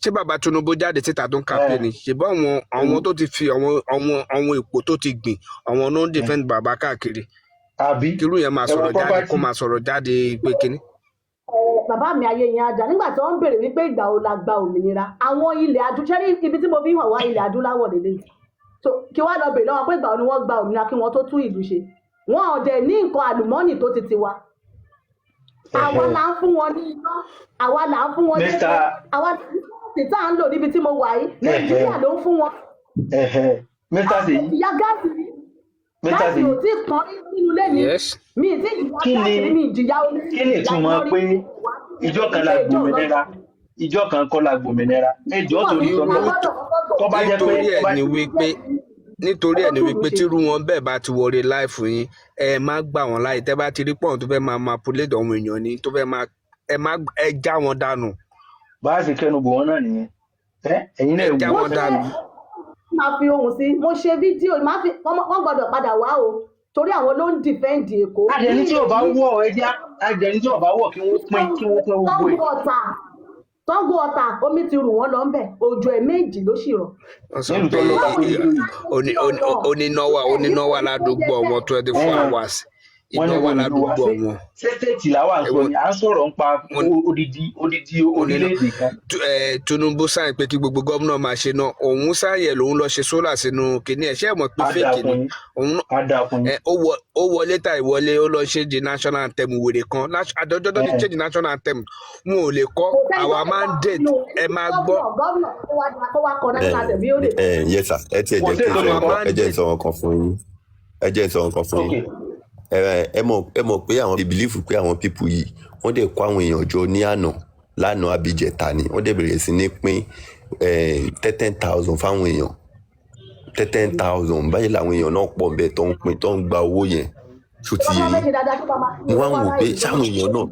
Speaker 6: ṣé bàbá Tinubu jáde síta tó ń
Speaker 5: Ẹ
Speaker 6: campaign ni? Ṣùgbọ́n àwọn tó ti fi àwọn ipò tó ti gbìn, àwọn ló ń defend bàbá káàkiri.
Speaker 5: Àbí
Speaker 6: Kírú yẹn máa
Speaker 5: ẹ wo
Speaker 6: sọ̀rọ̀ jáde kó
Speaker 5: property.
Speaker 6: máa sọ̀rọ̀ jáde pé kínní.
Speaker 2: Bàbá mi, ayé yẹn ajá nígbà tí wọ́n ń béèrè wípé ìgbà wo la gba òmìnira àwọn ilẹ̀ adúláwọ̀ ní ibi tí mo fi hàn wá, ilẹ̀ adúláwọ̀ lélẹ̀. So kí wàá lọ béèrè lọ́wọ́ pé ìgbà wo ni wọ́n gba òmìnira kí wọ́n tó tún ìlú ṣe? Wọn ò dẹ̀ ní nǹkan àlùmọ́ọ́nì tó ti tiwa. Àwa là ń fún wọn ní iná, àwa là ń fún wọn
Speaker 5: Mr.
Speaker 2: lépo, àwa tí tá à ń lò níbi tí mo wà yìí, Nàìjíríà ló ń fún wọn.
Speaker 5: Mr. Seyi.
Speaker 2: Ìyá gáàsì rí.
Speaker 5: Mr.
Speaker 2: Gáàsì
Speaker 5: Seyi.
Speaker 2: ò tí ì tán nínú ilé mi.
Speaker 6: Yes.
Speaker 2: Mi ì tí ìjìyà
Speaker 5: Kí ni
Speaker 2: gáàsì rí, mi ìjìyà omi,
Speaker 5: kí ni
Speaker 2: ìjìyà
Speaker 5: ìtumọ̀
Speaker 2: iná rí.
Speaker 5: pé ìjọ kan la gbòmìnira, ìjọ kan kọ́ la gbòmìnira? Ẹ jọ̀ọ́, torí
Speaker 6: Irú
Speaker 5: tọ́lọ́, tó bá jẹ́ pé
Speaker 6: nítorí
Speaker 5: tó
Speaker 6: ẹ̀
Speaker 5: bá
Speaker 6: ni wípé nítorí ẹ̀ ni wípé tírú wọn bẹ́ẹ̀ bá ti wọlé láìfù yín, ẹ má gbà wọ́n láàyè. Tẹ́ bá ti rí pọ́n tó fẹ́ máa manipulate àwọn èèyàn ni tó fẹ́ máa, ẹ má, ẹ já wọn dànù.
Speaker 5: Bá a ṣe kẹnu bò wọ́n náà nìyẹn. Ẹ ẹ̀yin náà
Speaker 6: Ẹ
Speaker 5: wò
Speaker 6: já
Speaker 2: Mo
Speaker 6: wọn
Speaker 2: ṣe
Speaker 6: dànù.
Speaker 2: máa fi ohùn sí, mo ṣe fídíò, máa fi wọ́n gbọ́dọ̀ padà wá o. Torí àwọn ló ń defend Èkó.
Speaker 5: Àdẹni tí ò bá wọ̀, ẹ jẹ́ àdẹni tí ò bá wọ̀ kí wọ́n pín gbogbo ẹ̀.
Speaker 2: Sango Ọ̀tà, Sango Ọ̀tà, omi ti rù wọ́n lọ ńbẹ̀. Òjò ẹ̀ méjì ló sì rọ̀.
Speaker 6: Wọ́n sọ
Speaker 5: Nílùú
Speaker 6: pé
Speaker 5: tó lọ́ba tó ní lóyè.
Speaker 6: oníná wà ládùúgbò wọn 24 hours.
Speaker 5: Wọ́n
Speaker 6: Iná
Speaker 5: ní
Speaker 6: wà
Speaker 5: wọn nílùú wa
Speaker 6: ládùúgbò
Speaker 5: ṣé
Speaker 6: wọn.
Speaker 5: Ṣé state làwa ń sọ ni à ń sọ̀rọ̀ ń pa odidi odidi
Speaker 6: Oníná
Speaker 5: orílẹ̀-èdè kan.
Speaker 6: Tinubu sáyìn pé kí gbogbo gómìnà máa ṣe náà, òun sáyìn ẹ̀ lòun lọ ṣe solar sínú kinní ẹ̀. Ṣé ẹ̀ mọ̀ pé
Speaker 5: Á dáa
Speaker 6: fake
Speaker 5: fún
Speaker 6: ni
Speaker 5: yín.
Speaker 6: Òun náà
Speaker 5: Á dáa fún yín.
Speaker 6: ó wọlé ta ìwọlé, ó lọ ṣe di national anthem wèrè kan. Àjọjọ́ tó ti change national anthem, wọn ò lè kọ́
Speaker 2: Kò sẹ́ni tó
Speaker 6: àwa
Speaker 2: lè kọ́
Speaker 6: mandate.
Speaker 2: nínú
Speaker 6: Ẹ máa gbọ́.
Speaker 2: Gómìnà kó wá kọ national anthem bí ó lè.
Speaker 7: Yes sir, ẹ tiẹ̀
Speaker 5: Kò
Speaker 7: jẹ́
Speaker 5: sí
Speaker 7: kí n
Speaker 5: ètò
Speaker 7: sọ
Speaker 5: lè
Speaker 6: Àwa
Speaker 5: kọ́.
Speaker 7: nǹkan, ẹ jẹ́ n
Speaker 6: mandate.
Speaker 7: sọ nǹkan fún yín, ẹ jẹ́ n sọ nǹkan fún
Speaker 5: Ok.
Speaker 7: yín. Ẹ mọ̀ pé àwọn believe pé àwọn people yìí, wọ́n dẹ̀ kó àwọn èèyàn jọ ní àná lánàá abijẹta ni wọ́n dẹ̀ bẹ̀rẹ̀ sí ní pín 10,000 fáwọn èèyàn, 10,000 báyìí làwọn èèyàn náà pọ̀ nbẹ tó ń pín, tó ń gba owó yẹn. Ṣó ti
Speaker 2: Tó
Speaker 7: yé
Speaker 2: bá fẹ́
Speaker 7: yín?
Speaker 2: ṣe dáadáa, tó bá máa fi
Speaker 7: Mo wá
Speaker 2: owó
Speaker 7: ń wò
Speaker 2: ará
Speaker 7: pé
Speaker 2: ìlú.
Speaker 7: sáwọn èèyàn náà,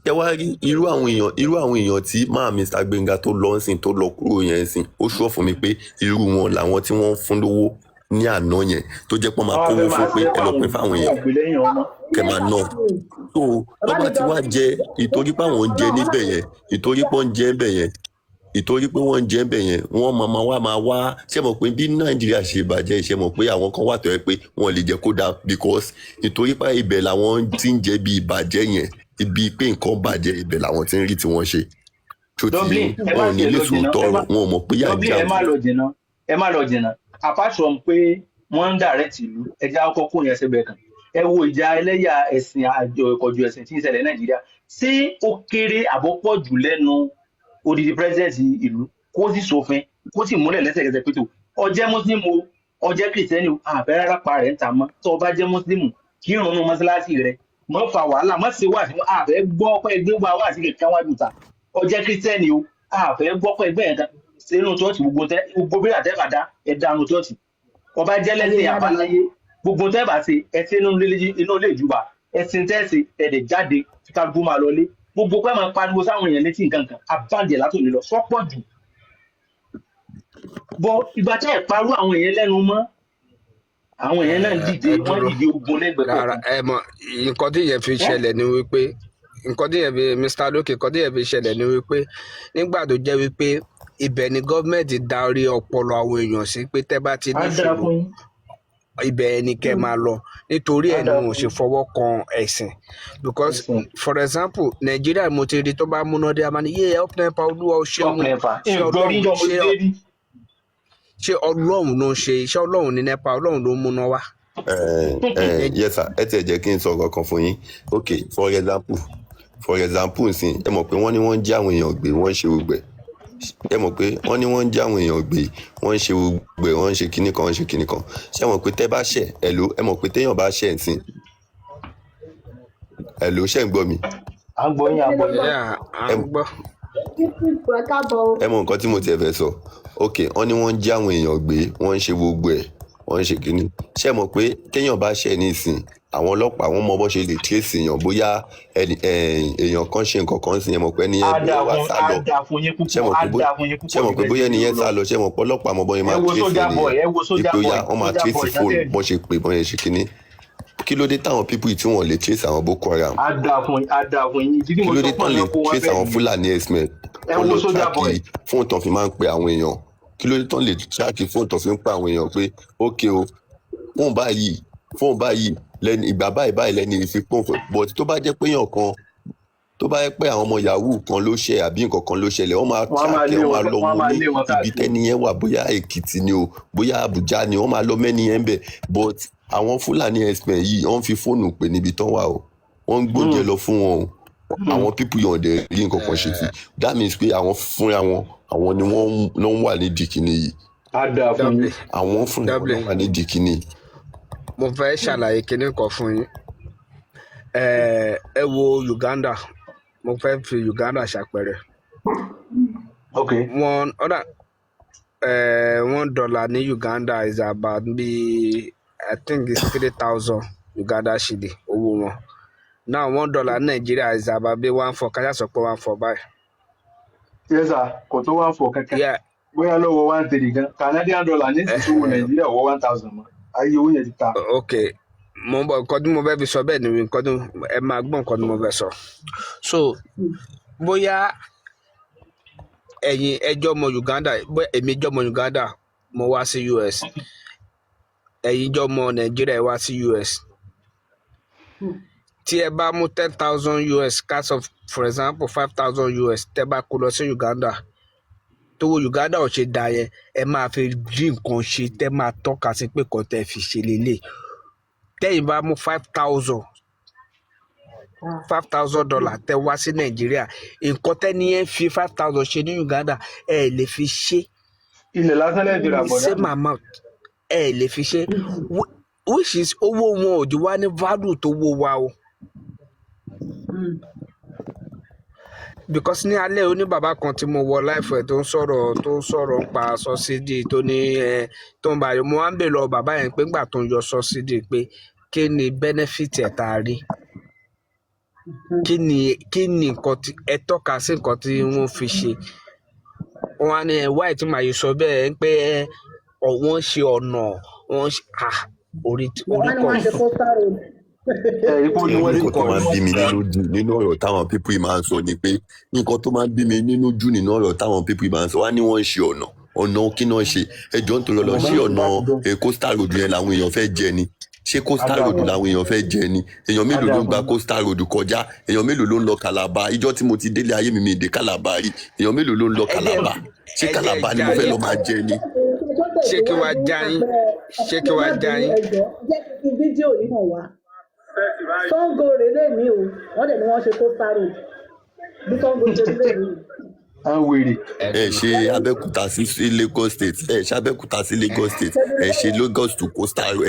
Speaker 7: ẹ wá rí irú àwọn èèyàn tí máa Mr. Gbénga tó lọ ń sìn, tó lọ kúrò yẹn ń sìn, ó ṣọ́ fún mi pé irú wọn làwọn tí wọ́n ń fún lówó ní àná yẹn, tó jẹ́ pé wọ́n máa
Speaker 5: Wọ́n á
Speaker 7: kówó
Speaker 5: fẹ́ máa
Speaker 7: fún pé
Speaker 5: ṣe
Speaker 7: ẹ lọ pín
Speaker 5: fáwọn
Speaker 7: fáwọn
Speaker 5: òbí
Speaker 7: èèyàn
Speaker 5: òbí lẹ́yìn ọmọ.
Speaker 7: kẹ máa ná. So tó
Speaker 2: Bàbá
Speaker 7: bá
Speaker 2: mi
Speaker 7: ti
Speaker 2: jọ
Speaker 7: wá jẹ ìtorí pé àwọn ń jẹ níbẹ̀ yẹn, ìtorí pé wọ́n ń jẹ níbẹ̀ yẹn, ìtorí pé wọ́n ń jẹ níbẹ̀ yẹn, wọ́n máa wá. Ṣé mọ̀ pé bí Nàìjíríà ṣe bàjẹ́, ṣe mọ̀ pé àwọn kan wà tó yẹ pé wọ́n lè jẹ́ kó dáa, because ìtorí pé ibẹ̀ làwọn ti ń jẹ bí ìbàjẹ́ yẹn, ibi pé nǹkan bàjẹ́, ibẹ̀ làwọn ti ń rí tí wọ́n ṣe. Tó ti
Speaker 5: Dublin, ẹ má
Speaker 7: wọn ò ní
Speaker 5: tiẹ̀
Speaker 7: lè
Speaker 5: lọ jìnnà,
Speaker 7: sòótọ́
Speaker 5: ẹ má
Speaker 7: ọ̀rọ̀, wọn ò mọ̀ pé yà
Speaker 5: Dublin,
Speaker 7: já
Speaker 5: ẹ má
Speaker 7: wọn.
Speaker 5: lọ jìnnà, ẹ má lọ jìnnà. Apart from pé wọ́n ń direct ìlú, ẹ jẹ́ àkọ́kọ́ kó yẹn sẹ́gbẹ̀ẹ́ kan. Ẹ wo ìjà ẹlẹ́yà ẹ̀sìn, àjọ ìkọ̀jù ẹ̀sìn tí ń ṣẹlẹ̀ ní Nàìjíríà. Ṣé ó kéré àbọ̀pọ̀ jù lẹ́nu odidi president ìlú kó sì ṣòfin, kó sì múlẹ̀ lẹ́sẹ̀kẹsẹ̀ pé tó ó jẹ́ Muslim o, ó jẹ́ Christian o, àfẹ́ rárá pa rẹ̀ ń ta mọ́. Tó o bá jẹ́ Muslim, kírun nínú mọ́ṣáláṣí rẹ̀, mọ́ fa wàhálà, mọ́ ṣe wá sí, àfẹ́ gbọ́ pé ẹgbẹ́ wa wá sí kankan wájú ta. Ó jẹ́ Christian o, àfẹ́ gbọ́ pé ẹgbẹ́ yẹn kan ṣe inú church. Gbogbo tẹ gbogbo bí àtẹ́bà dá ẹ dánú church. Ọba jẹ́ lẹ́sìn àbáláyé, gbogbo tẹ́ bá ṣe, ẹ ṣe inú ilé ìjùbà, ẹ̀sìn tẹ́ ṣe, ẹ̀dẹ̀ jáde, kálukú máa lọlé. Gbogbo pẹ́ máa pariwo sáwọn èèyàn létí nǹkan kan abáǹdẹ̀ látòlè lọ sọ́pọ̀ jù bọ. Ìgbà tẹ́ ẹ̀ parú àwọn èèyàn lẹ́nu mọ́, àwọn èèyàn náà dìde,
Speaker 6: Ẹ
Speaker 5: wọ́n
Speaker 6: dúró
Speaker 5: dìde ogun lẹ́gbẹ̀ẹ́
Speaker 6: rárá
Speaker 5: kọ̀ọ̀kan.
Speaker 6: Ẹ mọ nǹkan tí yẹn fi
Speaker 5: Ẹ́
Speaker 6: ṣẹlẹ̀ ni wípé, nǹkan tí yẹn fi, Mr. Lókè, nǹkan tí yẹn fi ṣẹlẹ̀ ni wípé nígbà tó jẹ́ wípé ibẹ̀ ni gọ́ọ̀mẹ̀ntì darí ọpọlọ àwọn èèyàn sí pé tẹ́ bá ti
Speaker 5: Á
Speaker 6: ní
Speaker 5: dáa
Speaker 6: ìṣòro,
Speaker 5: fún yín.
Speaker 6: ibẹ̀ ni kẹ́ máa lọ. Nítorí
Speaker 5: Á
Speaker 6: ẹ̀ ni
Speaker 5: dáa
Speaker 6: wọn ò
Speaker 5: fún
Speaker 6: ṣe
Speaker 5: yín.
Speaker 6: fọwọ́ kan ẹ̀sìn, because
Speaker 5: Ẹ̀sìn.
Speaker 6: for example, Nàìjíríà, mo ti rí tó bá múná dé, a máa ní yé up NEPA, Olúwa ó ṣeun.
Speaker 5: Up NEPA.
Speaker 6: Ṣé
Speaker 5: Ìgbọ́ rí
Speaker 6: Ọlọ́run
Speaker 5: jọ mo ti
Speaker 6: ṣé
Speaker 5: dé rí.
Speaker 6: Ṣé Ọlọ́run ló ń ṣe iṣẹ́? Ọlọ́run ní NEPA? Ọlọ́run ló ń múná wá.
Speaker 7: Yes sir, ẹ tiẹ̀ jẹ́ kí n sọ nǹkan kan fún yín. Ok, for example nsìn, ẹ mọ̀ pé wọ́n ní wọ́n ń jí àwọn èèyàn gbé, wọ́n ń ṣe gbogbo ẹ̀. Ẹ mọ̀ pé wọ́n ní wọ́n ń jí àwọn èèyàn gbé, wọ́n ń ṣe gbogbo ẹ̀, wọ́n ń ṣe kinní kan, wọ́n ń ṣe kinní kan. Ṣé ẹ mọ̀ pé tẹ́ bá ṣẹ̀ ẹ ló, ẹ mọ̀ pé téèyàn bá ṣẹ̀ nsìn, ẹ ló ṣẹ̀ ń gbọ́ mi?
Speaker 5: À ń gbọ́ yín, à ń gbọ́ yín.
Speaker 6: Yeah, à
Speaker 7: Ẹ
Speaker 6: ń gbọ́.
Speaker 2: Ẹ káàbọ̀ o.
Speaker 7: Ẹ mọ̀ nǹkan tí mo tiẹ̀ fẹ́ sọ. Ok, wọ́n ní wọ́n ń jí àwọn èèyàn gbé, wọ́n ń ṣe gbogbo ẹ̀, wọ́n ń ṣe kinní. Ṣé ẹ mọ̀ pé téèyàn bá ṣẹ̀ nísìn, àwọn ọlọ́pàá, wọ́n mọ bó ṣe lè trace èèyàn, bóyá ẹni èèyàn kan ṣe nǹkan kan sí, ẹ mọ̀ pé ẹni
Speaker 5: Á
Speaker 7: yẹn bóyá
Speaker 5: dáa
Speaker 7: wá
Speaker 5: fún
Speaker 7: sá
Speaker 5: á
Speaker 7: lọ.
Speaker 5: dáa fún yín
Speaker 7: Ṣé
Speaker 5: púpọ̀.
Speaker 7: mọ̀
Speaker 5: Á
Speaker 7: pé bóyá
Speaker 5: dáa fún yín
Speaker 7: ṣé
Speaker 5: púpọ̀
Speaker 7: mọ̀
Speaker 5: ju
Speaker 7: pé
Speaker 5: bẹ́ẹ̀
Speaker 7: bóyá
Speaker 5: ṣe
Speaker 7: ẹni
Speaker 5: lérò
Speaker 7: yẹn
Speaker 5: lọ.
Speaker 7: sá lọ, ṣé mọ̀ pé ọlọ́pàá mọ bóyá
Speaker 5: Ẹ
Speaker 7: máa
Speaker 5: wo
Speaker 7: trace
Speaker 5: Soldier
Speaker 7: ẹni
Speaker 5: Boy,
Speaker 7: yẹn
Speaker 5: ẹ wo Soldier
Speaker 7: ìpè ó yá,
Speaker 5: Boy,
Speaker 7: wọ́n máa
Speaker 5: Soldier
Speaker 7: trace
Speaker 5: Boy
Speaker 7: fóònù
Speaker 5: tátẹ́ẹ̀lì.
Speaker 7: bọ́n ṣe pè, bọ́n ṣe ṣe kinní. Kí ló dé táwọn people yìí tí wọ́n lè trace àwọn Boko Haram?
Speaker 5: Á dáa fún yín, á dáa fún yín. Ìdí tí
Speaker 7: Kí
Speaker 5: mo
Speaker 7: ló
Speaker 5: sọ
Speaker 7: dé
Speaker 5: fún
Speaker 7: tán lè
Speaker 5: àwọn kó wọn
Speaker 7: trace
Speaker 5: bẹ́ẹ̀
Speaker 7: àwọn
Speaker 5: nìyẹn.
Speaker 7: Fúlàní herdsmen
Speaker 5: Ẹ
Speaker 7: kán
Speaker 5: wo
Speaker 7: lọ
Speaker 5: Soldier
Speaker 7: track
Speaker 5: Boy.
Speaker 7: fóònù tán fi máa ń pe àwọn èèyàn? Kí ló dé tán lè track fóònù tán fi ń pe àwọn èèyàn pé ok o, fóònù báyìí, fóònù báyìí lẹ́ni ìgbà báyìí báyìí lẹ́ni ìfi fóònù? But tó bá jẹ́ pé èèyàn kan, tó bá jẹ́ pé àwọn ọmọ yahoo kan ló ṣe àbí nǹkan kan ló ṣẹlẹ̀, wọ́n máa
Speaker 5: Wọ́n á máa
Speaker 7: track ẹ̀,
Speaker 5: lé
Speaker 7: wọ́n
Speaker 5: wọn
Speaker 7: máa lọ
Speaker 5: wọ́n á
Speaker 7: mú
Speaker 5: máa
Speaker 7: ní
Speaker 5: lé wọn
Speaker 7: ibi
Speaker 5: káàkiri.
Speaker 7: tẹ́ni yẹn wà, bóyá Èkìtì ni o, bóyá Àbújá ni, wọ́n máa lọ mẹ́ni yẹn bẹ̀. But àwọn Fúlàní herdsmen yìí, wọ́n fi fóònù pè níbi tán wà o, wọ́n ń gbóúnjẹ lọ fún wọn o. Àwọn people yẹn ò dẹ̀ rí nǹkan kan ṣe sí. That means pé àwọn fúnra wọn, àwọn ni wọ́n ló ń wà nídìí kinní yìí.
Speaker 5: Á dáa fún yín.
Speaker 6: Dublin.
Speaker 7: Àwọn fúnra wọn ló
Speaker 6: Dublin,
Speaker 7: wà nídìí kinní yìí.
Speaker 6: Mo fẹ́ ṣàlàyé kinní kan fún yín. Ẹ wo Uganda, mo fẹ́ fi Uganda ṣàpẹẹrẹ.
Speaker 5: Ok.
Speaker 6: One other $1 ní Uganda is about bí, I think it's 3,000 Uganda shilling owó wọn. Now $1 ní Nàìjíríà is about bí 1,400, kájà sọ pé 1,400 báyìí.
Speaker 5: Yes sir, kò tó 1,400 kankan. Bóyá lọ́wọ́ 1,300 gan. Canadian dollar ní ìsìn tó wọ Nàìjíríà wọ 1,000 mọ́. Ayé owó yẹn ti ta.
Speaker 6: Ok, Mo ń bọ̀. Nǹkan tí mo fẹ́ fi sọ bẹ́ẹ̀ ni nǹkan tí ẹ máa gbọ́, nǹkan tí mo fẹ́ sọ. So bóyá ẹ̀yin ẹjọ́ ọmọ Uganda, bóyá èmi jọ́ ọmọ Uganda, mo wá sí US, ẹ̀yin jọ́ ọmọ Nàìjíríà, ẹ wá sí US, tí ẹ bá mú 10,000 US, ká sọ for example 5,000 US, tẹ́ bá kó lọ sí Uganda, tówó Uganda ò ṣe dà yẹn, ẹ máa fi rí nǹkan ṣe tẹ́ máa tọ́ka sí pé kò tẹ́ fi ṣe lélẹ̀. Tẹ́yìn bá mú $5,000 tẹ́ wá sí Nàìjíríà, nǹkan tẹ́ni yẹn fi 5,000 ṣe ní Uganda, ẹ lè fi ṣe.
Speaker 5: Ilẹ̀ lásán lẹ́ẹ̀ fi rà, bọ̀dá
Speaker 6: ṣé
Speaker 5: mi.
Speaker 6: Màmá ẹ lè fi ṣe, which is owó wọn ò di wá ní value tó wó wa o, because ní alẹ́ oní bàbá kan tí mo wọ láìfọ̀ ẹ̀ tó ń sọ̀rọ̀ nípa subsidy tó ní ẹ tó ń bá yọ, mo wá ń bè lọ bàbá yẹn pé ńgbà tó ń yọ subsidy, pé kí ni benefit ẹ̀ tá a rí? Kí ni nǹkan tí ẹ tọ́ka sí, nǹkan tí wọ́n fi ṣe? Wọ́n á ní ẹ wáyé tí màá yìí sọ bẹ́ẹ̀ ń pé ẹ wọ́n ṣe ọ̀nà, wọ́n ṣe orí orí
Speaker 2: Bàbá ni
Speaker 6: kọ̀.
Speaker 2: wọ́n ṣe coastal road.
Speaker 5: Ẹ rí pé ó ní
Speaker 7: Ṣe
Speaker 5: wọ́n
Speaker 7: rí
Speaker 5: ti
Speaker 7: nǹkan tó máa ń bí mi nínú jù nínú ọ̀rọ̀ táwọn people yìí máa ń sọ ni pé, nǹkan tó máa ń bí mi nínú jù nínú ọ̀rọ̀ táwọn people yìí máa ń sọ wá ní wọ́n ń ṣe ọ̀nà. Ọ̀nà kí náà ṣe? Ẹjọ́, nítorí
Speaker 5: ọ̀nà
Speaker 7: ọ̀nà ṣé
Speaker 5: mẹ́rin
Speaker 7: ọ̀nà
Speaker 5: láti jọ
Speaker 7: coastal road yẹn làwọn èèyàn fẹ́ jẹ ni? Ṣé coastal road
Speaker 5: Adàfún.
Speaker 7: làwọn èèyàn fẹ́ jẹ ni? Èèyàn mélòó ló ń gba
Speaker 5: Adàfún.
Speaker 7: coastal road kọjá? Èèyàn mélòó ló ń lọ Calabar? Ìjọ́ tí mo ti délé ayé mi, mi ì dé Calabar rí. Èèyàn mélòó ló ń lọ
Speaker 6: Ẹ jẹ́
Speaker 7: Calabar? Ṣé
Speaker 6: ẹ jẹ́
Speaker 7: Calabar ni
Speaker 6: já
Speaker 7: mo fẹ́
Speaker 6: yín.
Speaker 7: lọ máa jẹ ni?
Speaker 6: Ṣé kí wàá já yín? Ṣé kí wàá já yín?
Speaker 2: Ẹjọ́, jẹ́ kí n fi fídíò yìí hàn wá. Sango rèé lèmi o, wọ́n dẹ̀ ni wọ́n ṣe coastal road bí Sango ṣe rí lèmi.
Speaker 5: Àwọn wèrè.
Speaker 6: Ẹ
Speaker 7: Ẹ ṣe Abẹ́òkúta sí Lagos State, ẹ ṣe Abẹ́òkúta sí Lagos State, ẹ ṣe Lagos to coastal ẹ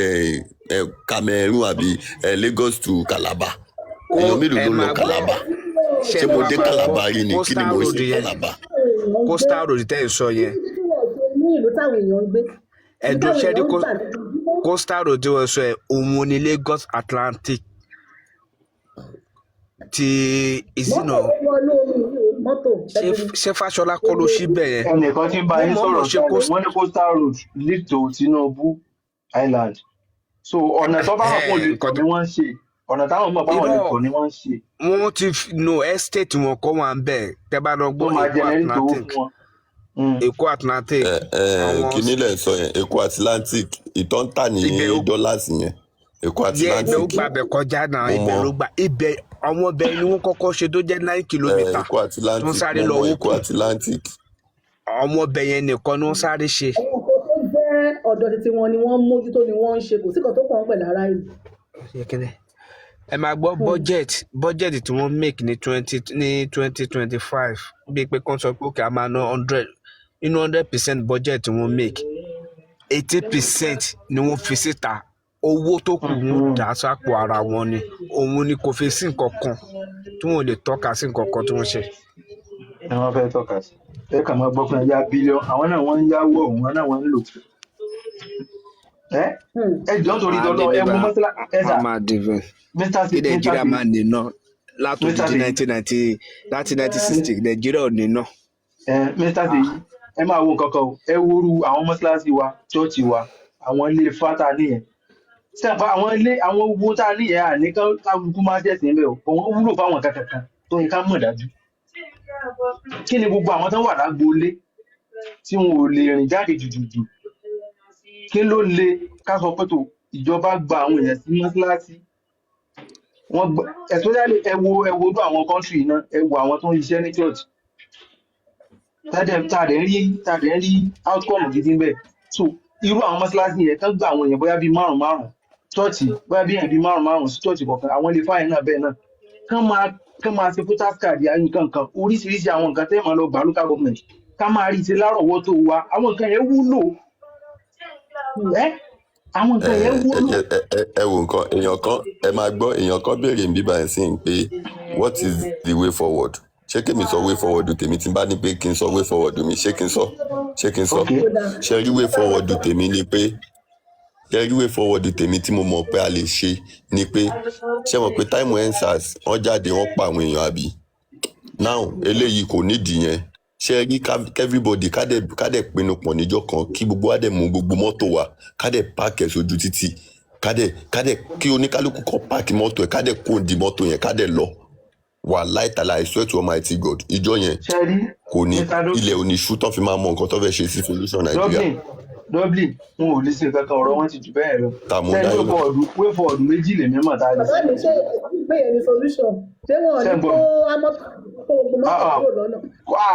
Speaker 7: Cameroon àbí ẹ Lagos to Calabar.
Speaker 6: Kó
Speaker 7: Èèyàn mélòó
Speaker 6: ẹ
Speaker 7: ló ń lọ
Speaker 6: máa gbọ́.
Speaker 7: Calabar?
Speaker 6: Ṣé
Speaker 7: Ṣé mo
Speaker 6: máa
Speaker 7: dé
Speaker 6: máa gbọ́
Speaker 7: Calabar rí ni? Kí ni
Speaker 6: coastal
Speaker 7: mo
Speaker 6: road
Speaker 7: ṣe
Speaker 6: yẹn?
Speaker 7: Calabar?
Speaker 6: Coastal road tẹ́ ẹ̀ sọ yẹn,
Speaker 2: Ní ìlú táwọn èèyàn ń gbé, ìlú
Speaker 6: ẹ̀dùn
Speaker 2: táwọn
Speaker 6: ṣẹ́rí
Speaker 2: èèyàn ń gbà lójoojúmọ́.
Speaker 6: Coastal road tí wọ́n sọ ẹ̀, òun ni Lagos Atlantic ti
Speaker 2: Mọ́tò
Speaker 6: ìsìnà.
Speaker 2: ló wọnú omi yìí o, mọ́tò
Speaker 6: Ṣé
Speaker 2: tẹ́tí.
Speaker 6: Ṣé Fáṣọlá kọ́ ló ṣí bẹ̀ yẹn?
Speaker 5: Ẹnìkan tí ń bá
Speaker 6: Wọ́n
Speaker 5: yín
Speaker 6: mọ̀ọ́mọ̀
Speaker 5: sọ̀rọ̀
Speaker 6: ṣe
Speaker 5: sálẹ̀,
Speaker 6: coastal
Speaker 5: wọ́n ní coastal road lead to Tinubu Island, so ọ̀nà tó bá mọ̀ pé òun lè
Speaker 6: nǹkan
Speaker 5: tọ̀
Speaker 6: tó
Speaker 5: ni wọ́n ń ṣe, ọ̀nà táwọn mọ̀ páwọn lè
Speaker 6: Irọ́.
Speaker 5: tọ̀ ni wọ́n ń ṣe.
Speaker 6: Wọ́n ti no estate wọn kọ́ wà ń bẹ̀. Tẹ́ bá lọ
Speaker 5: Tó
Speaker 6: gbọ́
Speaker 5: máa
Speaker 6: Èkó
Speaker 5: generate owó
Speaker 6: Atlantic
Speaker 5: fún wọn.
Speaker 6: Èkó Atlantic
Speaker 7: Ẹ ẹ
Speaker 6: àwọn
Speaker 7: kíní lẹ̀ ń sọ yẹn, Èkó Atlantic ìtọ́ ń tà ní
Speaker 6: Ibẹ̀ ó
Speaker 7: dollars yẹn, Èkó
Speaker 6: yẹ ibẹ̀ ó
Speaker 7: Atlantic.
Speaker 6: gbàbẹ̀ kọjá náà.
Speaker 7: Mo
Speaker 6: Ibẹ̀
Speaker 7: mọ.
Speaker 6: ló gba ibẹ̀. Àwọn ibẹ̀ ni wọ́n kọ́kọ́ ṣe tó jẹ́ 9 kilometre
Speaker 7: Èkó
Speaker 6: tó ń
Speaker 7: Atlantic
Speaker 6: sáré
Speaker 7: mo
Speaker 6: lọ
Speaker 7: mọ Èkó
Speaker 6: open.
Speaker 7: Atlantic.
Speaker 6: Àwọn ibẹ̀ yẹn nìkan ni wọ́n sáré ṣe.
Speaker 2: Àwọn nǹkan tó jẹ́ ọ̀dọ̀ títí wọn ni wọ́n ń mójútó, ni wọ́n ń ṣe. Kò sí kan tó kàn án pẹ̀lú ará ìlú.
Speaker 6: Ẹ máa gbọ́, budget tí wọ́n make ní 2025, bíi pé kán sọ pé okay, a máa ná 100 nínú 100% budget tí wọ́n make, 80% ni wọ́n fi síta. Owó tó kù, wọ́n dà á sápò ara wọn ni. Òun ni kò fi sí nǹkan kan tí wọ́n lè tọ́ka sí nǹkan kan tí wọ́n ṣe.
Speaker 5: Ni wọ́n fẹ́ tọ́ka sí. Ẹ kàn máa gbọ́ pé ya billion, àwọn náà wọ́n ń yáwó ọ̀hún, àwọn náà wọ́n ń lò. Ẹ ẹ jọ, nítorí
Speaker 6: Máa
Speaker 5: tọ́lọ́, ẹ
Speaker 6: délé
Speaker 5: wo
Speaker 6: bá
Speaker 5: mọ́sálá ẹ sà.
Speaker 6: wọ́n máa dìbò
Speaker 5: Mr
Speaker 6: kí
Speaker 5: Mr
Speaker 6: Nàìjíríà
Speaker 5: Seyi.
Speaker 6: máa níná látòdìdí
Speaker 5: Mr Seyi.
Speaker 6: 1990, láti 1960, Nàìjíríà ò níná.
Speaker 5: Ẹ Mr Seyi, ẹ máa wo nǹkan kan o. Ẹ woru àwọn mọ́ṣáláṣí wa, church wa, àwọn ilé fata nìyẹn sẹ́pà, àwọn ilé, àwọn owó tá a níyẹn, àní kálukú máa ṣẹ̀sìn bẹ́ẹ̀ o. Òun wúlò fáwọn kankan kan tó yẹ ká mọ̀ dájú. Kí ni gbogbo àwọn tó wà lágboolé tí wọn ò lè rìn jáde jùjùjù? Kí ló lè ká sọ pé tó ìjọba gba àwọn èèyàn sí mọ́ṣáláṣí wọn gbọ́? Especially ẹ wo irú àwọn country náà, ẹ wo àwọn tó ń ṣiṣẹ́ ní church, tá a dẹ̀ ń rí outcome gidi ń bẹ̀. So irú àwọn mọ́ṣáláṣí yẹn, kán gba àwọn èèyàn bóyá bíi márùn márùn church, bóyá bíi èèyàn bíi márùn márùn sí church kọ̀ọ̀kan, àwọn ilé fáyín náà bẹ́ẹ̀ náà, kán máa ṣe voters card yà, nǹkan kan oríṣiríṣi, àwọn nǹkan tẹ́ ẹ̀ máa lọ gbà local government, ká máa rí i ṣe lárọ̀ọ́wọ́tó wa. Àwọn nǹkan yẹn wúlò ẹ́, àwọn nǹkan
Speaker 7: Ẹ
Speaker 5: yẹn
Speaker 7: ẹ
Speaker 5: wúlò.
Speaker 7: ẹ ẹ ẹ wo nǹkan, èèyàn kan, ẹ máa gbọ́, èèyàn kan béèrè ń bíbá ẹ̀ sí ń pé, "What is the way forward?" Ṣé kí mi sọ way forward tèmi? Tí n bá ní pé kí n sọ way forward mi, ṣé kí n sọ? Ṣé kí n sọ?
Speaker 5: Ok.
Speaker 7: Ṣé rí way forward tèmi ni pé, ṣé rí way forward tèmi tí mo mọ̀ pé a lè ṣe ni pé, ṣé mọ̀ pé time EndSARS, wọ́n jáde, wọ́n pa àwọn èèyàn, àbí? Now eléyìí kò nídìí yẹn. Ṣé rí everybody ká dẹ̀ pinnu pọ̀ níjọ́ kan, kí gbogbo wa dẹ̀ mú gbogbo mọ́tò wa, ká dẹ̀ park ẹ̀ sójú títì. Kádẹ̀ kí oníkálukú kan park mọ́tò ẹ̀, kádẹ̀ kó di mọ́tò yẹn, kádẹ̀ lọ. Wàláì tàlà, I swear to Almighty God, ìjọ yẹn
Speaker 5: Ṣe rí
Speaker 7: kò ní
Speaker 5: Mr.
Speaker 7: ilẹ̀
Speaker 5: Dublin
Speaker 7: òní ṣú tán fi máa mọ nǹkan tó fẹ́ ṣe sí solution Nàìjíríà.
Speaker 5: Dublin, Dublin, wọn ò lè ṣe nǹkan kan, ọ̀rọ̀ wọn ti jù bẹ́ẹ̀ lọ.
Speaker 7: Tá mo
Speaker 5: Ṣe
Speaker 7: dá
Speaker 5: rí
Speaker 7: yín lọ.
Speaker 5: Way forward méjì lèmi mọ̀ tá a lè
Speaker 2: Bàbá
Speaker 5: ṣe.
Speaker 2: mi, ṣe pé yẹn ni solution? Ṣé wọn ò
Speaker 5: Ṣe
Speaker 2: ní
Speaker 5: ń gbọ́
Speaker 2: kó
Speaker 5: mi?
Speaker 2: amọ́tò, kó gbogbo mọ́tò
Speaker 5: Ah, ah.
Speaker 2: kúrò lọ́nà?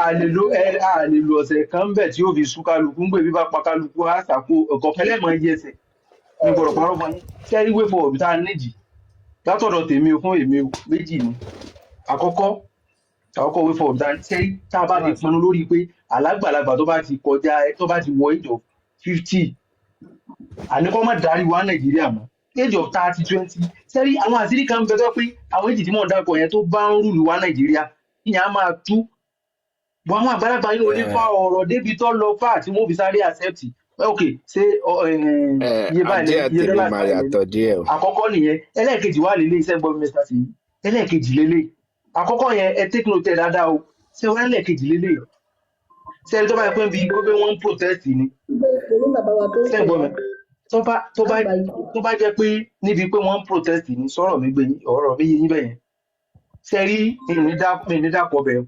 Speaker 5: A lè lo ẹ, a lè lo ọ̀sẹ̀ kan bẹ̀ tí yóò fi sú kálukú ń gbé bí bá pa kálukú á sàkó ọ̀kọ̀ fẹ́lẹ́ mọ́ iye ẹsẹ̀ ní gbọ́dọ̀ parọ́ fún yín. Ṣe rí way forward tá a nídìí látọ̀dọ̀ tèmi o, fún èmi o, méjì ni. Àkọ́kọ́ way forward tá a ṣe rí, tá a bá ti pinnu lórí pé alágbàlagbà tó bá ti kọjá, tó bá ti wọ age of 50, àní kọ́ má darí wa Nàìjíríà mọ́. Age of 30, 20, sẹ́rí àwọn àṣírí kan ń bẹ tó pé àwọn èjì tí mò ń dárúkọ yẹn tó bá ń rule wa Nàìjíríà, ìyẹn á máa tú bọ́. Àwọn àgbàlagbà yìí ò ní fa ọ̀rọ̀ débi tó lọ fà tí wọ́n fi sáré accept. Ok, ṣé iye báyìí
Speaker 6: Àdíẹ̀
Speaker 5: iye
Speaker 6: tèmi
Speaker 5: dọ́là
Speaker 6: máa
Speaker 5: báyìí lẹ́nu.
Speaker 6: yàtọ̀ díẹ̀ o.
Speaker 5: Àkọ́kọ́ nìyẹn. Ẹlẹ́ẹ̀kejì wà lélẹ̀ iṣẹ́ gbọ́, Mr. Seyi. Ẹlẹ́ẹ̀kejì lélẹ̀ àkọ́kọ́ yẹn, ẹ take note ẹ̀ dáadáa o. Ṣé wọ́n ẹlẹ́ẹ̀kejì lélẹ̀, ṣé ẹni tó bá yẹ pé bí pé wọ́n ń protest ni?
Speaker 2: Gbé ìpè ní bàbá wa tó ń
Speaker 5: Ṣé
Speaker 2: pè
Speaker 5: ń gbọ́ mi?
Speaker 2: wá
Speaker 5: Tó bá
Speaker 2: àgbà yìí.
Speaker 5: tó bá jẹ́ pé níbi pé wọ́n ń protest ni, sọ̀rọ̀ mi gbé yín, ọ̀rọ̀ mi yé yín bẹ́yẹn. Ṣe rí, ìní dákọ̀ bẹ̀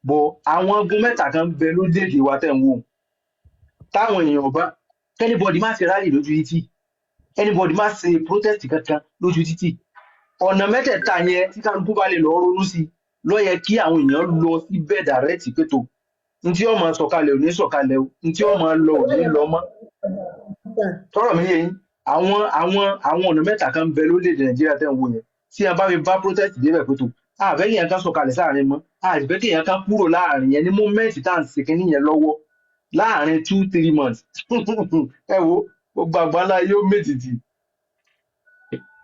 Speaker 5: bọ̀, àwọn ogun mẹ́ta kan bẹ lórílẹ̀‐èdè wa tẹ̀ ń wò táwọn èèyàn bá, anybody má ṣe rally lójú títì, anybody má ṣe protest kankan lójú títì. Ọ̀nà mẹ́tẹ̀ẹ̀ta yẹn, tí kálukú bá lè lọ ronú sí, ló yẹ kí àwọn èèyàn lọ síbẹ̀ direct pé tó n tí ó máa sọ̀kalẹ̀ ò ní sọ̀kalẹ̀ o, n tí ó máa lọ ò ní lọ mọ́. Tọ́rọ̀ mi yé yín? Àwọn ọ̀nà mẹ́ta kan ń bẹ lórílẹ̀‐èdè Nàìjíríà tẹ̀ ń wò yẹn, tí a bá fi bá protest débẹ̀ pé tó àfẹ́ kí èèyàn kan sọ̀kalẹ̀ sáàrin mọ́, àfẹ́ kí èèyàn kan kúrò láàrin yẹn ní moment tá à ń ṣe kínní yẹn lọ́wọ́, láàrin 2-3 months, ẹ wo, gbogbo àgbáńlá yóò mètìtì,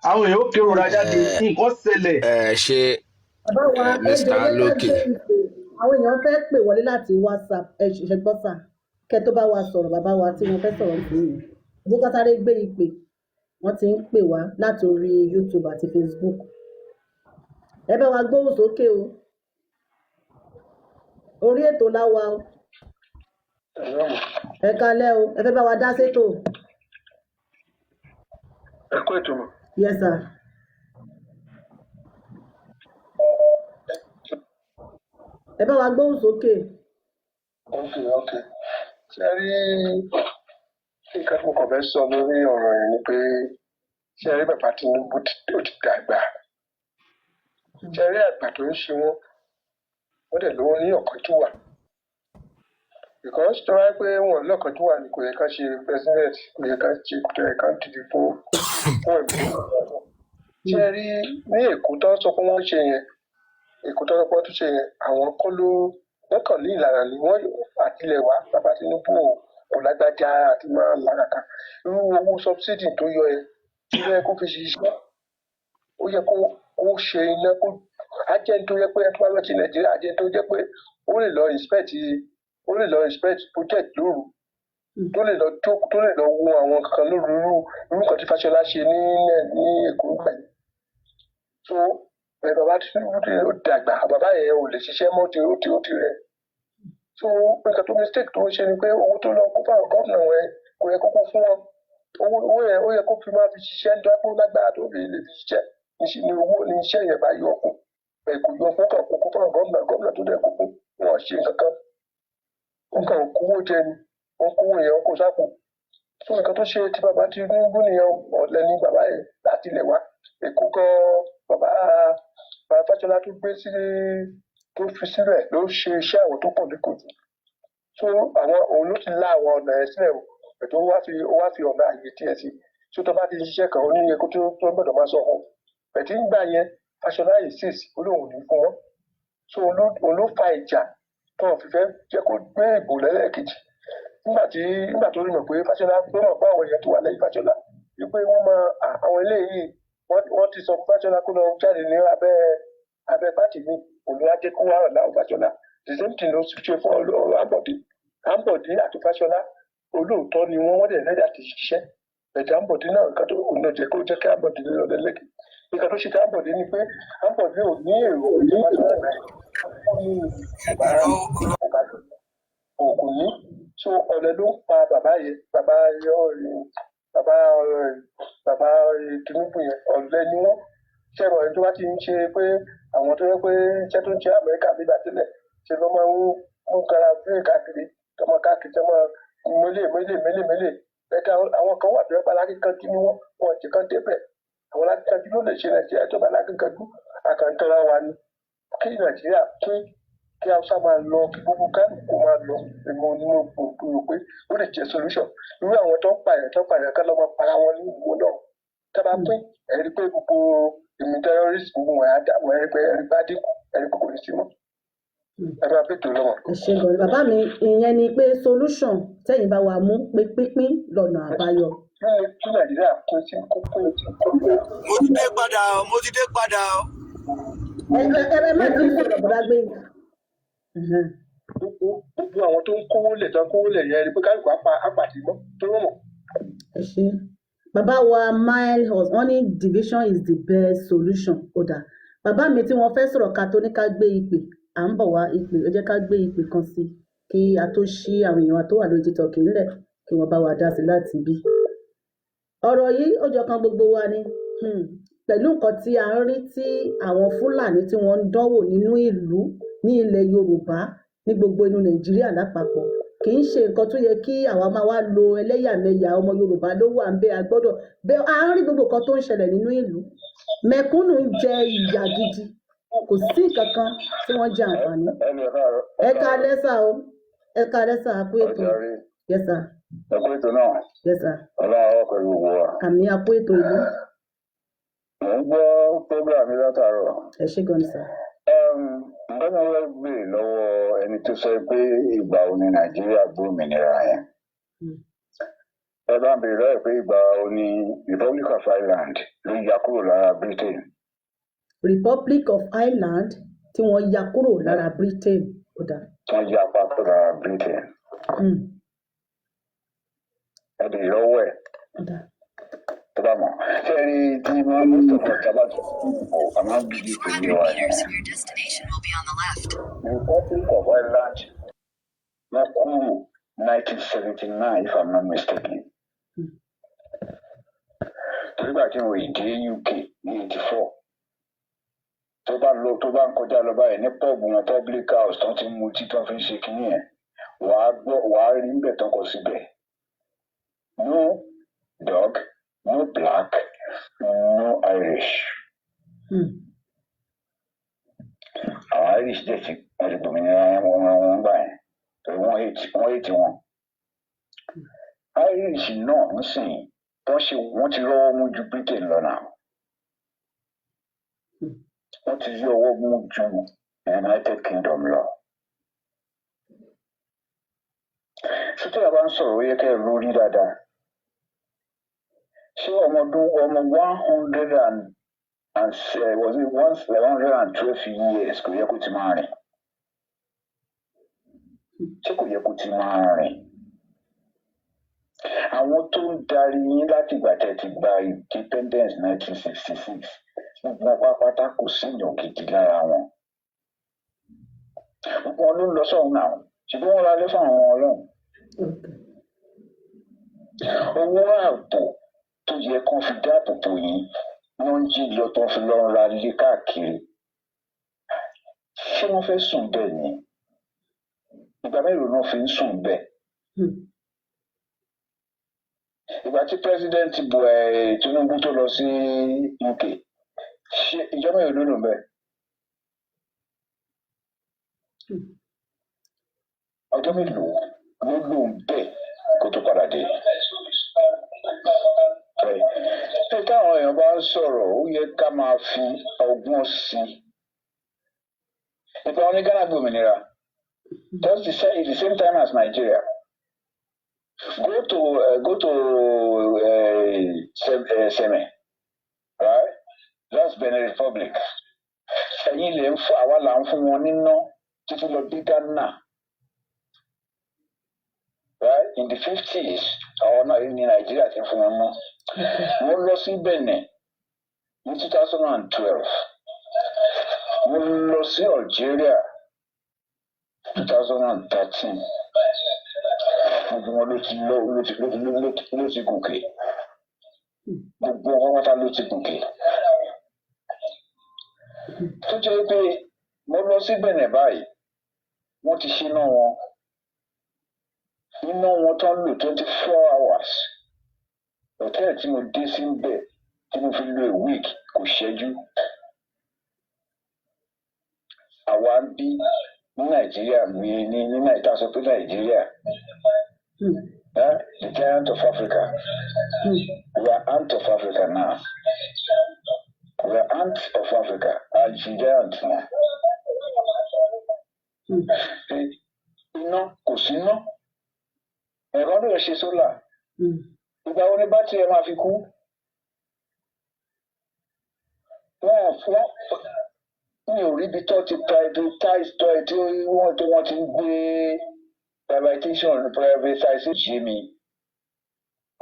Speaker 5: àwọn èèyàn ó kérora jáde, nǹkan ṣẹlẹ̀.
Speaker 6: Ẹ ṣe.
Speaker 2: Bàbá wa,
Speaker 6: Ẹ
Speaker 2: ẹ jọ̀ọ́,
Speaker 6: Mr.
Speaker 2: jẹ́ ká
Speaker 6: Lókè.
Speaker 2: gbé ìpè. Àwọn èèyàn fẹ́ pè wọlé láti WhatsApp. Ẹ ṣe gbọ́ sà, kẹ́ tó bá wa sọ̀rọ̀, bàbá wa tí wọ́n fẹ́ sọ̀rọ̀ sí yìí, ẹ jẹ́ ká sáré gbé ìpè. Wọ́n ti ń pè wá láti orí YouTube àti Facebook. Ẹ bá wa gbóhùn sókè o, orí ètò la wà o. Ẹ kalẹ́ o, ẹ fẹ́ bá wa dá sétò?
Speaker 8: Ẹ kú ètò mọ̀.
Speaker 2: Yes sir. Ẹ bá wa gbóhùn sókè.
Speaker 8: Ok. Ṣé rí nǹkan tí mo kàn fẹ́ sọ lórí ọ̀rọ̀ yẹn ni pé, ṣé rí bàbá Tinubu ó ti dàgbà. Ṣé rí àgbà tó ń ṣe wọ́n, wọ́n dẹ̀ lówó ní ọ̀kánjúwà. Because tó wáyé pé wọn lọ́kànjúwà ni, kò yẹ ká ṣe president, kò yẹ ká ṣe, kò yẹ ká dìde fún ẹ̀mí. Ṣé rí ní Èkó tó ń sọ pé wọ́n ṣe yẹn, Èkó tó ń sọ pé wọ́n tún ṣe yẹn, àwọn kọ́ ló wọ́n kàn ní ìlànà ni wọ́n àtilẹ̀wá. Bàbá Tinubu ò kò lágbájá àti máa làkàkà. Irú owó subsidy tó yọ yẹn, tí ó yẹ kó fi ṣiṣẹ́, ó yẹ kó ṣe iná, kó ajẹ́ tó yẹ pé ẹ tó bá lọ sí Nàìjíríà, ajẹ́ tó jẹ́ pé ó lè lọ inspect project lóru, tó lè lọ jókòó, tó lè lọ wo àwọn kankan lóru, irú nǹkan tí Fáṣọlá ṣe ní Èkó gbà yìí. So ẹ bàbá Tinubu ti ó dàgbà, bàbá yẹn ò lè ṣiṣẹ́ mọ́, ti ó ti rẹ̀. So nǹkan tó mistake tó ń ṣe ni pé owó tó lọ kó fáwọn gómìnà wọn, kò yẹ kó kó fún wọn. Owó yẹn, ó yẹ kó fi máa fi ṣiṣẹ́ ń dọ́pọ̀ lágbára tó fi lè fi ṣiṣẹ́ níṣẹ́ ni owó ní iṣẹ́ yẹn bá yọ kù ẹ̀, kò yọ fún kàn kó kó fáwọn gómìnà. Gómìnà tó dẹ̀ kó fún wọn ṣe nǹkan kan, wọn kàn kówó jẹ ni, wọn kówó yẹn, wọn kó sápò. So nǹkan tó ṣe tí bàbá Tinubu nìyẹn. Ọ̀lẹ ni bàbá yẹn láti ilẹ̀ wá. Èkó gan, bàbá Fáṣọlá tó gbé sí, tó fi sílẹ̀ ló ṣe iṣẹ́ àwọn tó pọ̀ lẹ́kọ̀ọ́ jù. So àwọn òun ló ti la àwọn ọ̀nà yẹn sílẹ̀ o, ètò ó wá fi ọ̀nà àyè tiẹ̀ sí. So tó bá ti ṣiṣẹ́ kan, ó ní iye kó tó gbọ́dọ̀ máa sọ fún bẹ̀tí ń gbà yẹn. Fáṣọlá insist, ó lóun ò ní fún wọn. So òun ló fa ìjà tó wọn fi fẹ́ jẹ́ kó gbé ìbò lẹ́lẹ́kejì. Nígbà tó rí mọ̀ pé Fáṣọlá tó mọ̀ pé àwọn èèyàn tó wà lẹ́yìn Fáṣọlá wípé wọ́n máa àwọn eléyìí, wọ́n ti sọ fún Fáṣọlá kó lọ jáde ní abẹ́ pátì mi, òun á jẹ́ kó wá ọ̀la Fáṣọlá. The same thing ló ṣe fún Ambode. Ambode àti Fáṣọlá, olóòótọ́ ni wọ́n, wọ́n dẹ̀ rẹ́dí àti ṣiṣẹ́ bẹ̀tẹ̀. Ambode náà, nǹkan tó òun náà jẹ́ kó jẹ́ kí Ambode lọ lẹ́lẹ́kẹ̀, nǹkan tó ṣe tí Ambode ni pé Ambode ò ní èrò ní Fáṣọlá rẹ̀, ó ní bàbá ògùn ní. So ọ̀lẹ ló ń pa bàbá yẹn, bàbá yẹn, Bàbá bàbá Tinubu yẹn, ọ̀lẹ ni wọ́n. Ṣé ẹ̀rọ ẹni tó bá ti ń ṣe pé àwọn tó yẹ pé iṣẹ́ tó ń ṣe Amẹ́ríkà bíbá tẹ́lẹ̀ ṣe ló máa ń mú gara fún káàkiri, tọmọ káàkiri, tọmọ mélè mélè mélè mélè bẹ́ẹ̀. Àwọn kan wà tó yẹ pé alákìkanjú ni wọ́n, wọn ti kan débẹ̀. Àwọn alákìkanjú ló lè ṣe Nàìjíríà. Tó bá alákìkanjú, àkàntọ́ra wa ni kí Nàìjíríà pín, kí Haúsá máa lọ, kí gbogbo kálukú máa lọ. Èmi ni mo rò pé ó lè jẹ́ solution. Irú àwọn tó ń pààyàn, tó ń pààyàn, ká lọ́ máa para wọn ní ìwò náà. Tá a bá pín, ẹ rí i pé gbogbo ìmì terrorist, gbogbo wọn á dà wọ́n. Ẹ rí i pé ẹ rí bá dínkù, ẹ rí i pé kò ní sí mọ́. Ẹ bá pètò lọ́wọ́.
Speaker 2: Ẹ ṣe gan ni, bàbá mi. Ìyẹn ni pé solution tẹ́yìn bá wa mú pé pínpín lọ́nà àbáyọ.
Speaker 8: Kí Nàìjíríà pín sí kókó sí kókó.
Speaker 4: Mo ti dé padà o, mo ti dé padà o.
Speaker 2: Ẹ má ti sọ̀rọ̀, bọ̀dá Gbénga.
Speaker 8: Gbogbo àwọn tó ń kówó lẹ̀, tó ń kówó lẹ̀ yẹn, ẹ rí i pé kálukú á pa apàdé mọ́ tó rọ̀ mọ́.
Speaker 2: Ẹ ṣe, bàbá wa Mile House. Wọ́n ní division is the best solution. Ó dà, bàbá mi tí wọ́n fẹ́ sọ̀rọ̀, ká tó ní ká gbé ìpè, à ń bọ̀ wá ìpè. Ẹ jẹ́ ká gbé ìpè kan sí kí a tó ṣí àwọn èèyàn wa tó wà lórí TikTok ńlẹ̀ kí wọ́n bá wa dá sí láti bí. Ọ̀rọ̀ yìí ó jọ kan gbogbo wa ni. Pẹ̀lú nǹkan tí a ń rí tí àwọn Fúlàní tí wọ́n ń dánwò nínú ìlú ní ilẹ̀ Yorùbá, ní gbogbo inú Nàìjíríà lápapọ̀, kì í ṣe nǹkan tó yẹ kí àwa máa wá lo ẹlẹ́yàmẹ̀yà. Ọmọ Yorùbá ló wà ń bẹ, a gbọ́dọ̀ bẹ́ẹ̀. À ń rí gbogbo nǹkan tó ń ṣẹlẹ̀ nínú ìlú. Mẹ̀kúnnù ń jẹ ìyà gidi, kò sí nǹkan kan tí wọ́n jẹ àǹfààní.
Speaker 9: Ẹnu ẹ káàárọ̀.
Speaker 2: Ẹ káalẹ́ sà o, ẹ káalẹ́ sà, a kú ètò.
Speaker 9: Ọjàre.
Speaker 2: Yes sir.
Speaker 9: Ẹ kú ètò náà.
Speaker 2: Yes sir.
Speaker 9: Ọlọ́run á wà pẹ̀lú gbogbo wa.
Speaker 2: Àmín, a kú ètò ìlú.
Speaker 9: Mò ń gbọ́ program mi látàárọ̀.
Speaker 2: Ẹ ṣé gan ni sà.
Speaker 9: Nǹkan tí mo fẹ́ béèrè lọ́wọ́ ẹni tó sọ pé ìgbà wo ni Nàìjíríà gbòmìnira yẹn, ẹ bá ń béèrè lọ́wọ́ ẹ̀ pé ìgbà wo ni Republic of Ireland ló ya kúrò lára Britain?
Speaker 2: Republic of Ireland tí wọ́n ya kúrò lára Britain, ó dà.
Speaker 9: Wọ́n ya pa kúrò lára Britain. Ẹ béèrè lọ́wọ́ ẹ̀
Speaker 2: Ó dà.
Speaker 9: tó bá mọ̀. Ṣé ẹ rí tí most of us tábà tó a máa ń bìbí pé ní wa yẹn. Republic of Ireland, wọ́n kúrò 1979, if I'm not mistaken. Torí gbà tí mo ì dé UK ní 84, tó bá lọ, tó bá ń kọjá lọ báyìí ní pub wọn, public house tó ti ń mutí, tó fi ń ṣe kinní yẹn, wàá gbọ́, wàá rí níbẹ̀ tán kọ síbẹ̀: "No dog, no black, no Irish." Àwọn Irish dẹ̀ ti, wọ́n ti gbòmìnira yẹn, wọ́n gbà yẹn torí wọ́n hate wọn. Irish náà ń sìn wọ́n ṣe, wọ́n ti rọ́wọ́ mú ju Britain lọ náà. Wọ́n ti rí ọwọ́ mú ju United Kingdom lọ. Ṣé tí a bá ń sọ̀rọ̀, ó yẹ kẹ́ ẹ lórí dáadáa. Ṣé ọmọ ọdún, ọmọ one hundred and was it 112 years, kò yẹ kó ti máa rìn? Ṣé kò yẹ kó ti máa rìn? Àwọn tó ń darí yín láti ìgbà tẹ́ ti gba independence 1966, gbogbo wọn pátápátá, kò sí èèyàn gidi lára wọn. Gbogbo wọn ló ń lọ sọ́run náà, ṣùgbọ́n wọ́n ra lé fún àwọn ọlọ́run. Owó ààbò tó yẹ kán fi dáàbò bò yín, wọ́n ń jí lọ, tó ń fi lọ ra ilé káàkiri. Ṣé wọ́n fẹ́ sùn bẹ́ẹ̀ ni? Ìgbà mélòó náà fi ń sùn bẹ́ẹ̀? Ìgbà tí President Tinubu tó lọ sí UK, ṣé ìjọ mélòó ló lò bẹ́ẹ̀? Ọjọ́ mélòó ló lò bẹ́ẹ̀ kó tó padà dé? Ẹ táwọn èèyàn bá ń sọ̀rọ̀, ó yẹ ká máa fi ọgbọ́n sí i. Ìgbà wọn ní Ghana gbòmìnira, just the same time as Nigeria. Go to Seme, right? That's Benin Republic. Ẹ̀yin lè ń fún àwa, là ń fún wọn níná títí lọ dé Ghana, right? In the 50s, àwọn náà ní Nàìjíríà ti fún wọn ná. Mo lọ sí Benin ní 2012, mo lọ sí Algeria 2013. Gbogbo wọn ló ti lọ, ló ti gòkè. Gbogbo wọn pátá ló ti gòkè. Tó jẹ́ pé mo lọ sí Benin báyìí, wọ́n ti ṣíná wọn. Iná wọn tó ń lò 24 hours. Hòtẹ́ẹ̀lì tí mo dé sí ń bẹ̀ tí mo fi lo a week kò ṣẹ́jú. Àwa ń bí ní Nàìjíríà ní ní Nàìjíríà sọ pé Nàìjíríà, the giant of Africa. We are ant of Africa now. We are ant of Africa and the giant now. Iná kò sí iná. Ẹ̀rọ ló ṣe solar. Ìgbà wo ni bátìrì ẹ máa fi kú? Wọ́n wọ́n mi ò ríbi tó ti privatize tó ẹ tí wọ́n ti ń gbé privatization yé mi.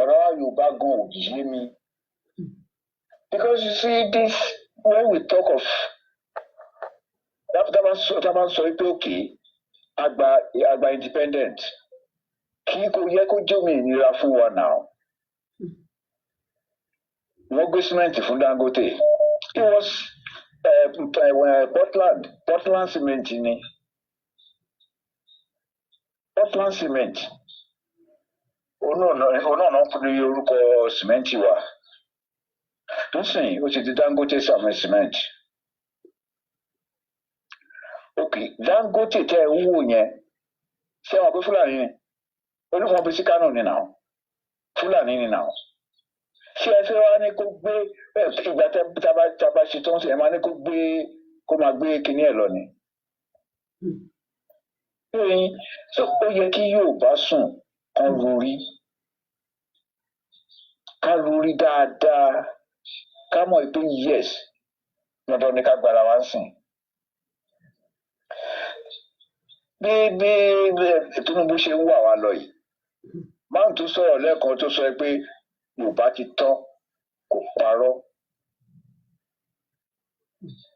Speaker 9: Ọ̀rọ̀ wa Yorùbá gan ò yé mi. Because you see this, when we talk of tá bá sọ pé okay, àgbà independent, kí kò yẹ kó jẹ́ òmìnira fún wa now. Wọ́n gbé cement fún Dangote. It was Portland cement ni. Portland cement. Òun náà fún ní orúkọ cement wa. Nísìnyí, ó ti di Dangote cement. Ok, Dangote tẹ́ ẹ ń wò yẹn, ṣé wọn pé Fúlàní ni? Olùkọ́ bí sí Kánò ni náà. Fúlàní ni náà. Ṣé ẹ fẹ́ wá ní kó gbé ìgbà tá a bá ṣe tán sí ẹ máa ní kó gbé kó máa gbé kinní ẹ̀ lọ ni? So ó yẹ kí Yorùbá sùn kán rorí, ká rorí dáadáa, ká mọ̀ pé yes, dandan ni ká gbára wa ń sìn. Bí Tinubu ṣe ń wà wá lọ yìí, máà tó sọ̀rọ̀ lẹ́ẹ̀kan tó sọ pé Yorùbá ti tán, kò parọ́.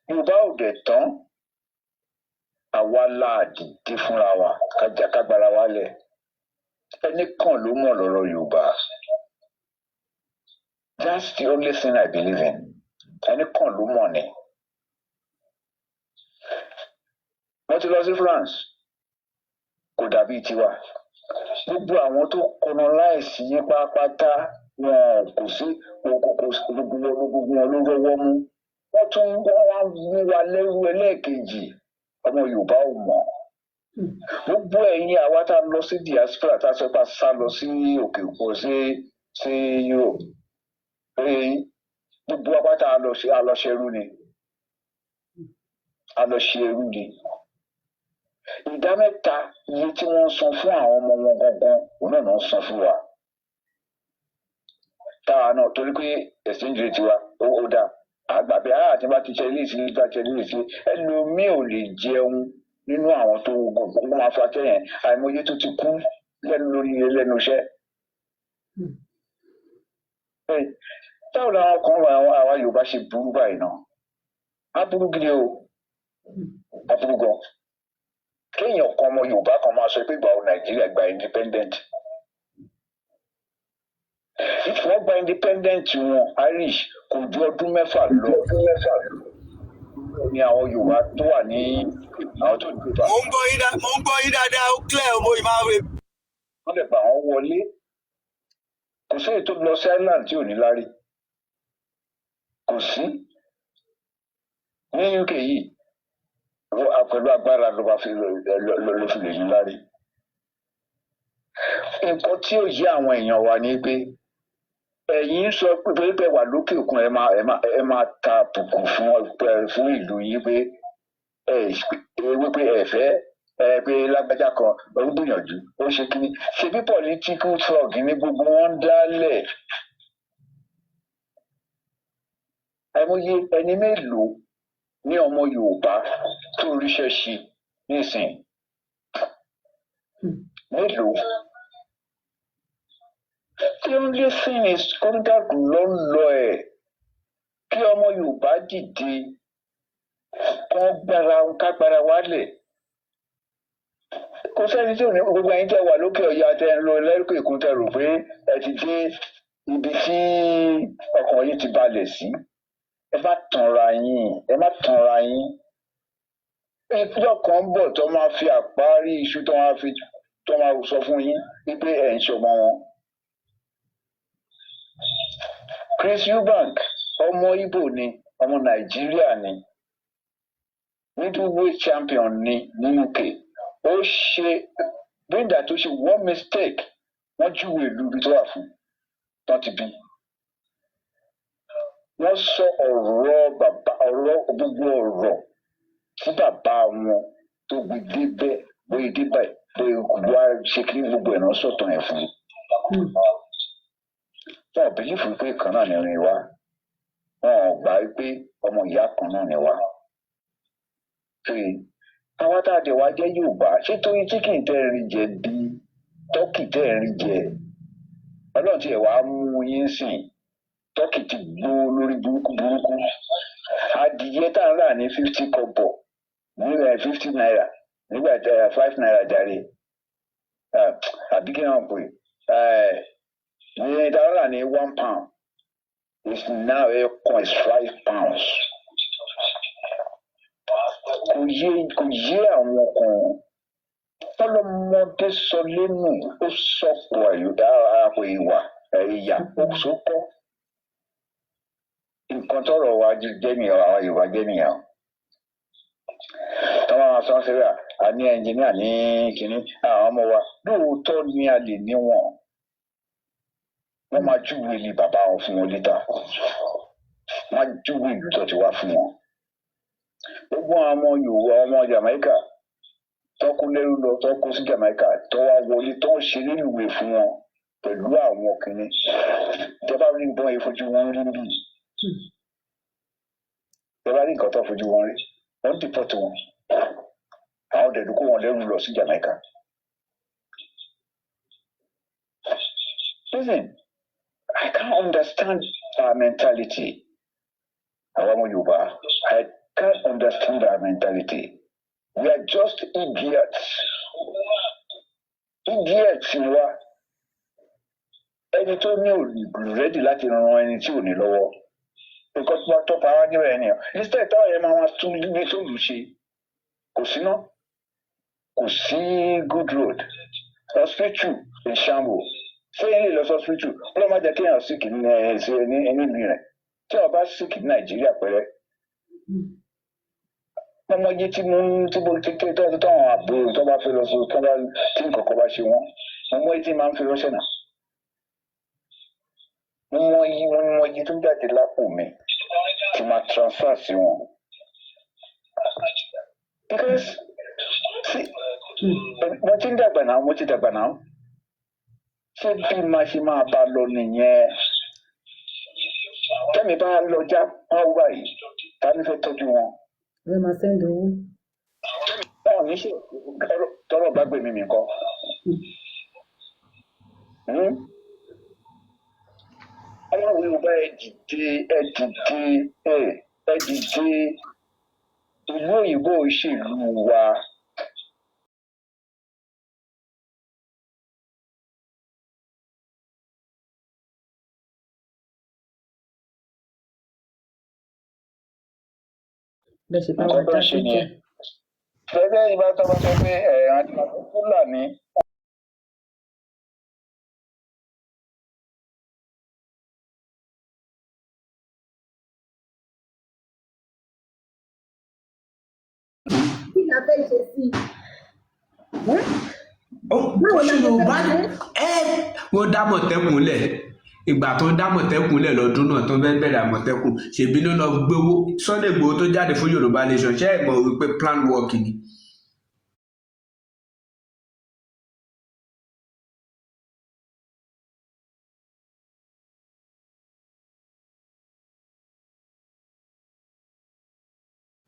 Speaker 9: Yorùbá ò dẹ̀ tán, àwa la dìde fúnra wa kájà kágbára wa lẹ̀. Ẹnì kan ló mọ̀ lọ́rọ̀ Yorùbá. That's the only thing I believe in. Ẹnì kan ló mọ̀ ni. Mo ti lọ sí France, kò dàbí tiwa. Gbogbo àwọn tó colonize yín pátápátá, wọn kò sí gbogbo wọn ló rọ́wọ́ mú. Wọ́n tún wọ́n wá mú wa lẹ́rú ẹlẹ́ẹ̀kejì. Ọmọ Yorùbá ò mọ̀. Gbogbo ẹ̀yin àwa tá a lọ sí diaspora, tá a sọ pé a sá lọ sí òkè òkun sí Europe, gbogbo wa pátá a lọ ṣerú ni. A lọ ṣe ẹrú ni. Ìdá mẹ́ta iye tí wọ́n ń san fún àwọn ọmọ wọn gangan, òun náà ń san fún wa. Táwa náà torí pé exchange rate wa ó dáa. Àgbà pé àti bá ti ṣe ilé ìsìn bá ti ṣe ilé ìsìn, ẹlòmíì ò lè jẹun nínú àwọn tó gbogbo máa fa tẹ́yẹn, àìmọye tó ti kú lẹ́nu lórí lẹ́nu iṣẹ́. Táwọn làwọn kan wà, àwa Yorùbá ṣe burú báyìí náà. Á burú gidi o, á burú gan. Kéèyàn kan ọmọ Yorùbá kan máa sọ pé ìgbà wo Nàìjíríà gba independent. Wọ́n gba independent wọn, Irish, kò ju ọdún 6 lọ. Ní àwọn Yorùbá tó wà ní àwọn tó dùbà.
Speaker 4: Mo ń gbọ́ yín dáadáa, ó clear ọmọ yìí máa ń re.
Speaker 9: Wọ́n lè gbà wọ́n wọlé. Kò sí èyí tó lọ sí Ireland tí ò ní lárí. Kò sí. Ní UK yìí, pẹ̀lú agbára ló fi lè ní lárí. Nǹkan tí ó yé àwọn èèyàn wa ni pé ẹ̀yin sọ pé pé wà lókè òkun, ẹ máa ta àbùkù fún ìlú yín pé ẹ wípé ẹ fẹ́ ẹ pé lágbájá kan ó ń gbìyànjú ó ń ṣe kíní, ṣebí political thug ní gbogbo wọn ń dálẹ̀. Àìmọye ẹni mélòó ní ọmọ Yorùbá tó ríṣẹ́ ṣe nísìnyí? Mélòó? The only thing is kóńdàkù ló ń lọ ẹ̀ kí ọmọ Yorùbá dìde kán gbára kágbára wálẹ̀. Kò sẹ́ni tí ò ní gbogbo ẹ̀yin tẹ́ wà lókè ọ̀yà tẹ́ ń lọ lẹ́rùkọ̀ èkó tẹ́ rò pé ẹ ti dé Ibi tí ọkàn yín ti balẹ̀ sí, ẹ má tanra yín, ẹ má tanra yín. Ìjọ kan ń bọ̀ tó máa fi àparí iṣu, tó máa fi tó máa sọ fún yín wípé ẹ̀ ń ṣọmọ wọn. Chris Eubank, ọmọ Ìgbò ni, ọmọ Nàìjíríà ni, middleweight champion ni ní UK. Ó ṣe bíńdà tó ṣe one mistake, wọ́n júwe ìlú ibi tó wà fún tán ti bí. Wọ́n sọ ọ̀rọ̀ bàbá, ọ̀rọ̀ gbogbo ọ̀rọ̀ tí bàbá wọn tó gbé débẹ̀, bóyá débẹ̀, bóyá wá ṣe kí gbogbo ẹ̀ náà sọ̀tàn ẹ̀ fún. Wọn ò believe pé kan náà ni orin wa, wọn ò gbà pé ọmọ ìyá kan náà ni wa. Ṣé àwa tá a dẹ̀ wá jẹ́ Yorùbá, ṣé torí chicken tẹ́ ẹ rí jẹ bí turkey tẹ́ ẹ rí jẹ, Ọlọ́run tiẹ̀ wá mú yín sìn, turkey ti gbó lórí burúkú burúkú. Adìyẹ tá à ń rà ní 50 kọ́bọ̀ nígbà ₦50, nígbà ₦5 jàre, àbí kí wọ́n pè ní tá à ń rà ní £1 is now ẹ̀kan is £5. Kò yé, kò yé àwọn kan. Tọlọmọdé sọ lẹ́nu, ó sọpọ̀ àpò ìwà ìyà, ó sọ kọ́ nǹkan tọrọ wa jẹ́ nìyẹn. Àwa Yorùbá jẹ́ nìyẹn tọ́wọ́ máa sọ ṣe rà a ní ẹnjìníà ní kínní. Àwọn ọmọ wa lóòótọ́ ni a lè ní wọn, wọ́n máa júwe ní bàbá wọn fún wọn létà, wọ́n á júwe ìlú tó ti wá fún wọn. Gbogbo àwọn ọmọ Yorùbá, ọmọ Jamaica tọ́kú lẹ́rú lọ, tọ́kú sí Jamaica, tó wá wọlé, tó ń ṣe nílùú fún wọn pẹ̀lú àwọn kìnní tẹ́ bá rí nǹkan yìí fojú wọn rí bí tẹ́ bá rí nǹkan tó fojú wọn rí, wọ́n deport wọn, àwọn dẹ̀dú kó wọn lẹ́rú lọ sí Jamaica. Listen, I can't understand our mentality. Àwọn ọmọ Yorùbá, I can't understand our mentality. We are just idiots. Idiots ni wa. Ẹni tó ní ò ready láti ran ẹni tí ò ní lọ́wọ́. Nǹkan tó bá tọ́pa wá níbẹ̀ nìyẹn. Instead táwọn yẹn máa wá tún ilé tó lù ṣe. Kò síná. Kò sí good road. Hospital in shambles. Ṣé yẹn lè lọ sí hospital? Ọlọ́run má jẹ́ kéèyàn sick ní ẹ̀ ṣe ní nílùú rẹ̀. Tí ó bá sick ní Nàìjíríà pẹ̀lẹ́, mo mọ iye tí mo ń tí mo kékeré tó táwọn àbúrò tó bá fẹ́ lọ sí, tó bá tí nǹkan kan bá ṣe wọ́n, mo mọ iye tí máa ń fi ránṣẹ́ náà. Mo mọ iye tó ń jáde lápò mi tí máa transfer sí wọn. Because see, mo ti ń dàgbà náà, mo ti dàgbà náà. Ṣé bí máa ṣe máa bá lọ nìyẹn? Tẹ́mi bá lọ já wọ́n wá yìí, ta ni fẹ́ tọ́jú wọn?
Speaker 2: Ẹ máa send owó.
Speaker 9: Báwo ní ṣe tọrọ bá gbèmí mi kọ? Ọlọ́run Yorùbá, ẹ dìde, ẹ dìde, ẹ dìde. Ìlú òyìnbó ìṣèlú wa.
Speaker 2: Bẹ́ẹ̀ ṣe bá wa
Speaker 9: Nǹkan tó
Speaker 2: dá
Speaker 9: ń ṣe
Speaker 2: sétò.
Speaker 9: nìyẹn. Gẹ́gẹ́ ìbá tó bá sọ pé ẹ̀ràn Fúlàní.
Speaker 2: Kí la fẹ́ ṣe sí i? Ẹ́? Báwo la ṣe fẹ́
Speaker 6: Yorùbá
Speaker 2: ṣe é?
Speaker 6: Ẹ wọ́n dá Àmọ̀tẹ́kùn lẹ̀. Ìgbà tó ń dá Àmọ̀tẹ́kùn lẹ̀ lọ́dún náà, tó ń fẹ́ bẹ̀rẹ̀ Àmọ̀tẹ́kùn, ṣèbí ló lọ gbowó Sunday Igboho tó jáde fún Yorùbá Nation. Ṣé ẹ mọ̀ wípé plan work ni?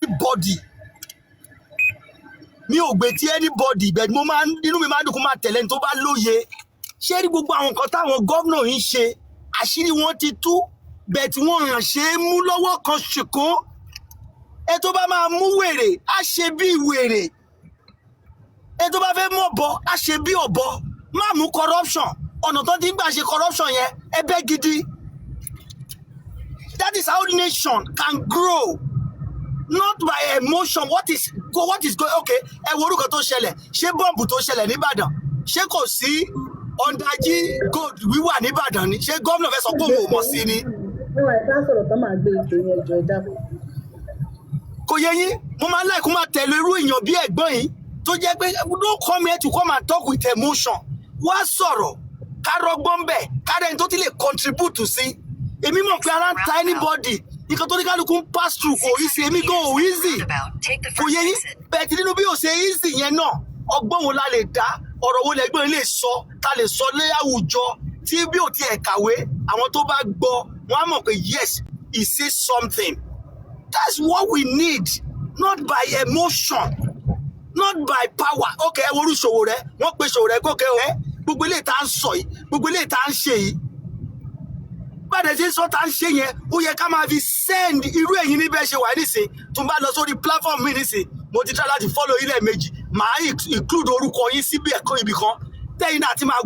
Speaker 4: Anybody, mi ò gbé tí anybody, but mo máa ń inú mi máa ń dùn kó máa tẹ̀lé ẹni tó bá lóye. Ṣé rí gbogbo àwọn nǹkan táwọn gómìnà yìí ń ṣe, àṣírí wọn ti tú, bẹ́ẹ̀ tí wọ́n hàn ṣe é mú lọ́wọ́ kan ṣìkún. Ẹ tó bá máa mú wèrè á ṣe bí wèrè, ẹ tó bá fẹ́ mú ọ̀bọ á ṣe bí ọ̀bọ. Má mú corruption. Ọ̀nà tó ti ń gbà ṣe corruption yẹn, ẹbẹ́ gidi. That is how nation can grow, not by emotion. What is going? Okay, ẹ wo orúkọ tó ṣẹlẹ̀. Ṣé bọ́ǹbù tó ṣẹlẹ̀ nìbàdàn, ṣé kò sí ọ̀ndàjì gold wíwà nìbàdàn ni? Ṣé gómìnà fẹ́ sọ pé òun ò mọ̀ sí ni?
Speaker 2: Níwọ̀n ẹ̀ ká sọ̀rọ̀ tán, máa gbé ìpè yẹn jọ, ẹ dákun.
Speaker 4: Kò yẹ yín. Mo máa ń láì kó máa tẹ̀lé irú èèyàn bí ẹ̀gbọ́n yìí tó jẹ́ pé don't come here to come and talk with emotion. Wá sọ̀rọ̀, ká rọgbọ́n bẹ̀, ká rẹ́ni tó ti lè contribute sí. Èmi mọ̀ pé ara ń ta anybody. Nǹkan tó ní kálukú ń pass through kò easy. Èmi gan ò easy. Kò yẹ yín. Bẹ́ẹ̀ tí nínú bí ò ṣe easy yẹn náà, ọgbọ́n wo la lè dá? Ọ̀rọ̀ wo lẹ́gbọ́n lè sọ ta lè sọ lé àwùjọ tí bí ò tiẹ̀ kàwé, àwọn tó bá gbọ́, wọ́n á mọ̀ pé yes, he say something. That's what we need, not by emotion, not by power. Okay, ẹ worú Sowore. Wọ́n pe Sowore gòkè ẹ. Gbogbo eléyìí tá à ń sọ yìí, gbogbo eléyìí tá à ń ṣe yìí, bàdẹ̀ ṣe ń sọ tá à ń ṣe yẹn, ó yẹ ká máa fi send irú ẹ̀yin níbẹ̀ ṣe wà nísìn. Tó ń bá lọ sórí platform mi nísìn, mo ti try láti follow ilẹ̀ méjì, màá include orúkọ yín síbi ẹ̀kọ́ ibì kan tẹ́yìn náà ti máa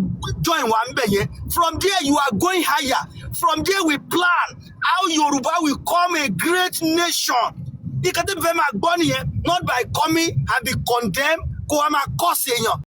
Speaker 4: join wa ńbẹ̀ yẹn. From there you are going higher. From there we plan how Yorùbá will come a great nation. Ìkan tí mo fẹ́ máa gbọ́ nìyẹn, not by coming and be condemned, kó wa máa kọ́ sí èèyàn.